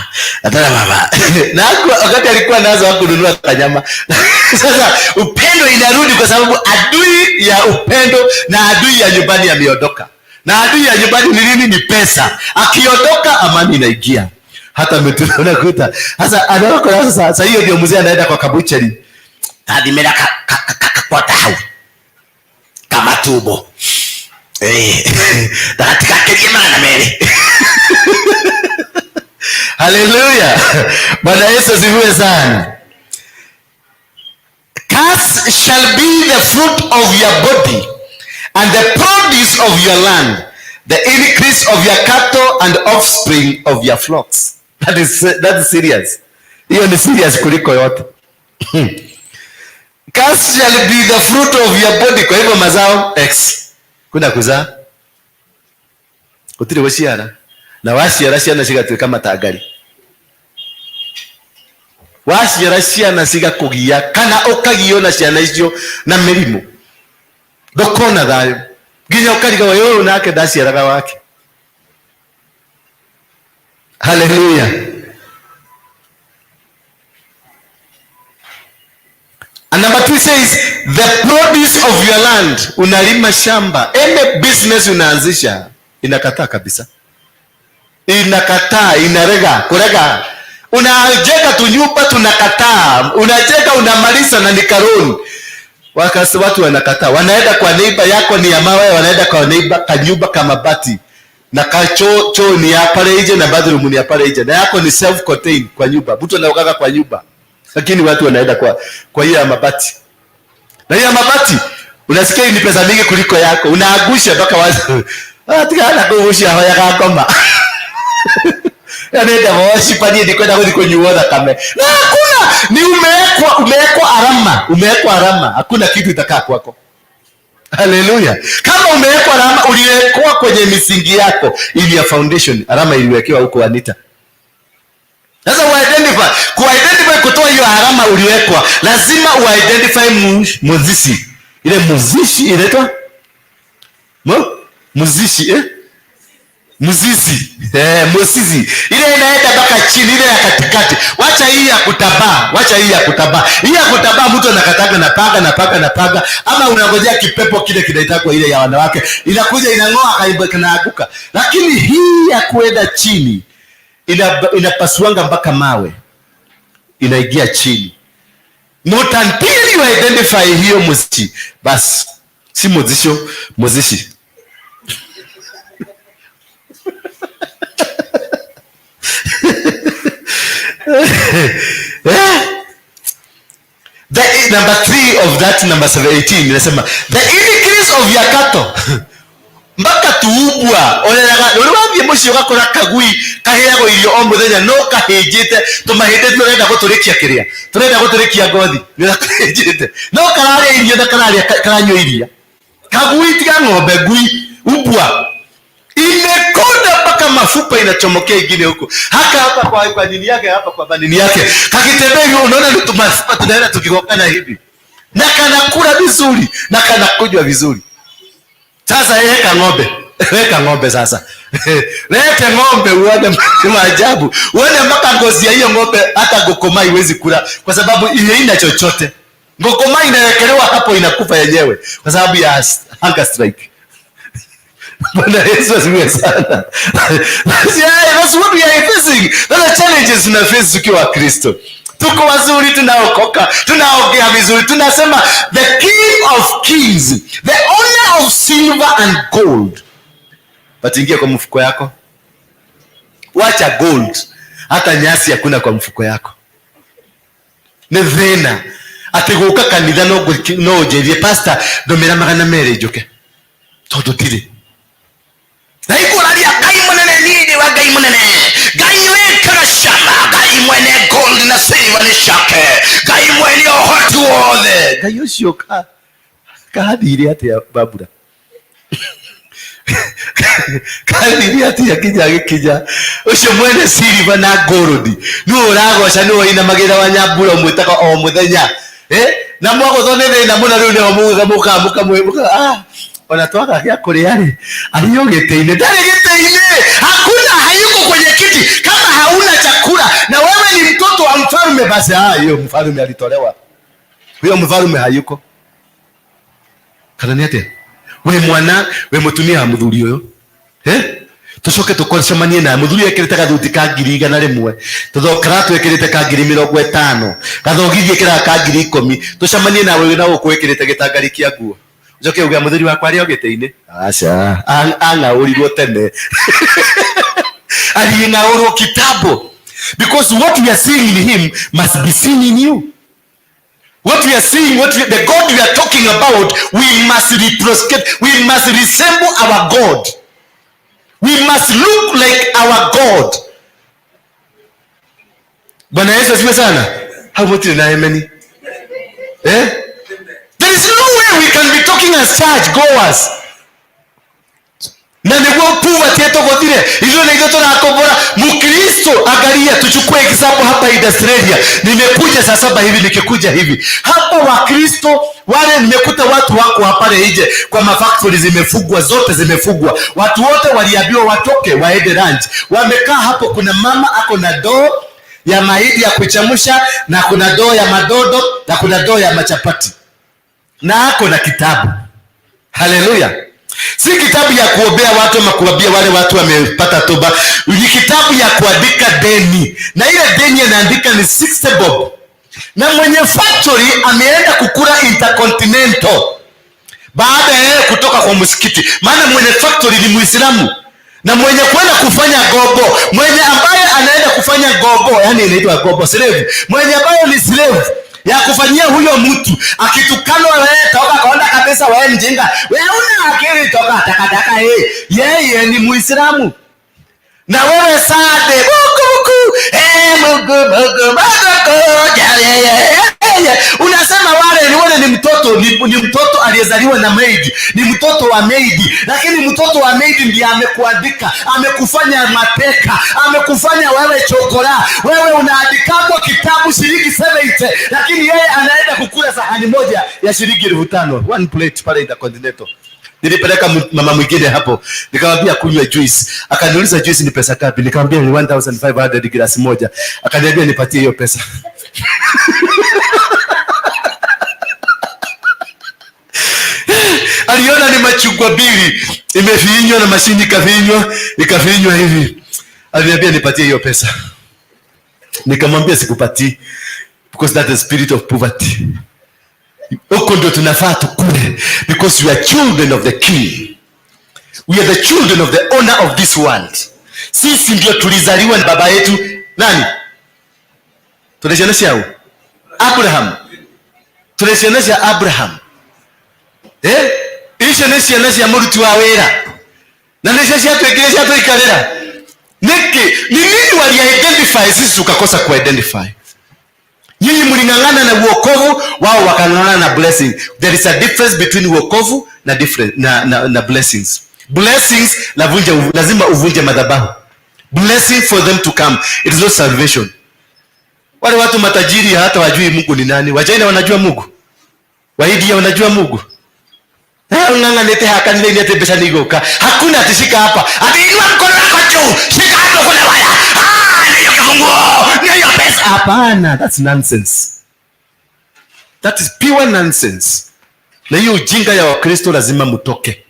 Speaker 5: Na wakati alikuwa nazo hakununua kanyama. Sasa upendo inarudi, kwa sababu adui ya upendo na adui ya nyumbani ameondoka. Na adui ya nyumbani ni nini? Ni pesa. Akiondoka amani inaingia. Hata mtu unakuta sasa anaokoa sasa. Sasa hiyo ndio mzee anaenda kwa kabucheri, tathimira ka hau kama tubo ndagatigakirie 200. Haleluya. Bwana Yesu asifiwe sana. Curse shall be the fruit of your body and the produce of your land, the increase of your cattle and offspring of your flocks. That is serious. Hiyo ni serious kuliko yote. Curse shall be the fruit of your body. Kwa hivyo mazao X. Kuna kuzaa. Gutiri guciara. Na waciara ciana cigatuĩka matangari. Waciara ciana cigakũgia kana ũkagio na ciana icio na mĩrimũ. Ndũkona thayũ. Nginya ũkarigwo ũyũ nake ndaciaraga wake. Hallelujah. And number 2 says the produce of your land. Unalima shamba, any business unaanzisha inakataa kabisa. Inakataa, inarega, kurega. Unajenga tu nyumba tunakataa. Unajenga unamaliza na ni karoni. Wakati watu wanakataa, wanaenda kwa neighbor yako ni ya mawe, wanaenda kwa neighbor kanyumba kama bati. Na kacho choo ni ya pale nje na bathroom ni ya pale nje. Na yako ni self contained kwa nyumba. Mtu anaogaga kwa nyumba. Lakini watu wanaenda kwa hiyo ya mabati. Na hiyo ya mabati unasikia ni pesa mingi kuliko yako. Unaangusha mpaka watu. Tigana kugucia hoya gakoma. Yaani ndawoci panie ndikwenda guthi kunyuo thakame. Na hakuna, ni umewekwa alama, umewekwa alama. Hakuna kitu itakaa kwako. Haleluya. Kama umewekwa alama, uliwekwa kwenye misingi yako ili ya foundation, alama iliwekewa huko Anita. Sasa ku-identify kutoa hiyo alama uliwekwa, lazima u-identify muzishi. Ile muzishi inaitwa muzishi, eh? Mzizi. Mzizi. Ile inaenda mpaka chini, ile ya katikati. Wacha hii ya kutabaa, wacha hii ya kutabaa. Hii ya kutabaa mtu anakataga na paga na paga na paga, ama unangojea kipepo kile kinaitwa ile ya wanawake. Inakuja inang'oa kaiba kinaanguka. Lakini hii ya kuenda chini inapasuanga mpaka mawe. Inaingia chini. Not until you identify hiyo mzizi. Bas, si mzisho, mzishi. The number 3 of that number 18 inasema the increase of your cattle. Mpaka tuubwa oreraga uri wathie muciĩ ũgakora kagui kaheagwo irio o muthenya no kahĩnjĩte tũmahĩndĩ tũrenda gũtũrĩkia kĩrĩa tũrenda gũtũrĩkia ngothi nĩ kahĩnjĩte no kararĩa irio na kararĩa karanyua iria. Kagui tiga ng'ombe, ngui ubwa imekonda mpaka mafupa inachomokea ingine huko. Haka hapa kwa nini yake, hapa kwa nini yake. Kakitembea hivi unaona ni mafupa tunaenda tukigongana hivi. Na kanakula vizuri, na kanakunywa vizuri. Sasa yeye ka ng'ombe. Weka ng'ombe sasa. Lete ng'ombe uone maajabu. Uone mpaka ngozi ya hiyo ng'ombe hata gokoma iwezi kula kwa sababu ile haina chochote. Gokoma inawekelewa hapo inakufa yenyewe kwa sababu ya hunger strike. Bwana Yesu asifiwe sana. Yeah, that's what we are facing. That's the challenges tuna face tukiwa Kristo. Tuko wazuri, tunaokoka, tunaongea vizuri, tunasema the King of Kings, the owner of silver and gold. But ingia kwa mfuko yako, wacha gold, hata nyasi hakuna kwa mfuko yako. Nĩ thĩna atĩ gũka kanitha no ũnjĩrie, "Pastor, ndũmĩra 200 njũke," tondũ ndirĩ na ikũraria Ngai mũnene. Niĩ ndĩ wa Ngai mũnene, Ngai wĩkaga cama, Ngai mwene gold na silver nĩ ciake, Ngai mwene ũhoti wothe. Ngai ũcio kathire atĩa? Babura kathire atĩa nginya agĩkinya ũcio mwene silver na gold? Nĩwe ũragoca, nĩwe ũinamagĩrĩra wa nyambura, ũmwĩtaga o mũthenya, eh? Na mwagũthwo nĩ thĩna mũno, rĩu nĩho mũgũka mũka mũkamwĩ ah, ona twaga gĩa kũrĩa rĩ, arĩ o gĩtĩ-inĩ? Ndarĩ gĩtĩ-inĩ, hakuna, hayuko kwenye kiti. Kama hauna chakula na wewe ni mtoto wa mfalme, basi ah, hiyo mfalme alitolewa, huyo mfalme hayuko. Kana nĩ atĩa? We mwana, we mũtumia wa mũthuri ũyũ, eh? Tucoke tũcemanie na mũthuri ekĩrĩte gathuti ka 100,000, karatũ ekĩrĩte ka 50,000, gathogithi ekĩraga ka 10,000. Tũcemanie nawe na gũkũ wĩkĩrĩte gĩtangari kĩa nguo, ũcoke uge mũthuri wakwa arĩ o gĩtĩ-inĩ. Aca, ang'aũrirwo tene, aling'aũrwo kitambo, because what we are seeing in him must be seen in you. What we are seeing, the God we are talking about, we must reciprocate, we must resemble our God. We must look like our God. Bwana Yesu asifiwe sana. Hau mũtirĩ na amen. Eh? There is no way we can be talking as church goers na nĩguo poverty ĩtũgũthire ithuĩ na ithuĩ tũrakombora mkristo. Angalia, tuchukue example hapa Australia. Nimekuja saa 7 hivi, nikikuja hivi hapa Wakristo wale nimekuta watu wako hapa nje kwa mafactory, zimefugwa zote, zimefugwa. Watu wote waliambiwa watoke waende lunch, wamekaa hapo. Kuna mama ako na ndoo ya mahindi ya kuchemsha na kuna ndoo ya madodo na kuna ndoo ya machapati na ako na kitabu. Haleluya! Si kitabu ya kuombea watu ama kuambia wale watu wamepata toba, ni kitabu ya kuandika deni, na ile deni anaandika ni 60 bob, na mwenye factory ameenda kukula Intercontinental baada ya yeye kutoka kwa msikiti, maana mwenye factory ni Muislamu na mwenye kwenda kufanya gobo, mwenye ambaye anaenda kufanya gobo, yani inaitwa gobo slave, mwenye ambaye ni slave ya kufanyia huyo mtu, akitukanwa, "Wewe toka konda kabisa, wewe mjinga, wewe una akili, toka takataka," yeye ni Muislamu na wewe sade buku buku, eh, Mungu Mungu Mungu yeye unasema wale ni mtoto, ni mtoto aliyezaliwa na maid, ni mtoto wa maid, lakini mtoto wa maid ndiye amekuandika, amekufanya mateka, amekufanya wewe chokora. Wewe unaandikagwa kitabu shilingi 70, lakini yeye anaenda kukula sahani moja ya shilingi 5,000, one plate pale Intercontinental. Nilipeleka mama mwingine hapo, nikamwambia kunywa juice. Akaniuliza juice ni pesa ngapi? Nikamwambia ni 1500 glasi moja. Akaniambia nipatie hiyo pesa. Aliona ni machungwa mbili imefinywa na mashini, ikafinywa ikafinywa hivi. Aliniambia nipatie hiyo pesa. Nikamwambia sikupatii, because that is spirit of poverty. Huko ndio tunafaa tukule, because we are children of the king. We are the children of the owner of this world. Sisi ndio tulizaliwa na baba yetu nani? Tũrĩ ciana ciao Abraham. Tũrĩ ciana cia Abraham, eh? Icio nĩ ciana cia mũruti wa wĩra na nĩcio ciatuĩkire ciatũikarĩra. Nĩkĩ? Ni nini wali identify sisi tukakosa ku identify? Nyinyi mling'ang'ana na uokovu, wao wakang'ang'ana na blessing. There is a difference between uokovu na different, na blessings. Blessings lazima uvunje madhabahu. Blessing for them to come. It is not salvation. Wale watu matajiri hata wajui Mungu ni nani. Wachina wanajua Mungu. Wahindi wanajua Mungu. Ung'ang'anĩte haha kanitha-inĩ atĩ mbeca nĩ igũka. Hakuna ati shika hapa. Ati inua mkono wako juu. Shika hapo kuna waya. Ah, ni hiyo kifunguo. Ni hiyo pesa. Hapana, that's nonsense. That is pure nonsense. Na hiyo ujinga ya Wakristo lazima mutoke.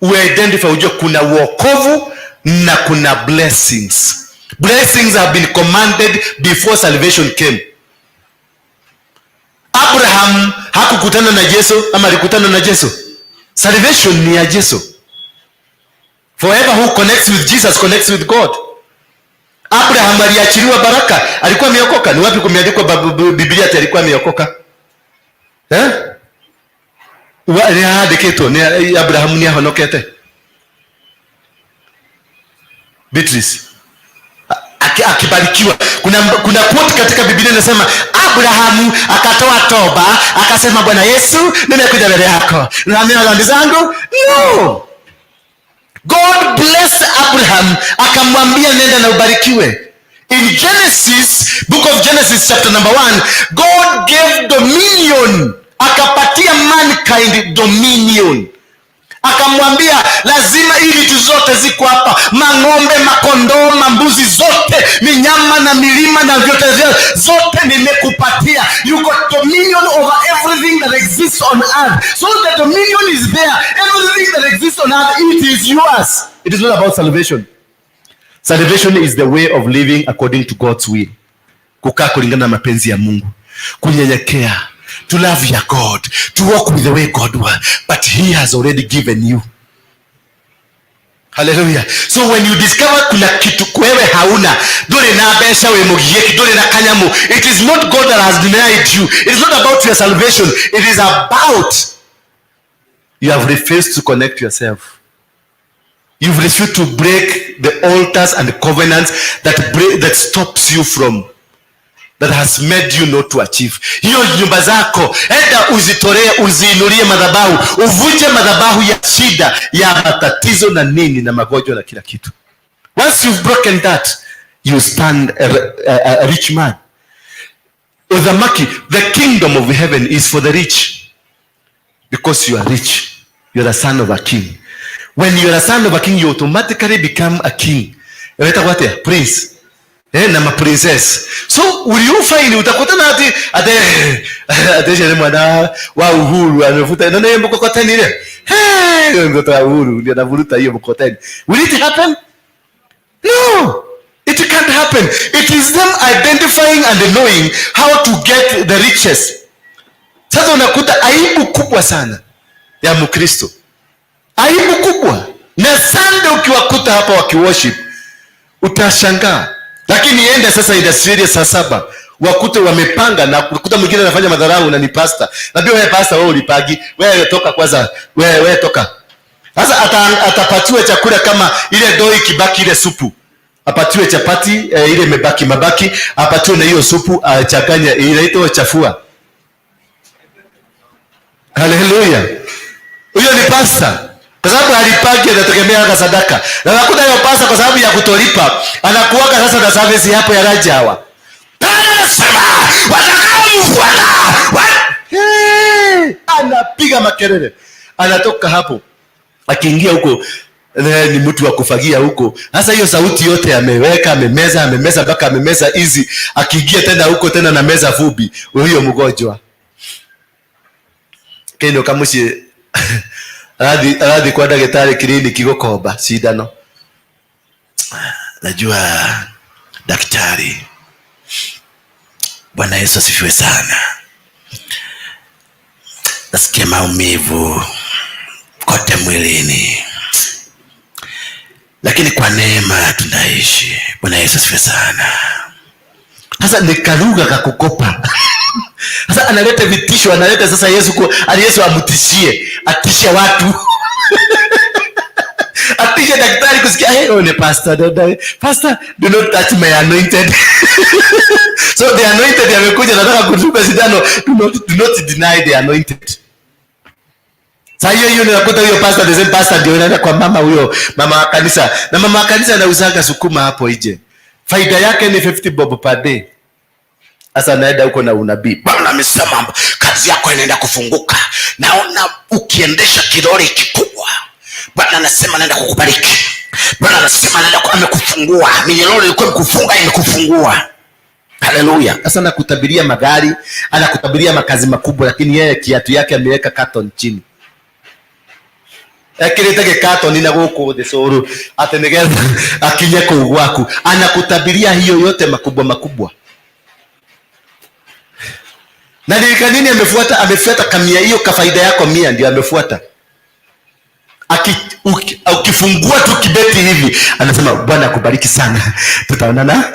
Speaker 5: Uidentify, ujue kuna wokovu na kuna blessings. Blessings have been commanded before salvation came. Abraham hakukutana na Yesu ama alikutana na Yesu? Salvation ni ya Yesu. Forever who connects with Jesus connects with God. Abraham aliachiliwa baraka, alikuwa ameokoka. Ni wapi kumeandikwa Biblia ati alikuwa ameokoka? Eh? Ni handĩkĩtwo nĩ Abraham nĩ ahonokete? Beatrice akibarikiwa. Kuna quote katika Biblia inasema Abrahamu akatoa toba akasema, Bwana Yesu, nimekuja mbele yako na dhambi zangu. No, God blessed Abraham akamwambia nenda na ubarikiwe. In Genesis, book of Genesis chapter number 1, God gave dominion, akapatia mankind dominion. Akamwambia lazima hii vitu zote ziko hapa, mang'ombe, makondoo, mambuzi, zote minyama na milima na vyote vyote, zote nimekupatia. You got dominion over everything that exists on earth. So the dominion is there. Everything that exists on earth, it is yours. It is not about salvation. Salvation is the way of living according to God's will. Kukaa kulingana na mapenzi ya Mungu, kunyenyekea, to love your God, to walk with the way God wants, but he has already given you. Hallelujah. So when you discover kuna kitu wewe hauna, ndũrĩ na mbeca, wĩ mũgiĩki, ndũrĩ na kanyamu, it is not God that has denied you. It is not about your salvation. It is about you have refused to connect yourself. You've refused to break the altars and covenants that break, that stops you from, that has made you not to achieve. Hiyo nyumba zako enda uzitolee, uziinulie madhabahu, uvunje madhabahu ya shida ya matatizo na nini na magonjwa na kila kitu. Once you've broken that, you stand a rich man. Uthamaki, the kingdom of heaven is for the rich, because you are rich. You are the son of a king. When you are a son of a king, you automatically become a king. Inaitwa atĩa? Prince. Na ma princess. So will you find utakutana ati ate ate ũcio nĩ mwana wa Uhuru amevuta na nĩ mkokoteni ile. Hey, mtoto wa Uhuru ndio anavuruta hiyo mkokoteni. Will it happen? No. It can't happen. It is them identifying and knowing how to get the riches. Sasa unakuta aibu kubwa sana ya Mkristo, aibu kubwa. Na Sunday ukiwakuta hapa wakiworship utashangaa, lakini enda sasa industrial saa 7 wakute wamepanga, na kukuta mwingine anafanya madharau na ni pastor. Naambia wewe pastor, wewe ulipagi, wewe toka kwanza, wewe toka. Sasa atapatiwa chakula kama ile doi kibaki ile supu, apatiwe chapati ile imebaki mabaki, apatiwe na hiyo supu achanganye, inaitwa chafua. Haleluya! Huyo ni pastor, kwa sababu alipaki, anategemea hata sadaka. Na nakuta hiyo pastor kwa sababu ya kutolipa anakuaga sasa na service hapo ya rajawa. Anasema watakaomfuata hey! Anapiga makelele, anatoka hapo akiingia huko ni mtu wa kufagia huko. Sasa hiyo sauti yote ameweka, amemeza, amemeza mpaka amemeza hizi, akiingia tena huko tena na meza fupi, huyo mgonjwa kendo kamuciĩ arathi kwa ndagĩtarĩ kliniki gũkomba cindano. Najua daktari, Bwana Yesu asifiwe sana. Nasikia maumivu kote mwilini, lakini kwa neema tunaishi. Bwana Yesu asifiwe sana. Sasa ni kalugha kakukopa. Sasa analeta vitisho, analeta sasa Yesu kwa, ali Yesu amtishie, atishie watu. Atishe daktari kusikia, hey, oh, ni pastor, dada, pastor, do not touch my anointed. So the anointed amekuja, nataka kutupa sindano, do not deny the anointed. Sasa hiyo hiyo ninakuta huyo pastor, the same pastor ndio anaenda kwa mama huyo, mama wa kanisa. Na mama wa kanisa anauzaga sukuma hapo nje. Faida yake ni 50 bob per day. Sasa anaenda huko na unabii. Bwana Amesema kazi yako inaenda kufunguka. Naona ukiendesha kilori kikubwa. Bwana anasema naenda kukubariki. Bwana anasema naenda amekufungua. Minyororo ilikuwa imekufunga, imekufungua.
Speaker 4: Haleluya. Sasa anakutabiria magari, anakutabiria makazi makubwa, lakini yeye kiatu yake ameweka carton chini. Ekirite gikatoni na guku thi curu ati nigetha akinye kuu gwaku. Anakutabiria hiyo yote makubwa makubwa. Na ni nini amefuata? Amefuata kamia hiyo kafaida yako 100 ndio amefuata. Ukifungua tu kibeti hivi anasema Bwana akubariki sana, tutaonana.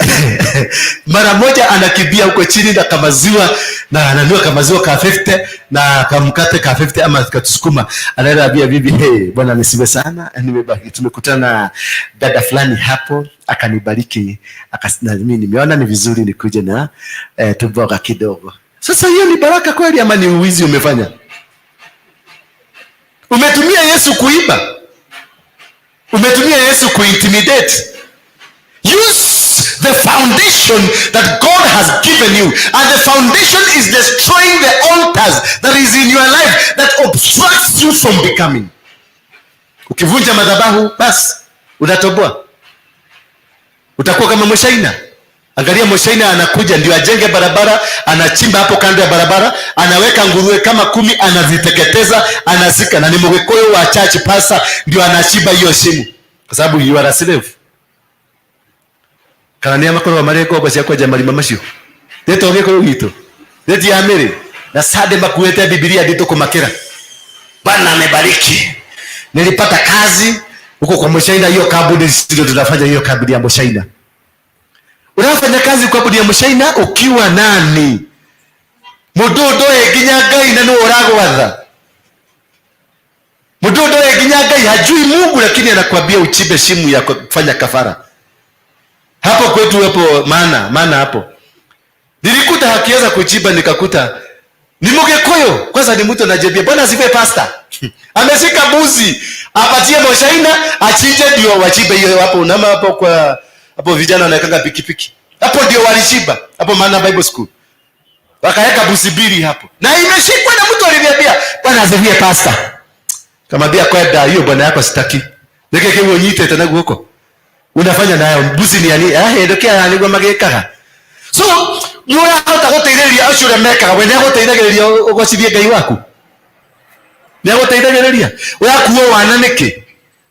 Speaker 4: Mara moja anakimbia huko chini na kamaziwa, na ananua kamaziwa ka 50 na kamkate ka 50 ama katusukuma, anaenda ambia bibi, hey, Bwana nisiwe sana, nimebaki tumekutana dada fulani hapo akanibariki, na mimi nimeona ni vizuri nikuje na tuboga kidogo. Sasa hiyo ni baraka kweli ama ni uwizi umefanya? Umetumia Yesu kuiba. Umetumia Yesu kuintimidate. Use the foundation that God has given you. And the foundation is destroying the altars that is in your life that obstructs you from becoming. Ukivunja madhabahu, basi unatoboa. Utakuwa kama Mshaina. Angalia Mshaina anakuja ndio ajenge barabara, anachimba hapo kando ya barabara, anaweka nguruwe kama 10, anaziteketeza, anazika. Na ni Mgikuyu wa church pastor ndio anachimba hiyo shimo. Kwa sababu you are a slave. Kana ni makorwo marĩ ngombo cia kwenja marima macio. Nĩto Gĩkũyũ gitũ. Nĩti ya mĩrĩ. Na sande makuĩte Biblia nditũ kũmakĩra.
Speaker 5: Bwana amebariki.
Speaker 4: Nilipata kazi huko kwa Mshaina, hiyo kampuni ndio tunafanya hiyo kampuni ya Mshaina. Unafanya kazi kwa kampuni ya Mshaina ukiwa nani? Mundu ndoe nginya Ngai na nĩwe ũragwatha. Mundu ndoe nginya Ngai, hajui Mungu lakini anakuambia uchimbe shimu ya kufanya kafara. Hapo kwetu hapo maana hapo. Nilikuta hakiweza kuchimba, nikakuta ni Mgikuyu. Kwanza ni mtu anajibia, Bwana asifiwe pastor. Ameshika mbuzi, apatie Mshaina achinje ndio wachimbe hiyo hapo. Nama hapo kwa hapo vijana wanaekanga pikipiki. Hapo ndio walishiba. Hapo maana Bible School. Wakaweka busi mbili hapo. Na imeshikwa na mtu aliniambia, Bwana asifiwe pastor. Kamwambia kwenda hiyo bwana yako sitaki. Nike kiwo nyite tena huko. Unafanya nayo mbuzi ni yani, ndokia yani kwa magekaga. So, nĩũrahota gũteithĩrĩria acio ũrĩa mekaga, we nĩagũteithagĩrĩria ũgocithie Ngai waku. Nĩagũteithagĩrĩria. Ũrakuo wana nĩkĩ?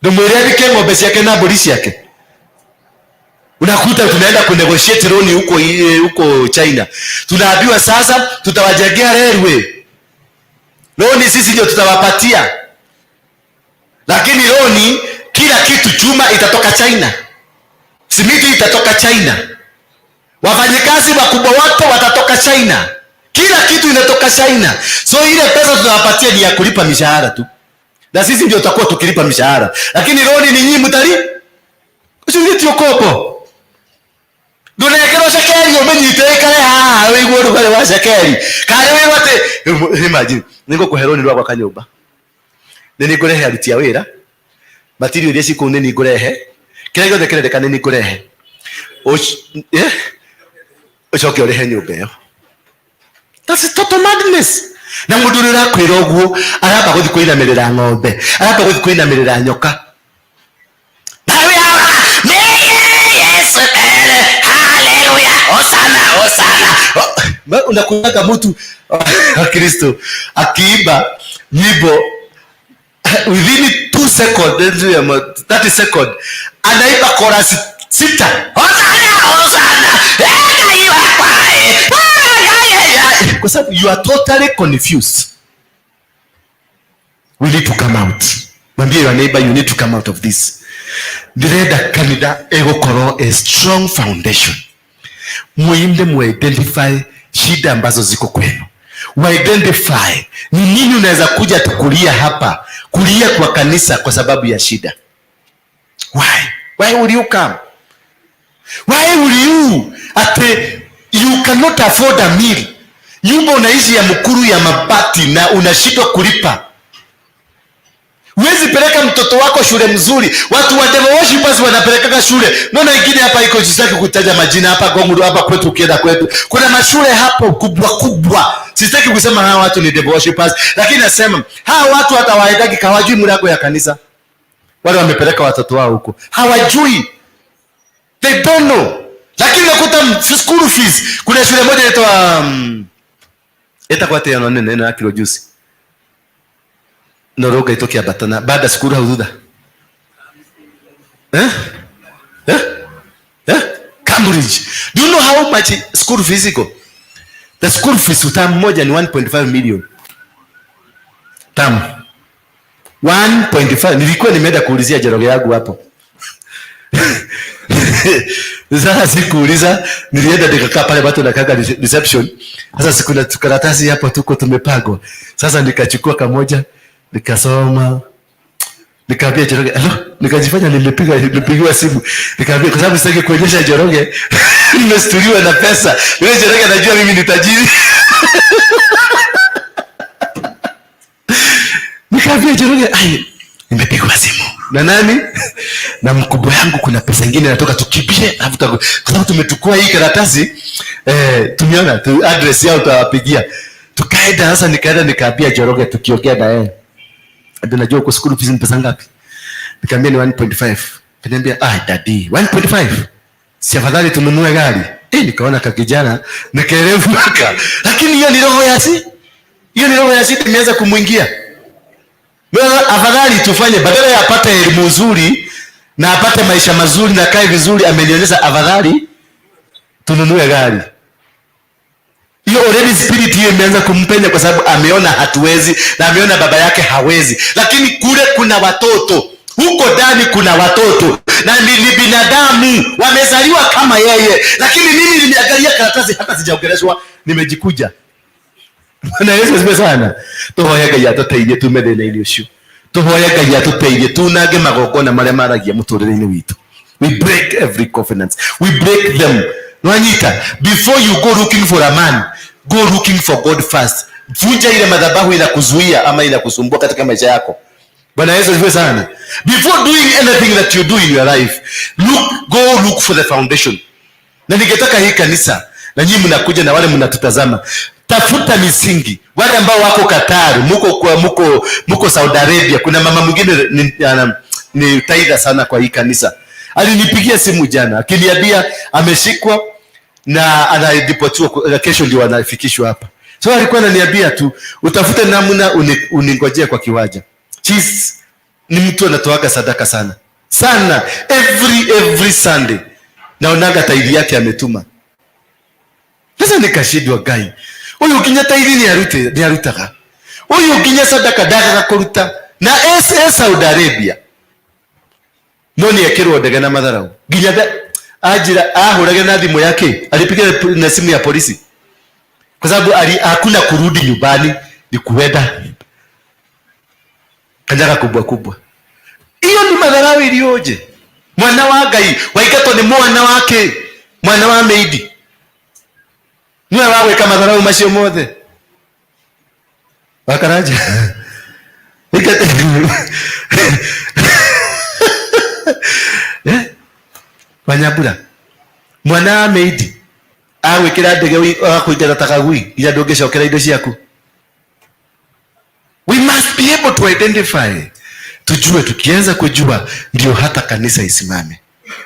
Speaker 4: Ndũmwĩre athike ng'ombe ciake na mbũri ciake. Unakuta tunaenda kunegotiate loan huko China. Tunaambiwa sasa tutawajengea railway. Loan sisi ndio tutawapatia. Lakini loan kila kitu, chuma itatoka China. Simiti itatoka China. Wafanyikazi wakubwa wote watatoka China. Kila kitu inatoka China. So ile pesa tunawapatia ni ya kulipa mishahara tu. Na sisi ndio tutakuwa tukilipa mishahara. Lakini loan ni nyinyi mtali. Usitie ukopo. Ndũnekerwo cekeri ũmĩnyite ĩkare haha wĩigue ũrugarĩ wa cekeri. Karĩ wĩigua atĩ, imagine, nĩngũkũhe rũni rwa gwaka nyũmba. Nĩ nĩngũrehe aruti a wĩra. Material iria cikũu nĩ nĩngũrehe. Kĩrĩa gĩothe kĩrendeka nĩ nĩngũrehe. Ũcoke ũrĩhe nyũmba ĩyo. That's total madness. Na mũndũ ũrĩa ũrakwĩra ũguo aramba gũthiĩ kũinamĩrĩra ng'ombe, aramba gũthiĩ kũinamĩrĩra nyoka. Unakuta mtu wa Kristo akiimba nyimbo within 2 seconds, 30 seconds, anaimba chorus 6.
Speaker 5: Hosana, hosana.
Speaker 4: Kwa sababu you are totally confused. We need to come out. Mwambie your neighbor, you need to come out of this. Ndĩrenda kanitha ĩgũkorwo a strong foundation. Muinde mu-identify shida ambazo ziko kwenu. Wa-identify ni nini unaweza kuja tukulia hapa, kulia kwa kanisa kwa sababu ya shida. Why? Why would you come? Why would you? Ate you cannot afford a meal. Nyumba unaishi ya mkuru ya mabati na unashindwa kulipa. Huwezi peleka mtoto wako shule mzuri. Watu wa devil worshipers wanapelekaga shule. Naona ingine hapa iko, sitaki kutaja majina hapa Gonguru, hapa kwetu, ukienda kwetu. Kuna mashule hapo kubwa kubwa.
Speaker 5: Sitaki kusema hawa watu ni devil worshippers, lakini nasema hawa watu hata waendagi, hawajui mlango ya kanisa. Wale wamepeleka watoto wao huko hawajui, they don't know. Lakini nakuta school fees, kuna shule moja inaitwa ĩtagwo atĩa ĩno nene ĩno yakirwo juzi noroga ĩtũkĩambatana baada cukuru hau thutha, eh? Eh? Eh? Cambridge. Do you know how much school fees iko? The school fees term moja ni 1.5 million. Term 1.5. Nilikuwa nimeenda kuulizia Njoroge yangu hapo. Sasa sikuuliza, nilienda nikakaa pale watu nakaga reception. Sasa sikuna karatasi hapo tuko tumepangwa. Sasa nikachukua kamoja, nikasoma. Nikaambia Njoroge, "Hello," nikajifanya nimepigiwa simu. Nikaambia kwa sababu sitaki kuonyesha Njoroge nimestuliwa na pesa. Yule Njoroge anajua mimi ni tajiri. Nikaambia Njoroge, "Ai, nimepigwa simu." Na nani? Na mkubwa yangu kuna pesa nyingine natoka tukimbie, alafu kwa sababu tumechukua hii karatasi, tumeona tu address yao tutawapigia. Tukaenda sasa, nikaenda nikaambia Njoroge tukiongea na yeye. Ndio najua uko school fees ni pesa ngapi? Nikamwambia ni 1.5. Kaniambia, "Ah, daddy, 1.5. Si afadhali tununue gari?" Nikaona kakijana nikaelewa. Lakini hiyo ni roho ya si? Hiyo ni roho ya shida imeanza kumuingia. Afadhali tufanye badala ya apate elimu nzuri na apate maisha mazuri na kae vizuri, amenionyesha afadhali tununue gari. Hiyo already spirit hiyo imeanza kumpenya kwa sababu ameona hatuwezi na ameona baba yake hawezi. Lakini kule kuna watoto, huko ndani kuna watoto na ni binadamu wamezaliwa kama yeye. Lakini mimi nimeangalia karatasi hata sijaongeleshwa, nimejikuja. Bwana Yesu asifiwe sana. Tuhoye Ngai atũteithie tume thĩna-inĩ ũcio. Tuhoye Ngai atũteithie tunange magongona marĩa maragia mũtũrĩre-inĩ witũ. We break every covenant. We break them. Nwanyita, before you go looking for a man, go looking for God first. Vunja ile madhabahu inakuzuia ama inakusumbua katika maisha yako. Bwana Yesu asifiwe sana. Before doing anything that you do in your life, go look for the foundation. Na ningetaka hii kanisa na nyinyi mnakuja na wale mnatutazama, tafuta misingi. Wale ambao wako Qatar, muko Saudi Arabia, kuna mama mwingine ni taida sana kwa hii kanisa. Alinipigia simu jana akiniambia ameshikwa na anaripotiwa kesho ndio anafikishwa hapa. So alikuwa ananiambia tu utafute namna uningojee kwa kiwanja. Chief ni mtu anatoaga sadaka sana. Sana every Sunday. Naonaga tairi yake ametuma. Sasa nikashindwa Ngai. Uyu nginya tairi ni arutaga. Uyu nginya sadaka ndagaga kuruta na SS Saudi Arabia. No ni ekirwo ndege na madharau. Nginya ajira ahurage na thimu yake, alipiga na simu ya polisi. Kwa sababu hakuna kurudi nyumbani, ni kuenda. Kanyaga kubwa kubwa. Hiyo ni madharau iliyoje. Mwana wa Ngai, waingatwo ni mwana wake, mwana wa meidi. Niwe wa gwĩka madharau macio mothe. Wakaraja. Wanyambura. Mwana wa meidi agwĩkĩra ndege agakũingata ta kagui nginya ndũngĩcokera indo ciaku. We must be able to identify. Tujue, tukianza kujua ndio hata kanisa isimame.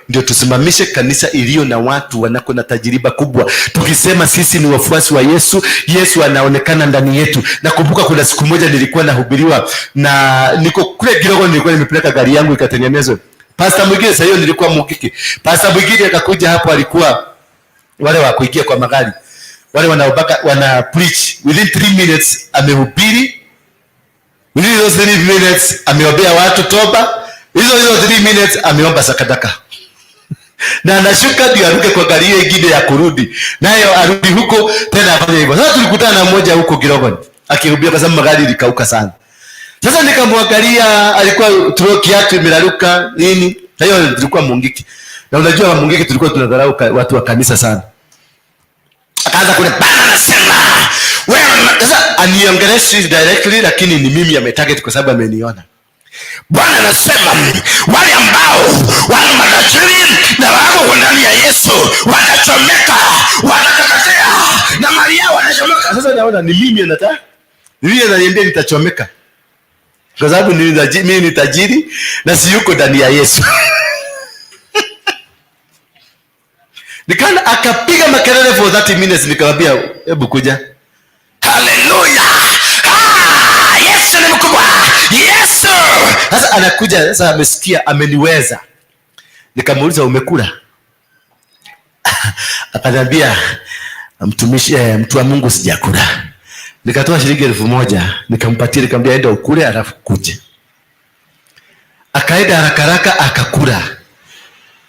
Speaker 5: Ndio tusimamishe kanisa iliyo na watu wanako na tajiriba kubwa. Tukisema sisi ni wafuasi wa Yesu, Yesu anaonekana ndani yetu. Nakumbuka kuna siku moja nilikuwa nahubiriwa na niko kule Kirogo, nilikuwa nimepeleka gari yangu ikatengenezwe. Pastor mwingine, sasa hiyo nilikuwa Mugiki. Pastor mwingine akakuja hapo, alikuwa wale wa kuingia kwa magari. Wale wanaobaka wana preach within 3 minutes amehubiri. Within those 3 minutes ameombea watu toba. Hizo 3 minutes ameomba sadaka. Na anashuka ndio aruke kwa gari hiyo ingine ya kurudi. Nayo arudi huko tena afanye hivyo. Sasa tulikutana na mmoja huko Kirogoni akihubiri kwa sababu magari ilikauka sana. Sasa nikamwangalia, alikuwa truck yake imeraruka nini? Na hiyo tulikuwa Mungiki. Na unajua Mungiki tulikuwa tunadharau watu wa kanisa sana. Akaanza kule bana anasema, wewe sasa aniongeleshe directly, lakini ni mimi ametarget kwa sababu ameniona.
Speaker 6: Bwana anasema wale ambao wana matajiri na wako ndani ya Yesu watachomeka, watateketea na mali yao watachomeka.
Speaker 5: Sasa naona ni mimi anataka, mimi ananiambia nitachomeka kwa sababu mimi ni tajiri na si yuko ndani ya Yesu. Nikana akapiga makelele for 30 minutes, nikamwambia hebu kuja. Haleluya! Ah, Yesu ni mkubwa. Yesu. Sasa anakuja sasa, amesikia ameniweza. Nikamuuliza umekula? Akaniambia mtumishi, mtu wa Mungu sijakula. Nikatoa shilingi 1000 nikampatia, nikamwambia enda ukule alafu kuje. Akaenda haraka haraka akakula.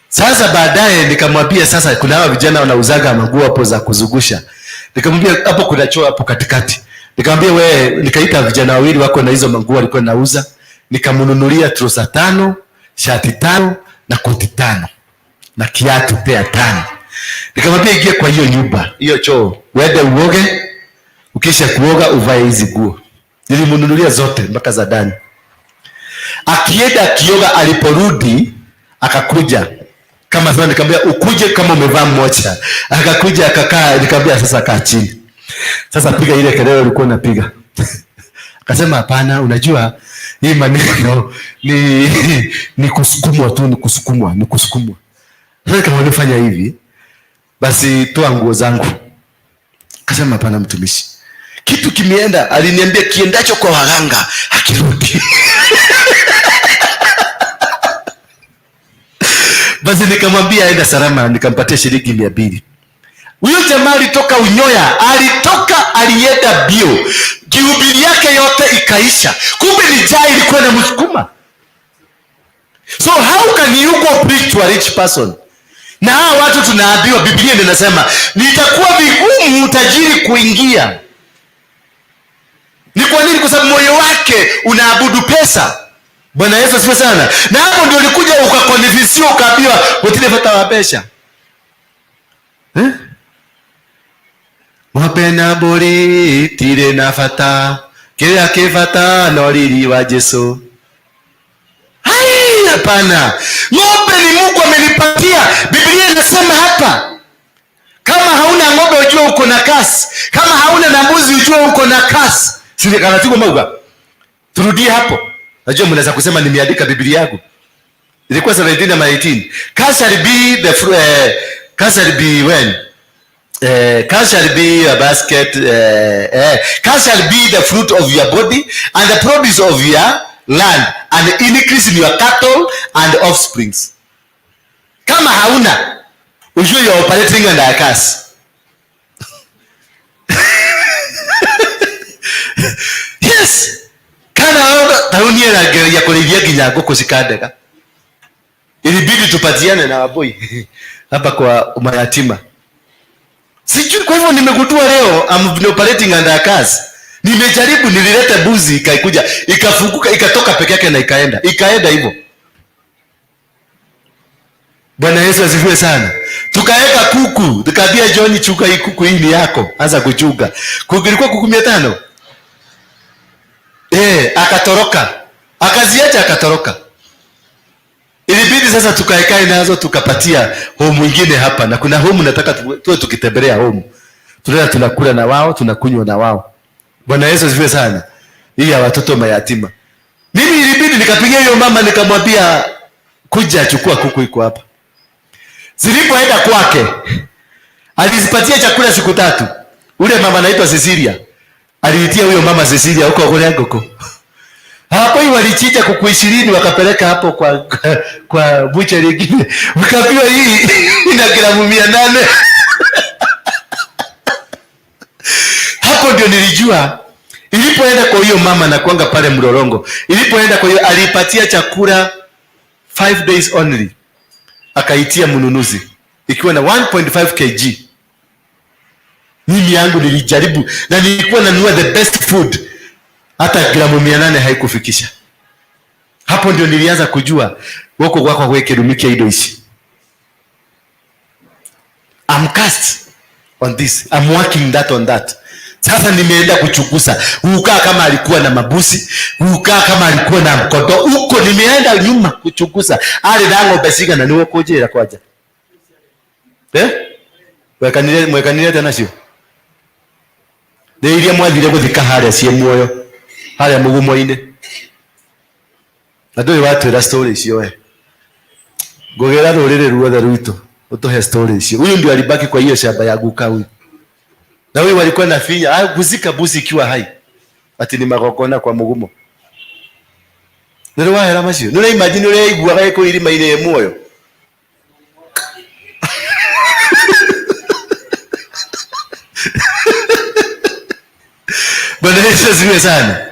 Speaker 5: Sasa baadaye nikamwambia sasa kuna hawa vijana wanauzaga manguo hapo za kuzungusha. Nikamwambia hapo kuna choo hapo katikati. Nikamwambia wewe, nikaita vijana wawili wako na hizo manguo walikuwa nauza. Nikamnunulia trouser 5, shati 5 na koti 5 na kiatu pea 5. Nikamwambia ingia kwa hiyo nyumba, hiyo choo, uende uoge, ukisha kuoga uvae hizi nguo. Nilimnunulia zote mpaka za ndani. Akienda akioga, aliporudi akakuja kama sasa, nikamwambia ukuje kama umevaa mmoja. Akakuja akakaa, nikamwambia sasa kaa chini. Sasa piga ile kelele ulikuwa unapiga. Akasema hapana, unajua hii maneno ni kusukumwa tu, ni kusukumwa, ni kusukumwa. Sasa kama unafanya hivi, basi toa nguo zangu. Akasema hapana mtumishi. Kitu kimeenda, aliniambia kiendacho kwa waganga hakirudi. Basi nikamwambia aenda salama, nikampatia shilingi 200. Huyo jamaa alitoka Unyoya, alitoka alienda bio. Kihubiri yake yote ikaisha. Kumbe ni njaa ilikuwa inamsukuma. So how can you go preach to a rich person? Na hawa watu tunaambiwa, Biblia ndio inasema nitakuwa vigumu tajiri kuingia. Ni kwa nini? Kwa sababu moyo wake unaabudu pesa. Bwana Yesu asifiwe sana. Na hapo ndio ulikuja ukakonfisiwa, ukaambiwa utile fata wa pesa. Eh? Mapena bori tire na fata, kila kifata no riri wa Yesu. Hai, hapana. Ng'ombe ni Mungu amenipatia. Biblia inasema hapa, kama hauna ng'ombe ujue uko na kasi, kama hauna na mbuzi ujue uko na kasi. Sisi kana tuko mauga. Turudie hapo. Najua mnaweza kusema nimeandika Biblia yangu. Ilikuwa 17 na 18. Curse shall be the curse shall be when? Curse shall be a basket, curse shall be the fruit of your body and the produce of your land and the increase in your cattle and offsprings. Kama hauna, ujue you are operating under a curse. Yes. Kana hauna, tauni ya ya kuridhia nginya ngũkũ cikandega. Ilibidi tupatiane na waboi hapa kwa mayatima. Sijui, kwa hivyo nimegundua leo I'm operating under a curse. Nimejaribu, nilileta buzi ikaikuja, ikafunguka, ikatoka peke yake na ikaenda. Ikaenda hivyo. Bwana Yesu asifiwe sana. Tukaweka kuku, tukaambia John chunga hii kuku, hii ni yako, anza kuchunga. Kuku ilikuwa kuku 500. Akatoroka. Akaziacha akatoroka. Ilibidi sasa tukaekae nazo tukapatia home mwingine hapa, na kuna home nataka tuwe tukitembelea home. Tunaenda tunakula na wao, tunakunywa na wao. Bwana Yesu asifiwe sana. Hii ya watoto mayatima. Mimi ilibidi nikapigia hiyo mama nikamwambia kuja chukua kuku iko hapa. Zilipoenda kwake alizipatia chakula siku 3. Ule mama anaitwa Cecilia. Aliitia huyo mama Cecilia huko kule huko. Hapo hiyo walichinja kuku 20 wakapeleka hapo kwa bucha lingine. Wakaambiwa hii ina gramu 800. Hapo ndio nilijua ilipoenda kwa hiyo mama na kuanga pale Mlolongo. Ilipoenda kwa hiyo alipatia chakula 5 days only. Akaitia mnunuzi ikiwa na 1.5 kg. Mimi yangu nilijaribu na nilikuwa nanunua the best food. Hata gramu 800 haikufikisha. Hapo ndio nilianza kujua woko kwako weke rumikia ido ishi. I'm cast on this. I'm working that on that. Sasa nimeenda kuchunguza. Hukaa kama alikuwa na mabusi, hukaa kama alikuwa na mkondo. Huko nimeenda nyuma kuchunguza. Ali na ng'ombe cigana niwe kujira kwaja. Eh? Mwekanire tena sio? Nĩ iria mwathire gũthika harĩa ciĩ muoyo harĩa mũgumo-inĩ, na ndũrĩ watwĩra story icio. We ngũgĩra rũrĩrĩ ruothe rwitũ ũtũhe story icio. Huyu ndio alibaki kwa hiyo shamba ya guka huyu, na huyu walikuwa na finya, kuzika mbuzi ikiwa hai, ati ni magongona kwa mugumo. Nĩ wahera macio, nĩ ũraimagine ũrĩa aiguaga ĩ kũu irima-inĩ ĩ muoyo. Bwana Yesu asifiwe sana.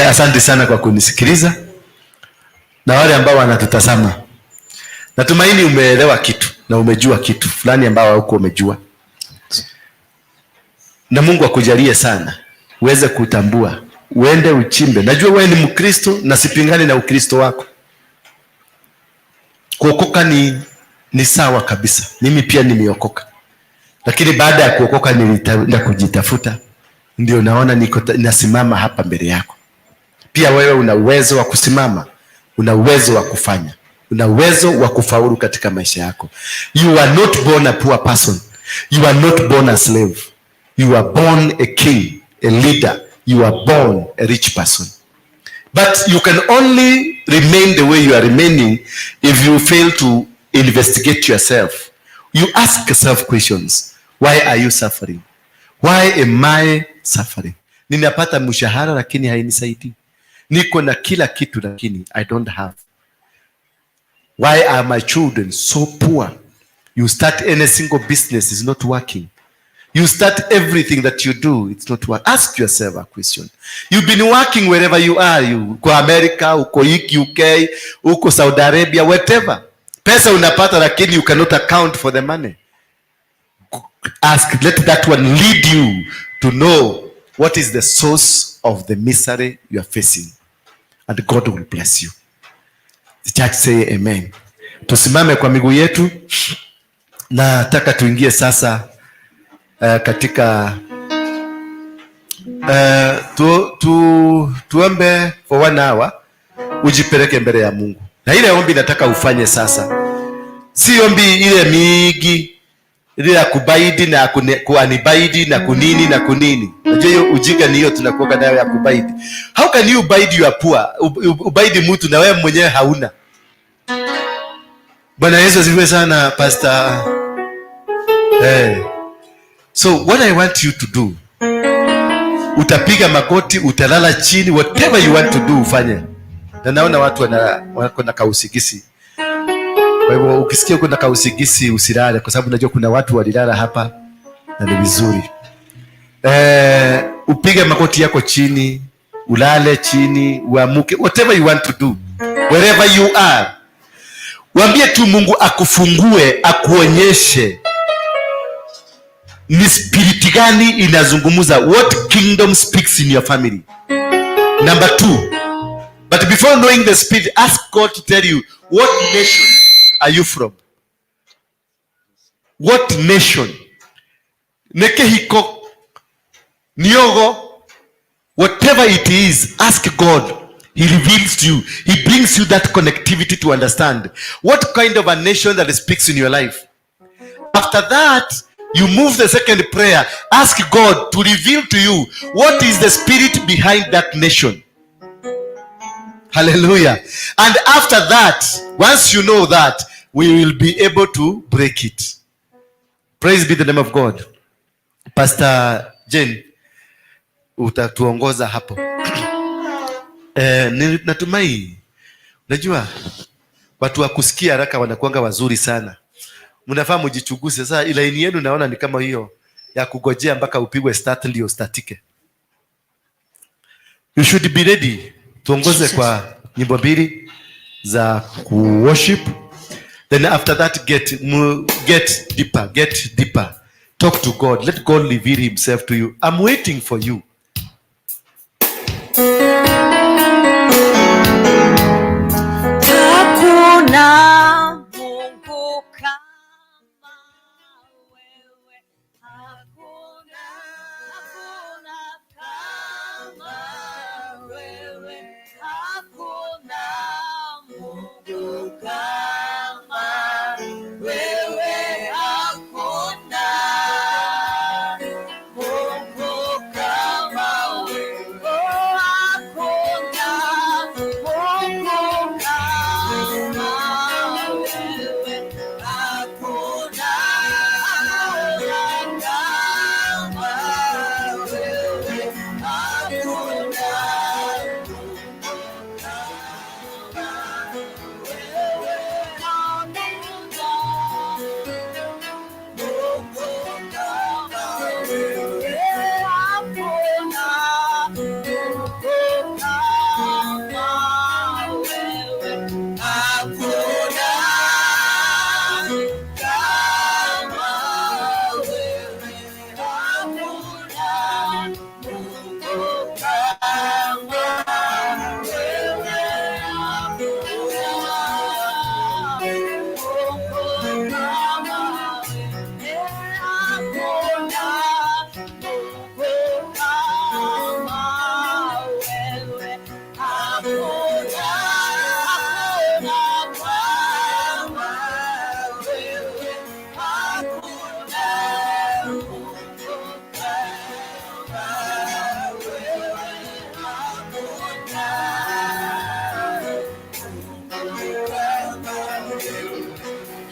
Speaker 5: Asante sana kwa kunisikiliza na wale ambao wanatutazama. Natumaini umeelewa kitu na umejua kitu fulani ambao haukuwa umejua. Na Mungu akujalie sana uweze kutambua, uende uchimbe. Najua wewe ni Mkristo na sipingani na Ukristo wako. Kuokoka ni sawa kabisa. Mimi pia nimeokoka. Lakini baada ya kuokoka nilienda kujitafuta, ndio naona niko nasimama hapa mbele yako. Pia wewe una uwezo wa kusimama, una uwezo wa kufanya, una uwezo wa kufaulu katika maisha yako. You are not born a poor person. You are not born a slave. You are born a king, a leader. You are born a rich person. But you can only remain the way you are remaining if you fail to investigate yourself. You ask yourself questions. Why are you suffering? Why am I suffering? Ninapata mshahara lakini hainisaidii. Niko na kila kitu lakini I don't have. Why are my children so poor? You start any single business, is not working. You start everything that you do, it's not working. Ask yourself a question. You've been working wherever you are. You uko America, uko UK, uko Saudi Arabia, whatever. Pesa unapata lakini you cannot account for the money. Ask, let that one lead you to know what is the source of the misery you are facing. And God will bless you. The church say amen. Tusimame kwa miguu yetu. Nataka tuingie sasa katika tuombe for one hour, ujipeleke mbele ya Mungu. Na ile ombi nataka ufanye sasa, si ombi ile mingi ile ya kubaidi na kuanibaidi na kunini na kunini. Unajua hiyo ujinga ni hiyo tunakuwa nayo ya kubaidi. How can you bide you are poor? Ubaidi mtu na wewe mwenyewe hauna. Bwana Yesu asifiwe sana, Pastor. So what I want you to do, utapiga magoti, utalala chini, whatever you want to do ufanye. Na naona watu wako na kausigisi. Kwa hivyo ukisikia uko na kausigisi usilale, kwa sababu najua kuna watu walilala hapa na ni vizuri. Upige magoti yako chini, ulale chini, uamuke, whatever you want to do, wherever you are. Waambie tu Mungu akufungue, akuonyeshe ni spirit gani inazungumza, what kingdom speaks in your family. Number 2, but before knowing the spirit, ask God to tell you what nation are you from. What nation? Nekehiko, Niogo, whatever it is, ask God. He reveals to you. He brings you that connectivity to understand what kind of a nation that speaks in your life. After that, you move the second prayer. Ask God to reveal to you what is the spirit behind that nation. Hallelujah. And after that, once you know that, we will be able to break it. Praise be the name of God. Pastor Jane, utatuongoza hapo. Natumai, unajua watu wa kusikia haraka wanakuanga wazuri sana. Mnafaa mjichunguze. Sasa laini yenu naona ni kama hiyo ya kugojea mpaka upigwe start ndio statike. You should be ready. Tuongoze kwa nyimbo mbili za ku-worship. Then after that get deeper, get deeper. Talk to God. Let God reveal himself to you. I'm waiting for you.
Speaker 1: Hakuna Mungu kama wewe. Hakuna, hakuna kama wewe. Hakuna Mungu kama wewe. Hakuna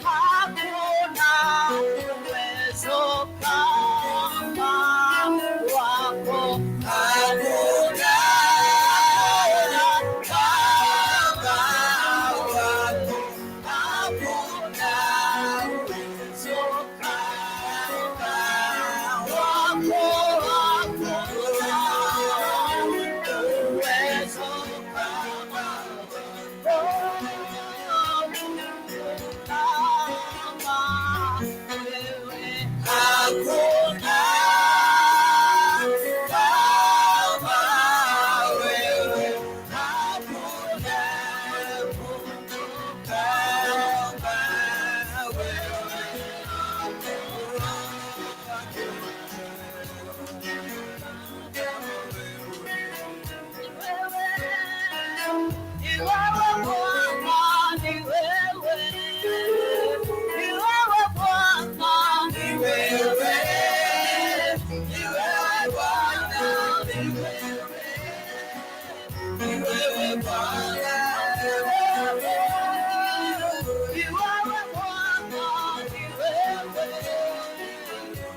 Speaker 3: Hakuna uwezo kama wako. Hakuna kama wako. Hakuna uwezo kama wako. Hakuna uwezo kama kama wewe. Hakuna kama wewe. Hakuna Mungu kama wewe. Ni wewe Bwana, ni wewe. Ni wewe Bwana, ni wewe. Ni wewe Bwana, ni wewe. Ni wewe Bwana, ni wewe. Ni wewe Bwana, ni wewe.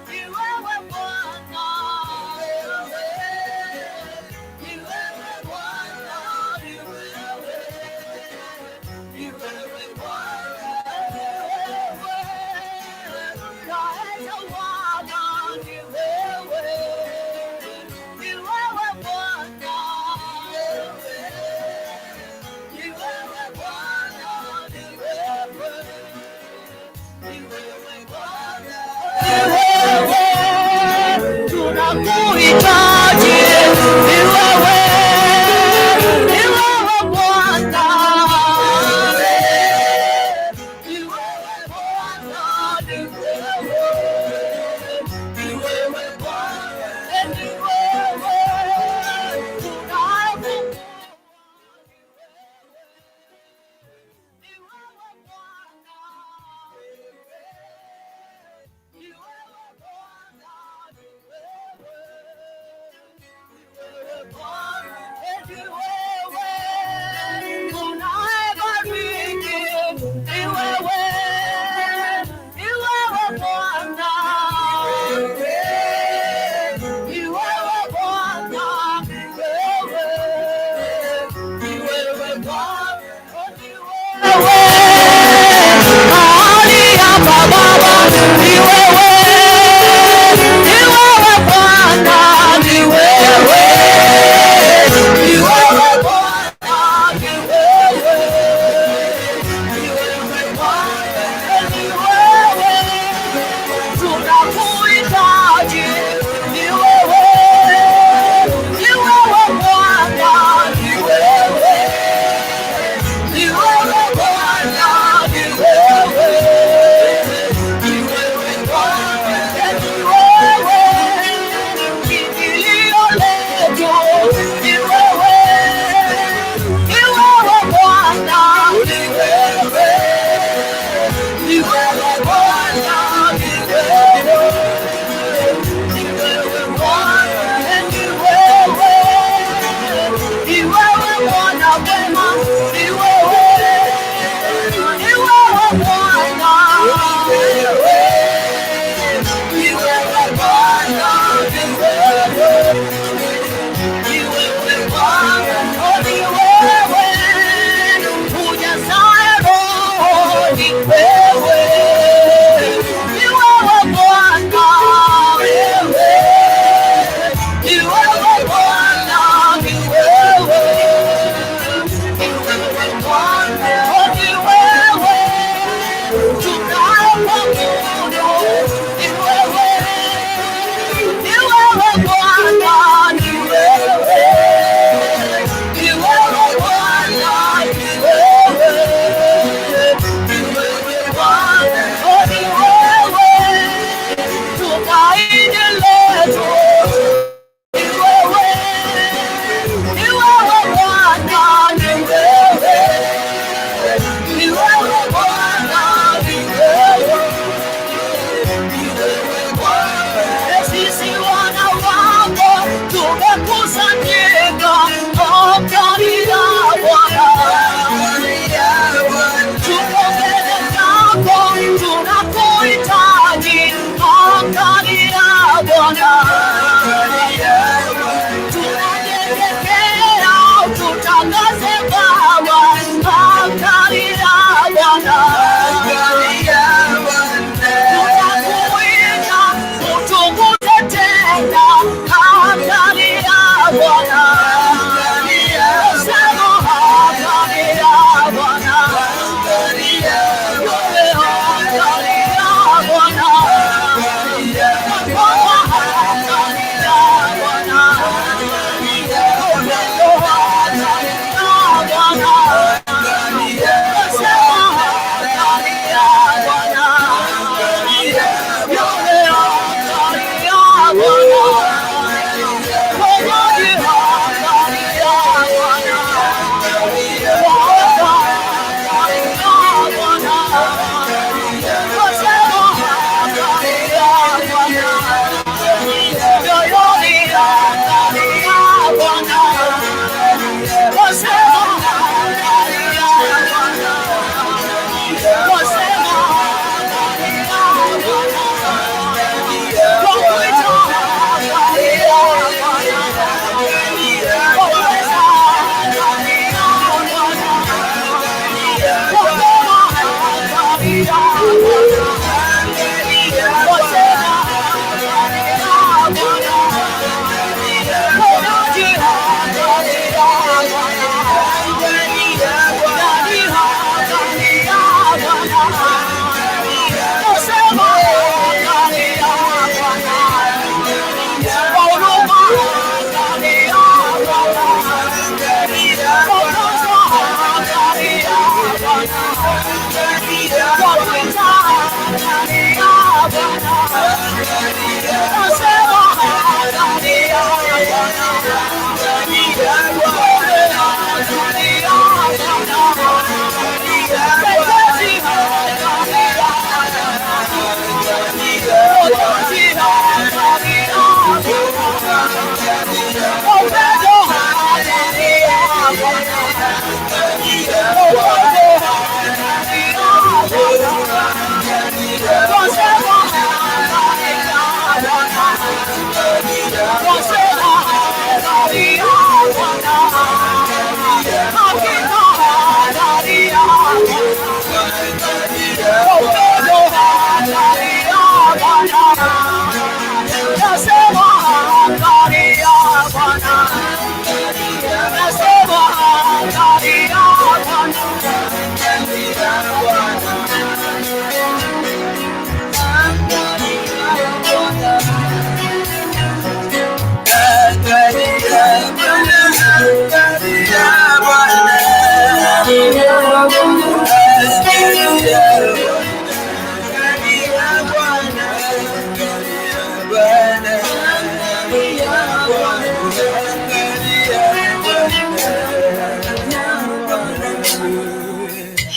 Speaker 3: Ni wewe Bwana, wewe. Ni wewe Bwana, ni wewe. Ni wewe Bwana, wewe. Unayetawala ni wewe. Ni wewe Bwana, wewe. Ni wewe Bwana, ni wewe. Ni wewe Bwana, wewe. Tunakuhitaji, ni wewe, ni wewe Bwana. Ni wewe Bwana, ni wewe. Ni wewe Bwana, ni wewe. Tunakuhitaji. Ni wewe Bwana, ni wewe Bwana, ni wewe. Bwana, tunanyenyekea tutangaze Baba, angalia Bwana, tunakuita utukuze tena, angalia Bwana, sema angalia Bwana, wewe angalia Bwana, angalia Bwana,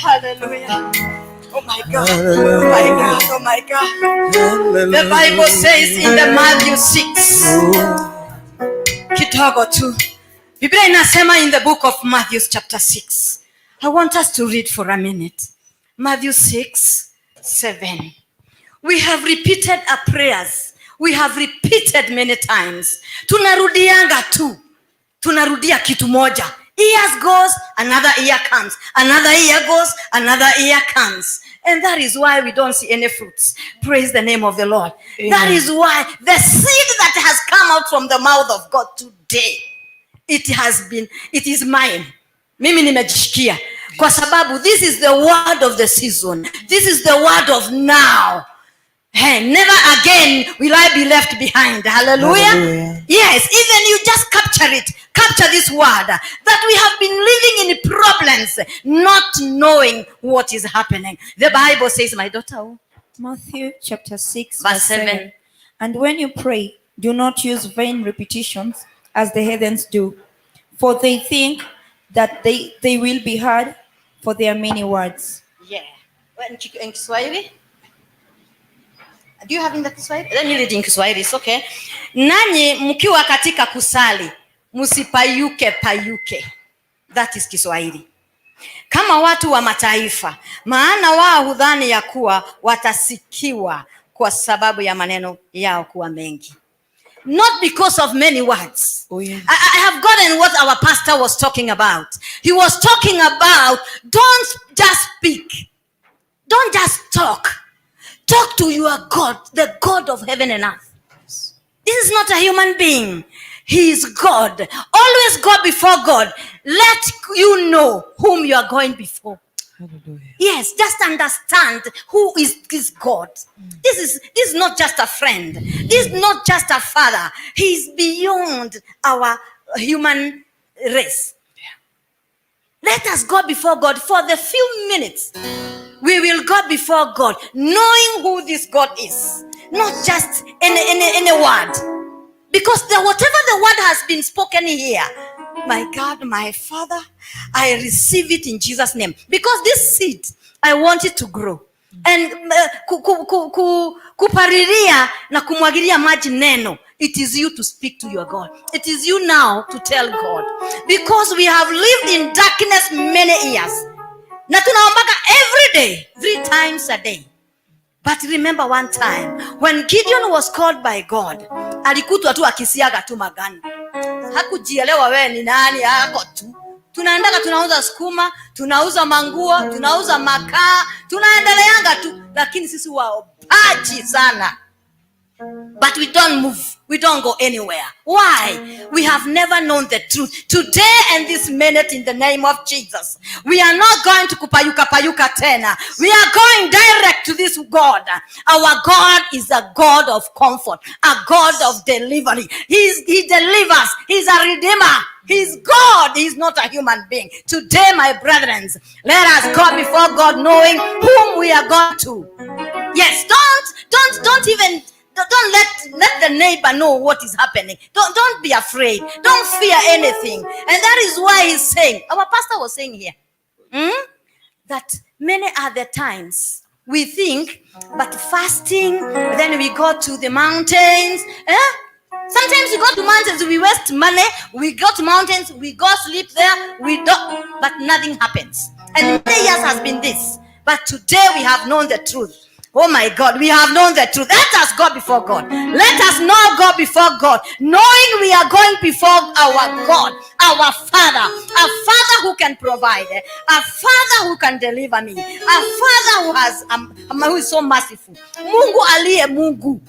Speaker 7: Hallelujah. Oh my God. Oh my God. Oh my God. The Bible says in the Matthew 6. Kidogo tu. Biblia inasema in the book of Matthew chapter 6. I want us to read for a minute. Matthew 6, 7. We have repeated our prayers. We have repeated many times. Tunarudianga tu. Tunarudia kitu moja. Years goes, another year comes. Another year goes, another year comes. And that is why we don't see any fruits. Praise the name of the Lord. That is why the seed that has come out from the mouth of God today, it is mine. Mimi nimejishikia. Kwa sababu this is the word of the season. This is the word of now. Hey, never again will I be left behind. Hallelujah.
Speaker 8: Hallelujah.
Speaker 7: Yes, even you just capture it. Capture this word that we have been living in problems, not knowing what is happening. The Bible says, my daughter, oh,
Speaker 8: Matthew chapter 6,
Speaker 7: Verse
Speaker 8: verse 7.
Speaker 7: 7.
Speaker 8: And when you pray, do not use vain repetitions as the heathens do, for they think that they will be heard for their many words.
Speaker 7: Yeah. Well, in Kiswahili? Do you have in the Kiswahili? Let me read in Kiswahili, it's okay. Nanyi mkiwa katika kusali, msipayuke payuke. That is Kiswahili. Kama watu wa mataifa, maana wao hudhani ya kuwa watasikiwa kwa sababu ya maneno yao kuwa mengi. Not because of many words.
Speaker 8: Oh, yeah.
Speaker 7: I have gotten what our pastor was talking about. He was talking about, don't just speak. Don't just talk. Talk to your God, the God of heaven and earth. This is not a human being. He is God. Always go before God. Let you know whom you are going before.
Speaker 8: Hallelujah.
Speaker 7: Yes, just understand who is this God. This is not just a friend. This is not just a father. He is beyond our human race. Let us go before God for the few minutes. We will go before God, knowing who this God is, not just any word. Because whatever the word has been spoken here, my God, my Father, I receive it in Jesus' name. Because this seed, I want it to grow. And kupalilia na kumwagilia maji neno. It is you to speak to your God. It is you now to tell God. Because we have lived in darkness many years. Na tunaombaga every day, 3 times a day. But remember one time, when Gideon was called by God, alikutwa tu akisiaga tu magano. Hakujielewa wewe ni nani, hako tu. Tunaendaga tunauza sukuma, tunauza manguo, tunauza makaa, tunaendeleanga tu, lakini sisi waombaji sana. But we don't move. We don't go anywhere. Why? We have never known the truth. Today and this minute, in the name of Jesus, we are not going to kupayuka payuka tena. We are going direct to this God. Our God is a God of comfort, a God of delivery. He delivers. He's a redeemer. He's God. He's not a human being. Today, my brethren, let us go before God knowing whom we are going to. Yes, don't even... Don't let the neighbor know what is happening. Don't be afraid. Don't fear anything. And that is why he's saying, our pastor was saying here, that many other times we think, but fasting, then we go to the mountains. Sometimes we go to mountains, we waste money. We go to mountains, we go sleep there, we don't, but nothing happens. And many years has been this. But today we have known the truth. Oh my God, we have known the truth. Let us go before God. Let us now go before God, knowing we are going before our God, our Father, a Father who can provide, a Father who can deliver me, a Father who is so merciful. Mungu aliye Mungu.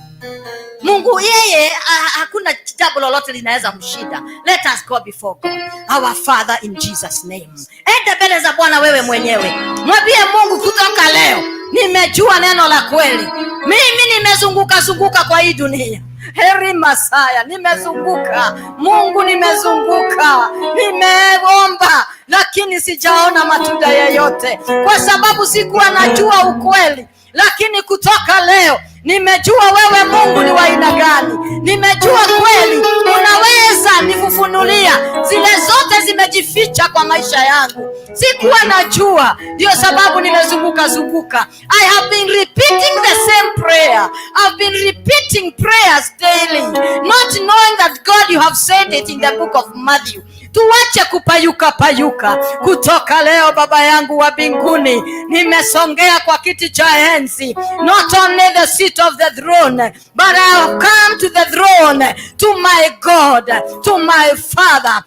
Speaker 7: Mungu yeye, hakuna jambo lolote linaweza mshinda. Let us go before God, our Father, in Jesus' name. Enda mbele za Bwana wewe mwenyewe. Mwambie Mungu, kutoka leo nimejua neno la kweli. Mimi nimezunguka zunguka kwa hii dunia. Heri Masaya, nimezunguka. Mungu, nimezunguka. Nimeomba lakini sijaona matunda yeyote, kwa sababu sikuwa najua ukweli. Lakini kutoka leo nimejua wewe Mungu ni wa aina gani. Nimejua kweli unaweza nifufunulia zile zote zimejificha kwa maisha yangu. Sikuwa najua, ndio sababu nimezunguka zunguka. I have been repeating the same prayer. I've been repeating prayers daily, not knowing that God, you have said it in the book of Matthew. Tuache kupayuka payuka. Kutoka leo, Baba yangu wa mbinguni, nimesongea kwa kiti cha enzi. Not only the seat of the throne, but I have come to the throne, to my God, to my Father.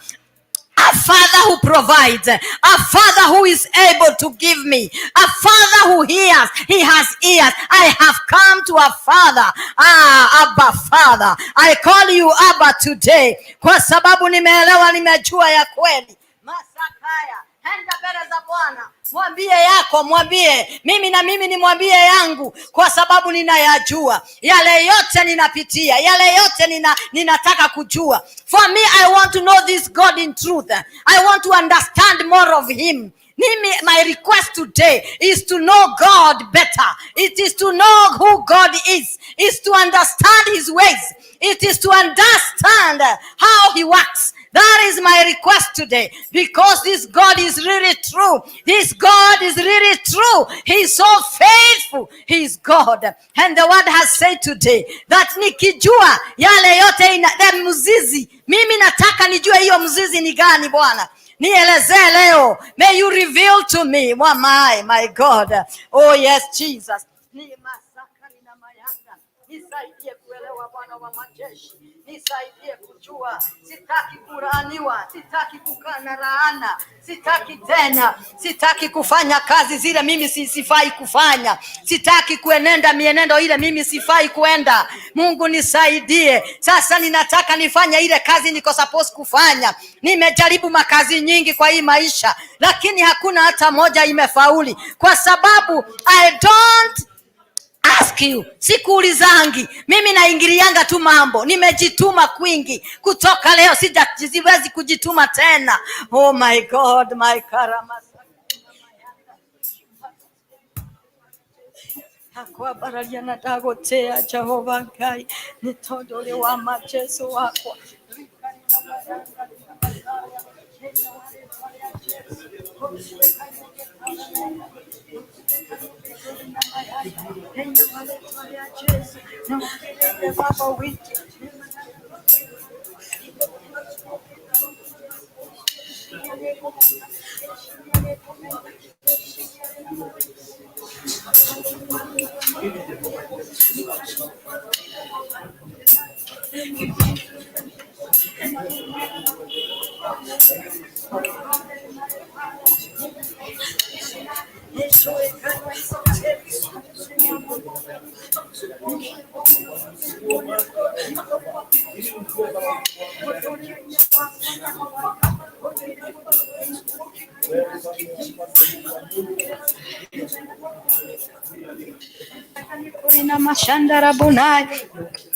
Speaker 7: A Father who provides, a Father who is able to give me, a Father who hears, he has ears. I have come to a Father. Abba Father. I call you Abba today. Kwa sababu nimeelewa, nimejua ya kweli. Masakaya, enda mbele za Bwana. Mwambie yako, mwambie mimi, na mimi nimwambie yangu, kwa sababu ninayajua yale yote ninapitia, yale yote ninataka kujua. For me, I want to know this God in truth. I want to understand more of him. Mimi, my request today is to know God better. It is to know who God is. It's to understand his ways. It is to understand how he works. That is my request today, because this God is really true. This God is really true. He is so faithful. He is God. And the word has said today that nikijua yale yote ina, the mzizi, mimi nataka nijue hiyo mzizi ni gani Bwana. Nielezee leo. May you reveal to me. My God. Oh yes, Jesus. Ni masaka ni na mayanga. Nisaidie kuelewa Bwana wa majeshi, nisaidie kujua. Sitaki kulaaniwa, sitaki kukaa na laana, sitaki tena, sitaki kufanya kazi zile mimi sifai kufanya, sitaki kuenenda mienendo ile mimi sifai kuenda. Mungu nisaidie. Sasa ninataka nifanye ile kazi niko supposed kufanya. Nimejaribu makazi nyingi kwa hii maisha, lakini hakuna hata moja imefauli, kwa sababu I don't ask you, sikuulizangi mimi, naingilianga tu mambo. Nimejituma kwingi, kutoka leo siwezi kujituma tena. Oh my God, my karama akwambararia na ndagutia Jehova Ngai ni tondu uri wa ma Jesu wakwa.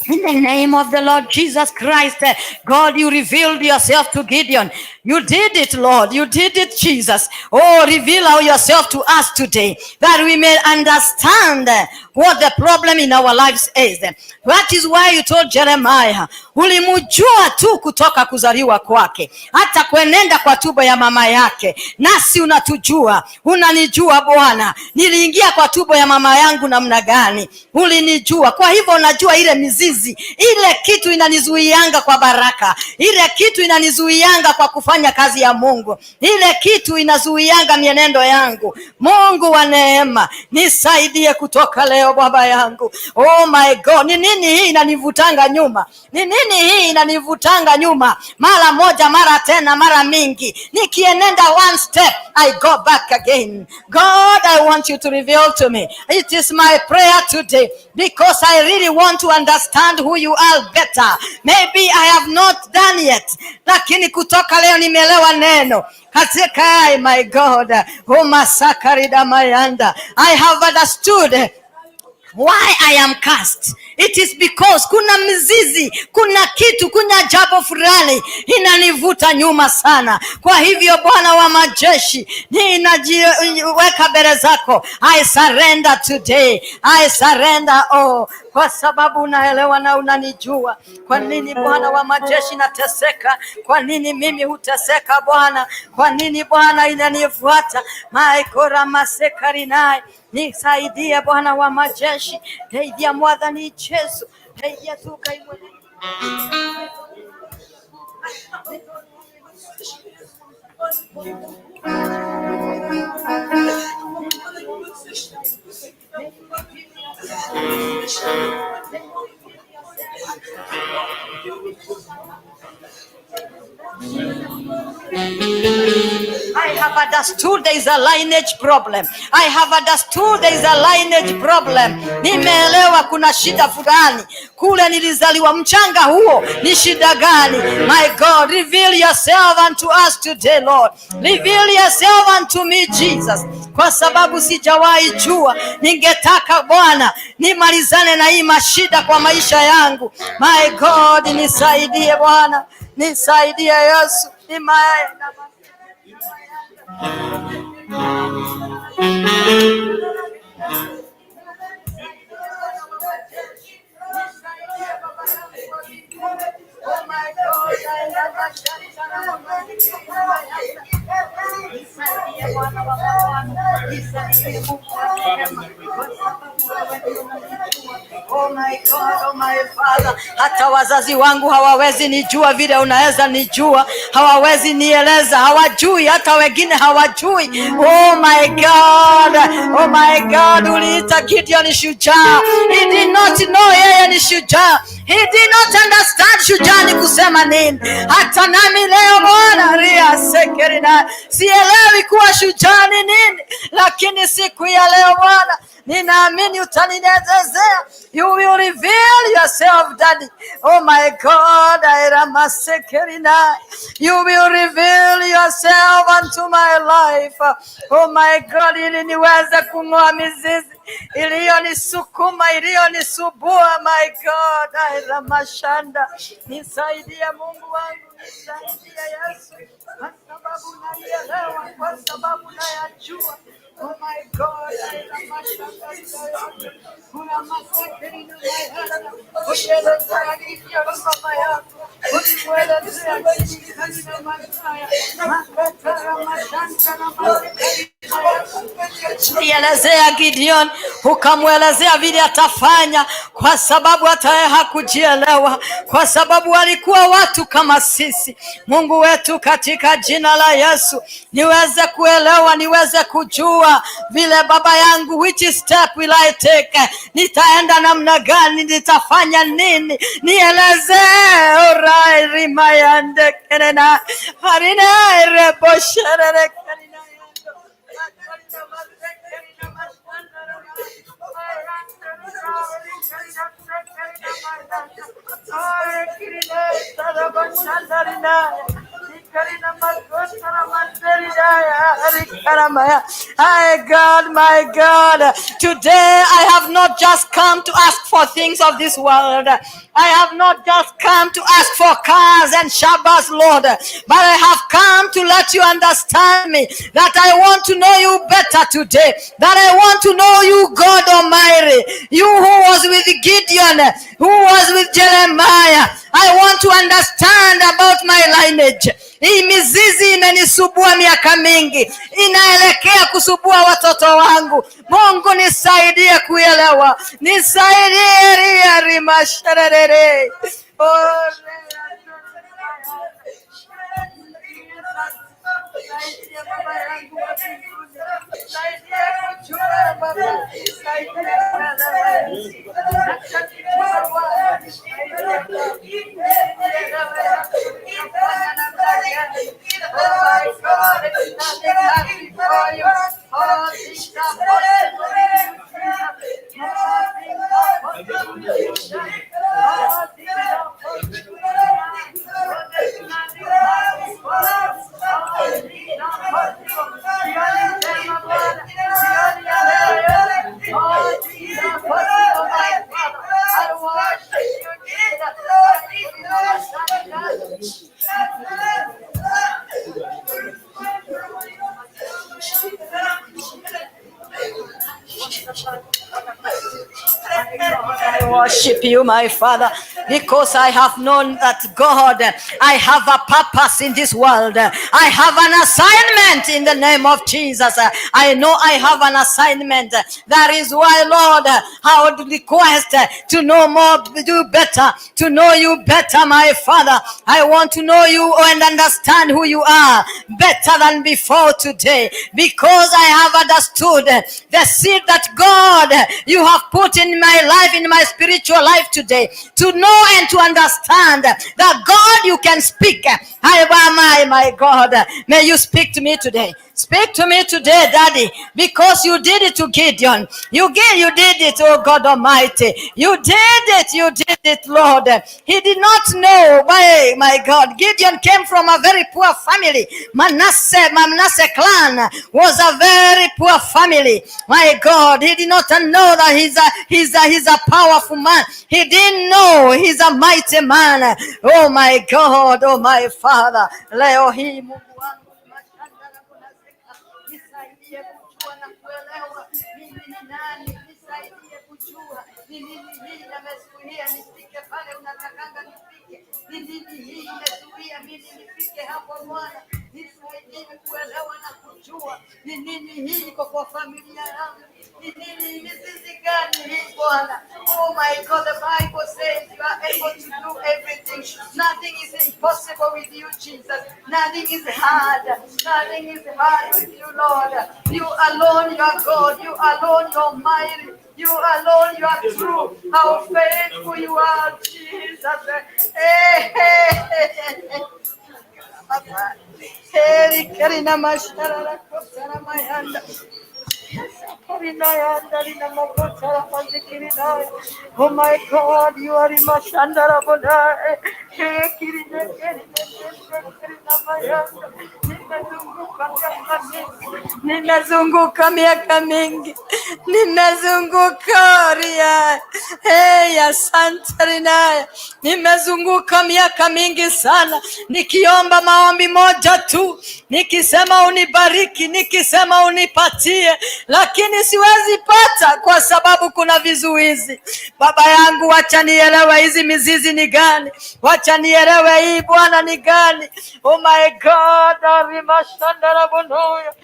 Speaker 7: In the name of the Lord Jesus Christ, God, you revealed yourself to Gideon. You did it, Lord. You did it, Jesus. Oh, reveal yourself to us today, that we may understand what the problem in our lives is. That is why you told Jeremiah, ulimjua tu kutoka kuzaliwa kwake, hata kuenenda kwa tumbo ya mama yake. Nasi unatujua, unanijua Bwana. Niliingia kwa tumbo ya mama yangu namna gani? Ulinijua. Kwa hivyo unajua ile mizizi, ile kitu inanizuianga kwa baraka, ile kitu inanizuianga kwa kufanya kazi ya Mungu, ile kitu inazuianga mienendo yangu. Mungu wa neema, nisaidie kutoka leo Baba yangu. Oh my God, ni nini hii inanivutanga nyuma? Ni nini hii inanivutanga nyuma? Mara moja, mara tena, mara mingi. Nikienenda one step, I go back again. God, I want you to reveal to me. It is my prayer today, because I really want to understand who you are better. Maybe I have not done yet, lakini kutoka leo nimeelewa neno. Katika, my God, oh masakarida mayanda, I have understood why I am cast. It is because kuna mzizi, kuna kitu, kuna jambo fulani inanivuta nyuma sana. Kwa hivyo Bwana wa majeshi, ninajiweka mbele zako. I surrender today. I surrender all. Kwa sababu unaelewa na unanijua. Kwa nini Bwana wa majeshi nateseka? Kwa nini mimi huteseka Bwana? Kwa nini Bwana inanifuata? Maikora masekarinai. Nisaidie Bwana wa majeshi. Teithia Mwathani Jesu. Teithia tu Ngai mwene. I have understood there is a lineage problem. I have understood there is a lineage problem. Nimeelewa kuna shida fulani. Kule nilizaliwa mchanga huo ni shida gani? My God, reveal yourself unto us today, Lord. Reveal yourself unto me, Jesus. Kwa sababu sijawahi jua. Ningetaka Bwana nimalizane na hii mashida kwa maisha yangu. My God, nisaidie Bwana. Nisaidie Yesu. Oh my God, oh my Father, hata wazazi wangu hawawezi nijua vile unaweza nijua, hawawezi nieleza, hawajui, hata wengine hawajui. Oh my God, oh my God, uliita Gideon shujaa. He did not know yeye ni shujaa. He did not understand shujaa ni kusema nini. Hata nami leo Bwana ria sekerina, sielewi kuwa shujaa ni nini, lakini siku ya leo Bwana ninaamini utanielezea. You will reveal yourself, Daddy. Oh my God, Airamasekerina. You will reveal yourself unto my life. Oh my God, ili niweze kung'oa mizizi iliyonisukuma, iliyonisubua. My God, Airamashanda, nisaidie Mungu wangu, nisaidie Yesu, kwa sababu naielewa, kwa sababu nayajua. Oh my God, kuna masekerina mayana, ulielezea Gideon baba yako, ulimwelezea Gideon Masaya, makatara mashanta na masekerina. Ulielezea Gideon, ukamwelezea vile atafanya, kwa sababu hata yeye hakujielewa, kwa sababu walikuwa watu kama sisi. Mungu wetu, katika jina la Yesu, niweze kuelewa, niweze kujua vile baba yangu, which step will I take, nitaenda namna gani, nitafanya nini, nieleze. Orai rimayande kerena harine rebosherere kerena. My God, my God, today I have not just come to ask for things of this world. I have not just come to ask for cars and Shabbos, Lord, but I have come to let you understand me, that I want to know you better today, that I want to know you, God Almighty, you who was with Gideon, who was with Jeremiah. I want to understand about my lineage. Hii mizizi imenisubua miaka mingi, inaelekea kusubua watoto wangu. Mungu nisaidie kuelewa, nisaidie ria rimasherere. Oh, I worship you, my Father, because I have known that God, I have a purpose in this world. I have an assignment in the name of Jesus. I know I have an assignment. That is why, Lord, I would request to know more, do better, to know you better, my Father. I want to know you and understand who you are better than before today, because I have understood the seed that God you have put in my life, in my spiritual life today, to know and to understand that God, you can speak. I, my God, may you speak to me today. Speak to me today, Daddy, because you did it to Gideon. You did it, oh God Almighty. You did it, Lord. He did not know, my God. Gideon came from a very poor family. Manasseh clan was a very poor family. My God, he did not know that he's a powerful man. He didn't know he's a mighty man. Oh my God, oh my Father. Leo hii Mungu wangu, nisaidie kujua na kuelewa mimi ni nani, nisaidie kujua ni nini hii imezuia nifike pale unatakanga nifike, ni nini hii imezuia mimi nifike hapo Bwana, nisaidie kuelewa na kujua ni nini hii iko kwa familia yangu, ni nini, mizizi gani hii Bwana. Oh my God, the Bible says you are able to do everything. Nothing is impossible with you, Jesus. Nothing is hard. Nothing is hard with you, Lord. You alone, you are God. You alone, you are mighty. You alone, you are true. How faithful you are, Jesus. Hey, hey, hey, hey. Oh my God, you are in Mashandara Bodai. Nimezunguka miaka mingi, nimezunguka ria, hey, asante Rinaya. Nimezunguka miaka mingi sana, nikiomba maombi moja tu, nikisema unibariki, nikisema unipatie, lakini siwezi pata kwa sababu kuna vizuizi. Baba yangu, wacha nielewe hizi mizizi ni gani, wacha nielewe hii Bwana ni gani. Oh my God, arimashandara bonoya.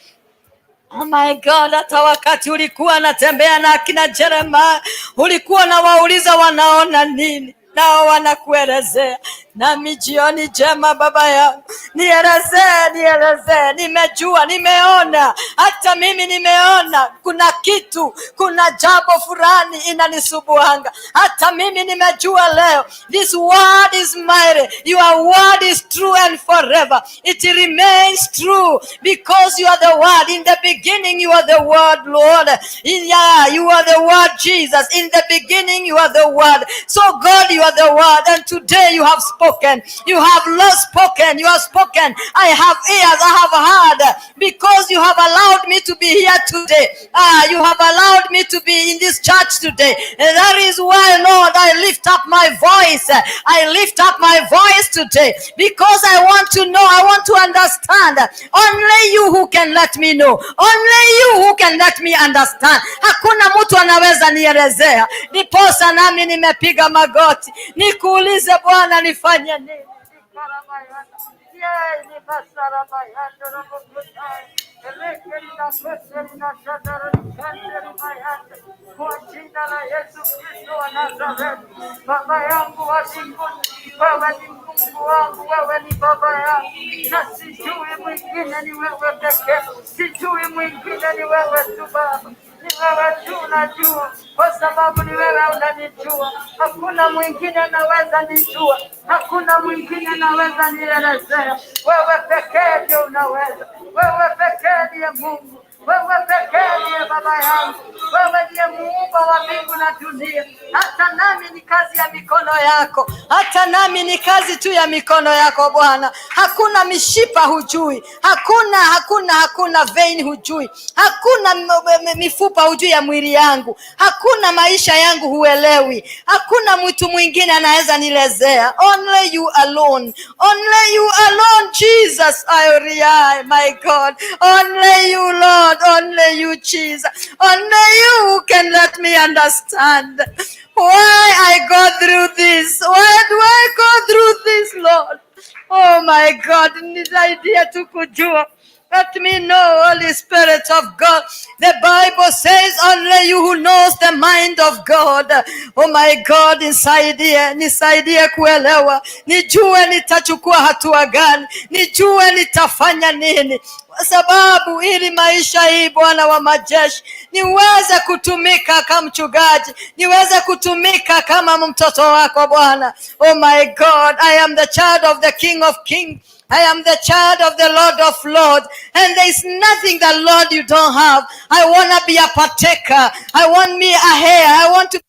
Speaker 7: Oh my God, hata wakati ulikuwa natembea na akina Jeremiah, ulikuwa na wauliza wanaona nini, nao wanakuelezea. Nami jioni njema baba yangu, nielezee, nielezee. Nimejua, nimeona, hata mimi nimeona kuna kitu, kuna jambo fulani inanisumbuanga. Hata mimi nimejua leo, this word is mighty, your word is true and forever. It remains true because you are the word. In the beginning you are the word, Lord. Yeah, you are the word, Jesus. In the beginning you are the word. So God, you are the word, and today you have spoken. You have not spoken. You have spoken. I have ears. I have heard, because you have allowed me to be here today. You have allowed me to be in this church today. And that is why, Lord, I lift up my voice. I lift up my voice today because I want to know. I want to understand. Only you who can let me know. Only you who can let me understand. Hakuna mtu anaweza nielezea. Ndiposa nami nimepiga magoti nikuulize Bwana, nifanye nini? Kwa jina la Yesu Kristo wa Nazareti, Baba yangu wa mbinguni, wewe ni Mungu wangu, wewe ni baba yangu, na sijui mwingine, ni wewe pekee, sijui mwingine, ni wewe tu Baba. Ni wewe tu unajua, kwa sababu ni wewe unanijua. Hakuna mwingine anaweza nijua, hakuna mwingine anaweza nielezea. Wewe pekee ndio unaweza, wewe pekee ndiye Mungu, wewe pekee ndiye baba yangu, wewe ndiye muumba wa mbingu na dunia. Hata nami ni kazi ya mikono yako, hata nami ni kazi tu ya mikono yako Bwana. Hakuna mishipa hujui, hakuna hakuna hakuna vein hujui, hakuna mifupa hujui ya mwili yangu, hakuna maisha yangu huelewi, hakuna mtu mwingine anaweza nilezea. Only you alone, only you alone, Jesus. I my God, only you Lord, only you Jesus, only you who can let me understand why I go through this. Why do I go through this, Lord? Oh my God, nisaidie tu kujua. Let me know, Holy Spirit of God. The Bible says only you who knows the mind of God. Oh my God, nisaidie, nisaidie kuelewa. Nijue nitachukua hatua gani, nijue nitafanya nini. Kwa sababu ili maisha hii Bwana wa majeshi niweze kutumika kama mchungaji, niweze kutumika kama mtoto wako Bwana. Oh my God, I am the child of the King of Kings. I am the child of the Lord of Lords, and there is nothing that, Lord, you don't have. I want to be a partaker. I want me a heir. I want to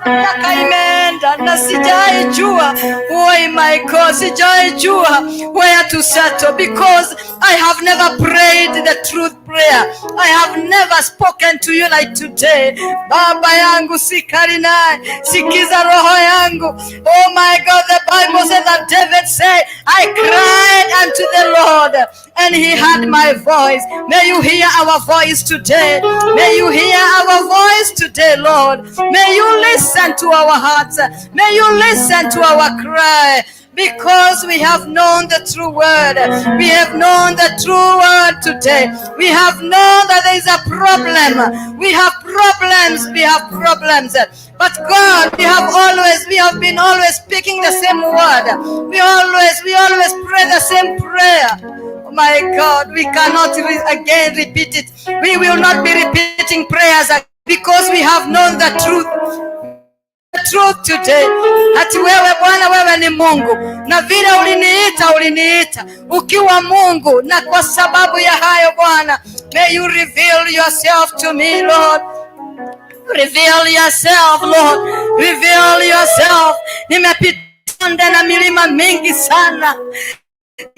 Speaker 7: Miaka imeenda na sijaijua, oh my God, sijaijua where to settle, because I have never prayed the truth prayer. I have never spoken to you like today. Baba yangu sikari naye, sikiza roho yangu. Oh my God, the Bible said that David said, I cried unto the Lord and he heard my voice. May you hear our voice today. May you hear our voice today, Lord. May you listen to our hearts. May you listen to our cry. Because we have known the true word. We have known the true word today. We have known that there is a problem. We have problems. We have problems. But God, we have been always speaking the same word. We always pray the same prayer. Oh my God, we cannot again repeat it. We will not be repeating prayers because we have known the truth. Truth today. Ati wewe Bwana, wewe ni Mungu, na vile uliniita ukiwa Mungu, na kwa sababu ya hayo Bwana, may you reveal yourself to me, Lord. Reveal yourself, Lord. Reveal yourself. Nimepita na milima mingi sana.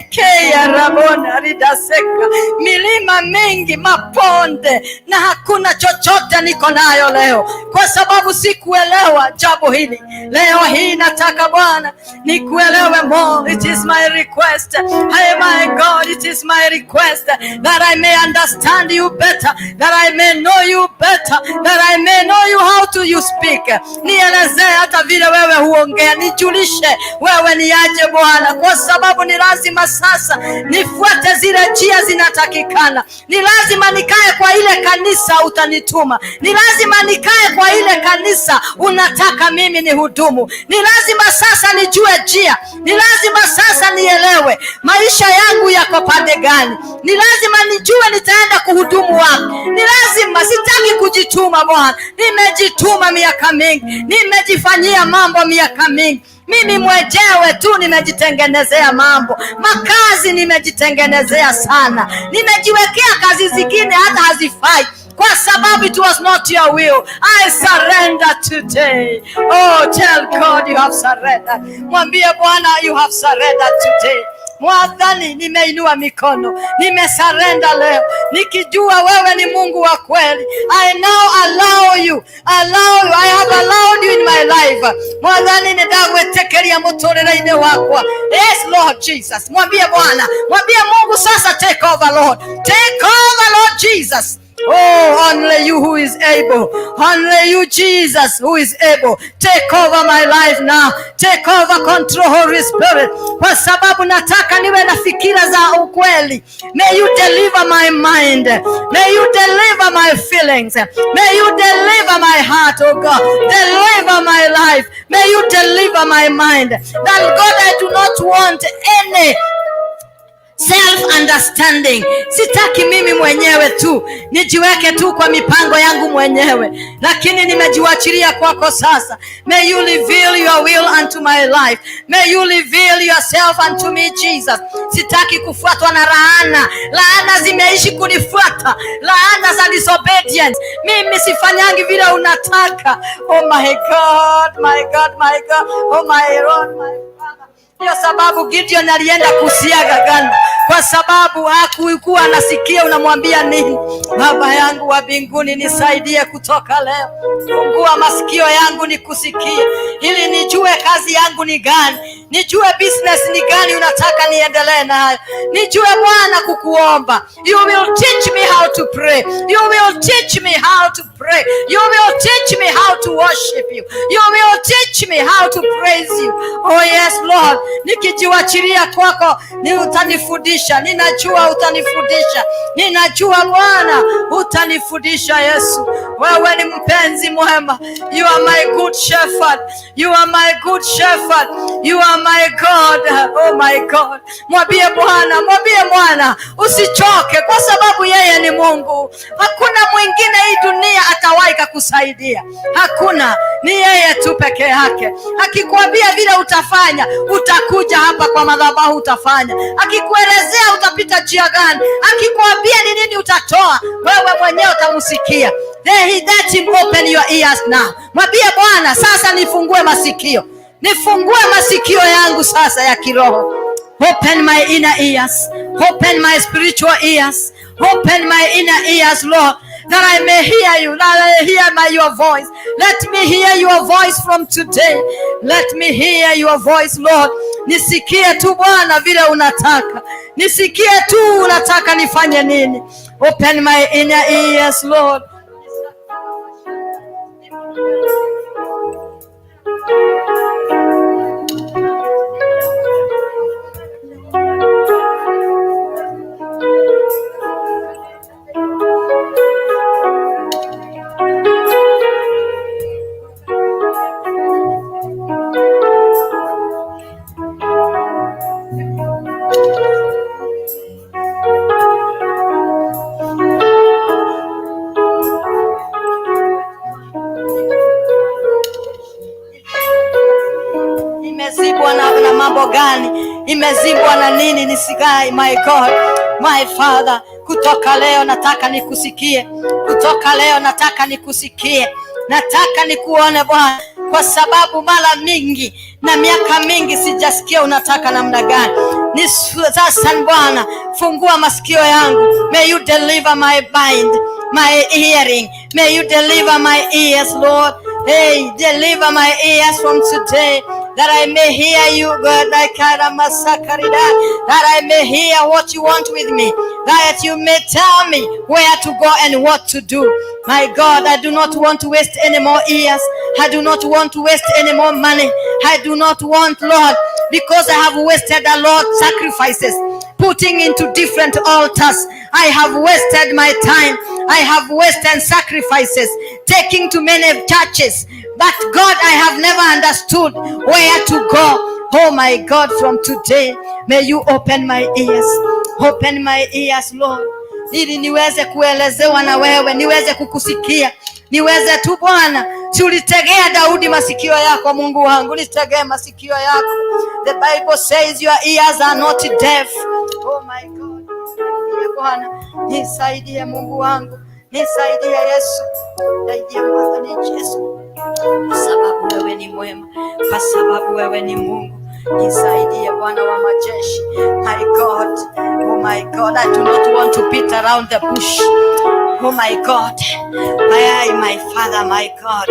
Speaker 7: Kea rabona ridaseka, milima mingi, maponde, na hakuna chochote niko nayo leo, kwa sababu sikuelewa jambo hili. Leo hii nataka Bwana nikuelewe more. It is my request. Hey my God, it is my request that I may understand you better, that I may know you better, that I may know you how to you speak. Nielezee hata vile wewe huongea, nijulishe wewe ni aje Bwana, kwa sababu ni lazima sasa nifuate zile njia zinatakikana. Ni lazima nikae kwa ile kanisa utanituma. Ni lazima nikae kwa ile kanisa unataka mimi ni hudumu. Ni lazima sasa nijue njia. Ni lazima sasa nielewe maisha yangu yako pande gani. Ni lazima nijue nitaenda kuhudumu wapi. Ni lazima, sitaki kujituma Bwana. Nimejituma miaka mingi, nimejifanyia mambo miaka mingi. Mimi mwenyewe tu nimejitengenezea mambo. Makazi nimejitengenezea sana. Nimejiwekea kazi zingine hata hazifai, kwa sababu it was not your will. I surrender today. Oh, tell God you have surrendered. Mwambie Bwana you have surrendered today. Mwadhani, nimeinua mikono, nimesarenda leo, nikijua wewe ni Mungu wa kweli. I now allow you, I have allowed you in my life. Mwathani nĩ ndagwĩtĩkĩria mũtũrĩre-inĩ wakwa. Yes, Lord Jesus. Mwambie Bwana, mwambie Mungu sasa, take over Lord, take over Lord Jesus. Oh, only you who is able. Only you, Jesus, who is able. Take over my life now. Take over control, Holy Spirit. Kwa sababu nataka niwe na fikira za ukweli. May you deliver my mind. May you deliver my feelings. May you deliver my heart, oh God. Deliver my life. May you deliver my mind. That God, I do not want any self understanding. Sitaki mimi mwenyewe tu nijiweke tu kwa mipango yangu mwenyewe, lakini nimejiwachilia kwako sasa. May you reveal your will unto my life. May you reveal yourself unto me, Jesus. Sitaki kufuatwa na laana. Laana zimeishi kunifuata, laana za disobedience. Mimi sifanyangi vile unataka. Oh my God, my God, my God. Oh my Lord, my Father. Ndiyo sababu Gideon alienda kusiaga ngano, kwa sababu hakukuwa anasikia unamwambia nini. Baba yangu wa mbinguni, nisaidie kutoka leo, fungua masikio yangu nikusikie, ili nijue kazi yangu ni gani, nijue business ni gani unataka niendelee nayo, nijue Bwana kukuomba. You will teach me how to pray. You will teach me how to pray. You will teach me how to worship you. You will teach me how to praise you. Oh yes, Lord, nikijiwachilia kwako ni utanifundisha. Ninajua utanifundisha, ninajua Bwana utanifundisha. Yesu, wewe ni mpenzi mwema. You are my good shepherd. You are my good shepherd. You are my God. Oh my God. Mwambie Bwana, mwambie Bwana, usichoke kwa sababu yeye ni Mungu. Hakuna mwingine hii dunia atawahi kukusaidia. Hakuna, ni yeye tu peke yake. Akikwambia vile utafanya, utakuja hapa kwa madhabahu utafanya. Akikuelezea utapita njia gani, akikwambia ni nini utatoa, wewe mwenyewe utamsikia. Then he let him open your ears now. Mwambie Bwana, sasa nifungue masikio, nifungue masikio yangu sasa ya kiroho. Open my inner ears. Open my spiritual ears. Open my inner ears, Lord, that I may hear you, that I hear your voice. Let me hear your voice from today. Let me hear your voice, Lord. Nisikie tu Bwana vile unataka. Nisikie tu unataka nifanye nini. Open my inner ears, Lord. Imezibwa na mambo gani? Imezibwa na nini? Nisikai, my God, my Father, kutoka leo nataka nikusikie. Kutoka leo nataka nikusikie. Nataka nikuone Bwana, kwa sababu mara mingi na miaka mingi sijasikia unataka namna gani. Sasa Bwana, fungua masikio yangu. May you deliver my mind, my hearing. May you deliver my ears, Lord. Hey, deliver my ears from today, that I may hear you, God, like that I may hear what you want with me, that you may tell me where to go and what to do. My God, I do not want to waste any more ears. I do not want to waste any more money. I do not want, Lord, because I have wasted a lot sacrifices, putting into different altars. I have wasted my time. I have wasted sacrifices, taking to many churches. But God, I have never understood where to go. Oh my God, from today, may you open my ears. Open my ears, Lord. Ili niweze kuelezewa na wewe, niweze kukusikia, niweze tu Bwana. Si ulitegea Daudi masikio yako, Mungu wangu, nitegee masikio yako. The Bible says your ears are not deaf. Oh my God. Bwana, nisaidie Mungu wangu, nisaidie Yesu, nisaidie Bwana Yesu, kwa sababu wewe ni mwema, kwa sababu wewe ni Mungu. Nisaidie Bwana wa majeshi. My God, oh my God, I do not want to beat around the bush. Oh my God, my Father, my God,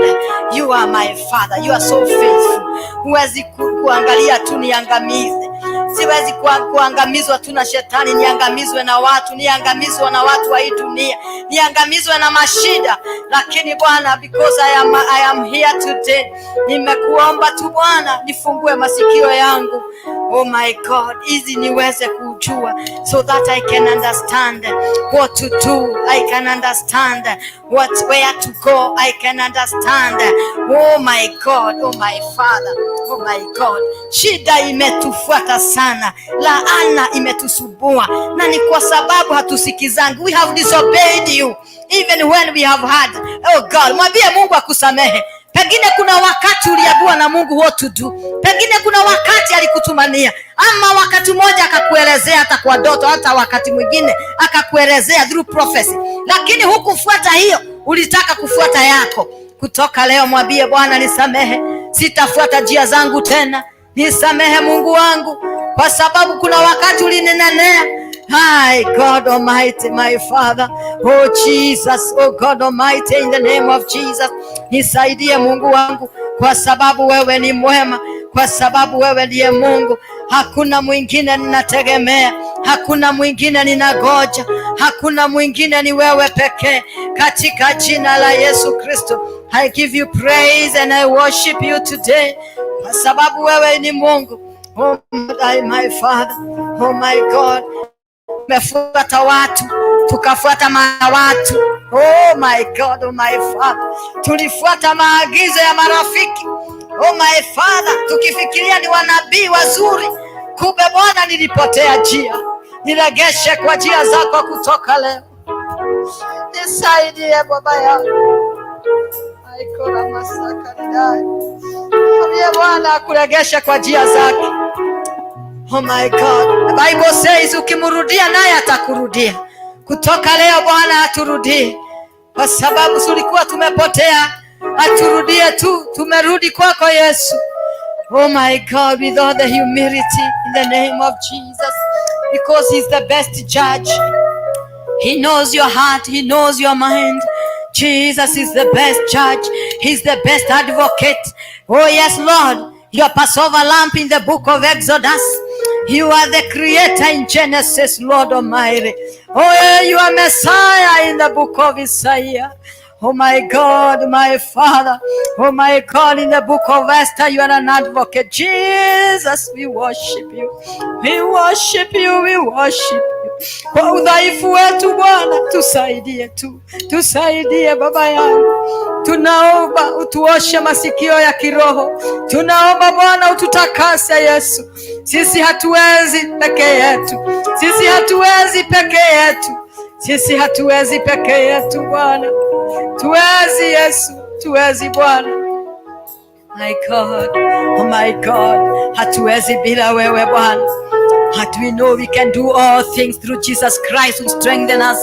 Speaker 7: you are my Father, you are so faithful. Huwezi kuangalia tu niangamize. Siwezi kuangamizwa tu na shetani, niangamizwe na watu, niangamizwe na watu wa hii dunia, niangamizwe na mashida. Lakini Bwana, because I am here today, nimekuomba tu Bwana, nifungue masikio yangu. Oh my God, hizi niweze kujua so that I can understand what to do. I can understand where to go. I can understand. Oh my God, oh my Father, oh my God. Shida imetufuata sana, laana imetusumbua, na ni kwa sababu hatusikizangi. We have disobeyed you even when we have had. Oh God, mwambie Mungu akusamehe. Pengine kuna wakati uliambiwa na Mungu what to do. Pengine kuna wakati alikutumania, ama wakati mmoja akakuelezea hata kwa ndoto, hata wakati mwingine akakuelezea through prophecy, lakini hukufuata hiyo, ulitaka kufuata yako. Kutoka leo mwambie Bwana, nisamehe, sitafuata njia zangu tena, nisamehe Mungu wangu, kwa sababu kuna wakati ulininenea. Hi, God Almighty, my Father. Oh Jesus, oh God Almighty, in the name of Jesus. Nisaidie Mungu wangu, kwa sababu wewe ni mwema, kwa sababu wewe ndiye Mungu. Hakuna mwingine ninategemea, hakuna mwingine ninagoja, hakuna mwingine, ni wewe pekee. Katika jina la Yesu Kristo, I give you praise and I worship you today, kwa sababu wewe ni Mungu. Oh my Father, oh my God, tumefuata watu tukafuata watu. Oh my God, oh my Father, tulifuata maagizo ya marafiki. Oh my Father, tukifikiria ni wanabii wazuri, kumbe Bwana nilipotea njia. Niregeshe kwa njia zako kutoka leo, nisaidie Baba yangu. Aikora masaka nidai. Mwambie Bwana akuregeshe kwa njia zake. Oh my God. The Bible says ukimrudia naye atakurudia. Kutoka leo Bwana aturudie, kwa sababu tulikuwa tumepotea, aturudie tu, tumerudi kwako Yesu. Oh my God, with all the humility in the name of Jesus, because he's the best judge. He knows your heart, he knows your mind. Jesus is the best judge. He's the best advocate. Oh yes, Lord, your Passover lamb in the book of Exodus. You are the creator in Genesis, Lord Almighty. Oh, yeah, you are Messiah in the book of Isaiah. Oh my God, my Father. Oh my God, in the book of Esther, you are an advocate. Jesus, we worship you. We worship you, we worship you. Kwa udhaifu wetu Bwana, tusaidie tu, tusaidie Baba yangu. Tunaomba utuoshe masikio ya kiroho. Tunaomba Bwana ututakase Yesu. Sisi hatuwezi peke yetu, sisi hatuwezi peke yetu, sisi hatuwezi peke yetu Bwana, tuwezi Yesu, tuwezi Bwana. My God, oh my God, hatuwezi bila wewe Bwana. But we know we can do all things through Jesus Christ who strengthen us.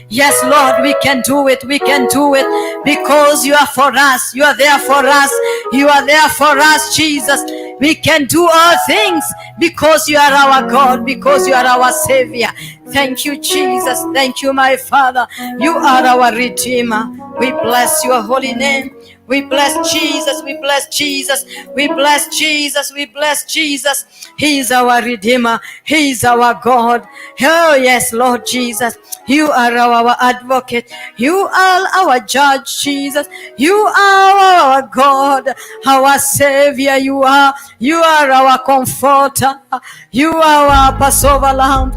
Speaker 7: Yes, Lord, we can do it. We can do it because you are for us. You are there for us. You are there for us, Jesus. We can do all things because you are our God, because you are our Savior. Thank you, Jesus. Thank you, my Father. You are our Redeemer. We bless your holy name. We bless Jesus. We bless Jesus. We bless Jesus. We bless Jesus. He is our Redeemer. He is our God. Oh, yes, Lord Jesus. You are our advocate. You are our judge, Jesus. You are our God, our Savior. You are. You are our comforter. You are our Passover lamb.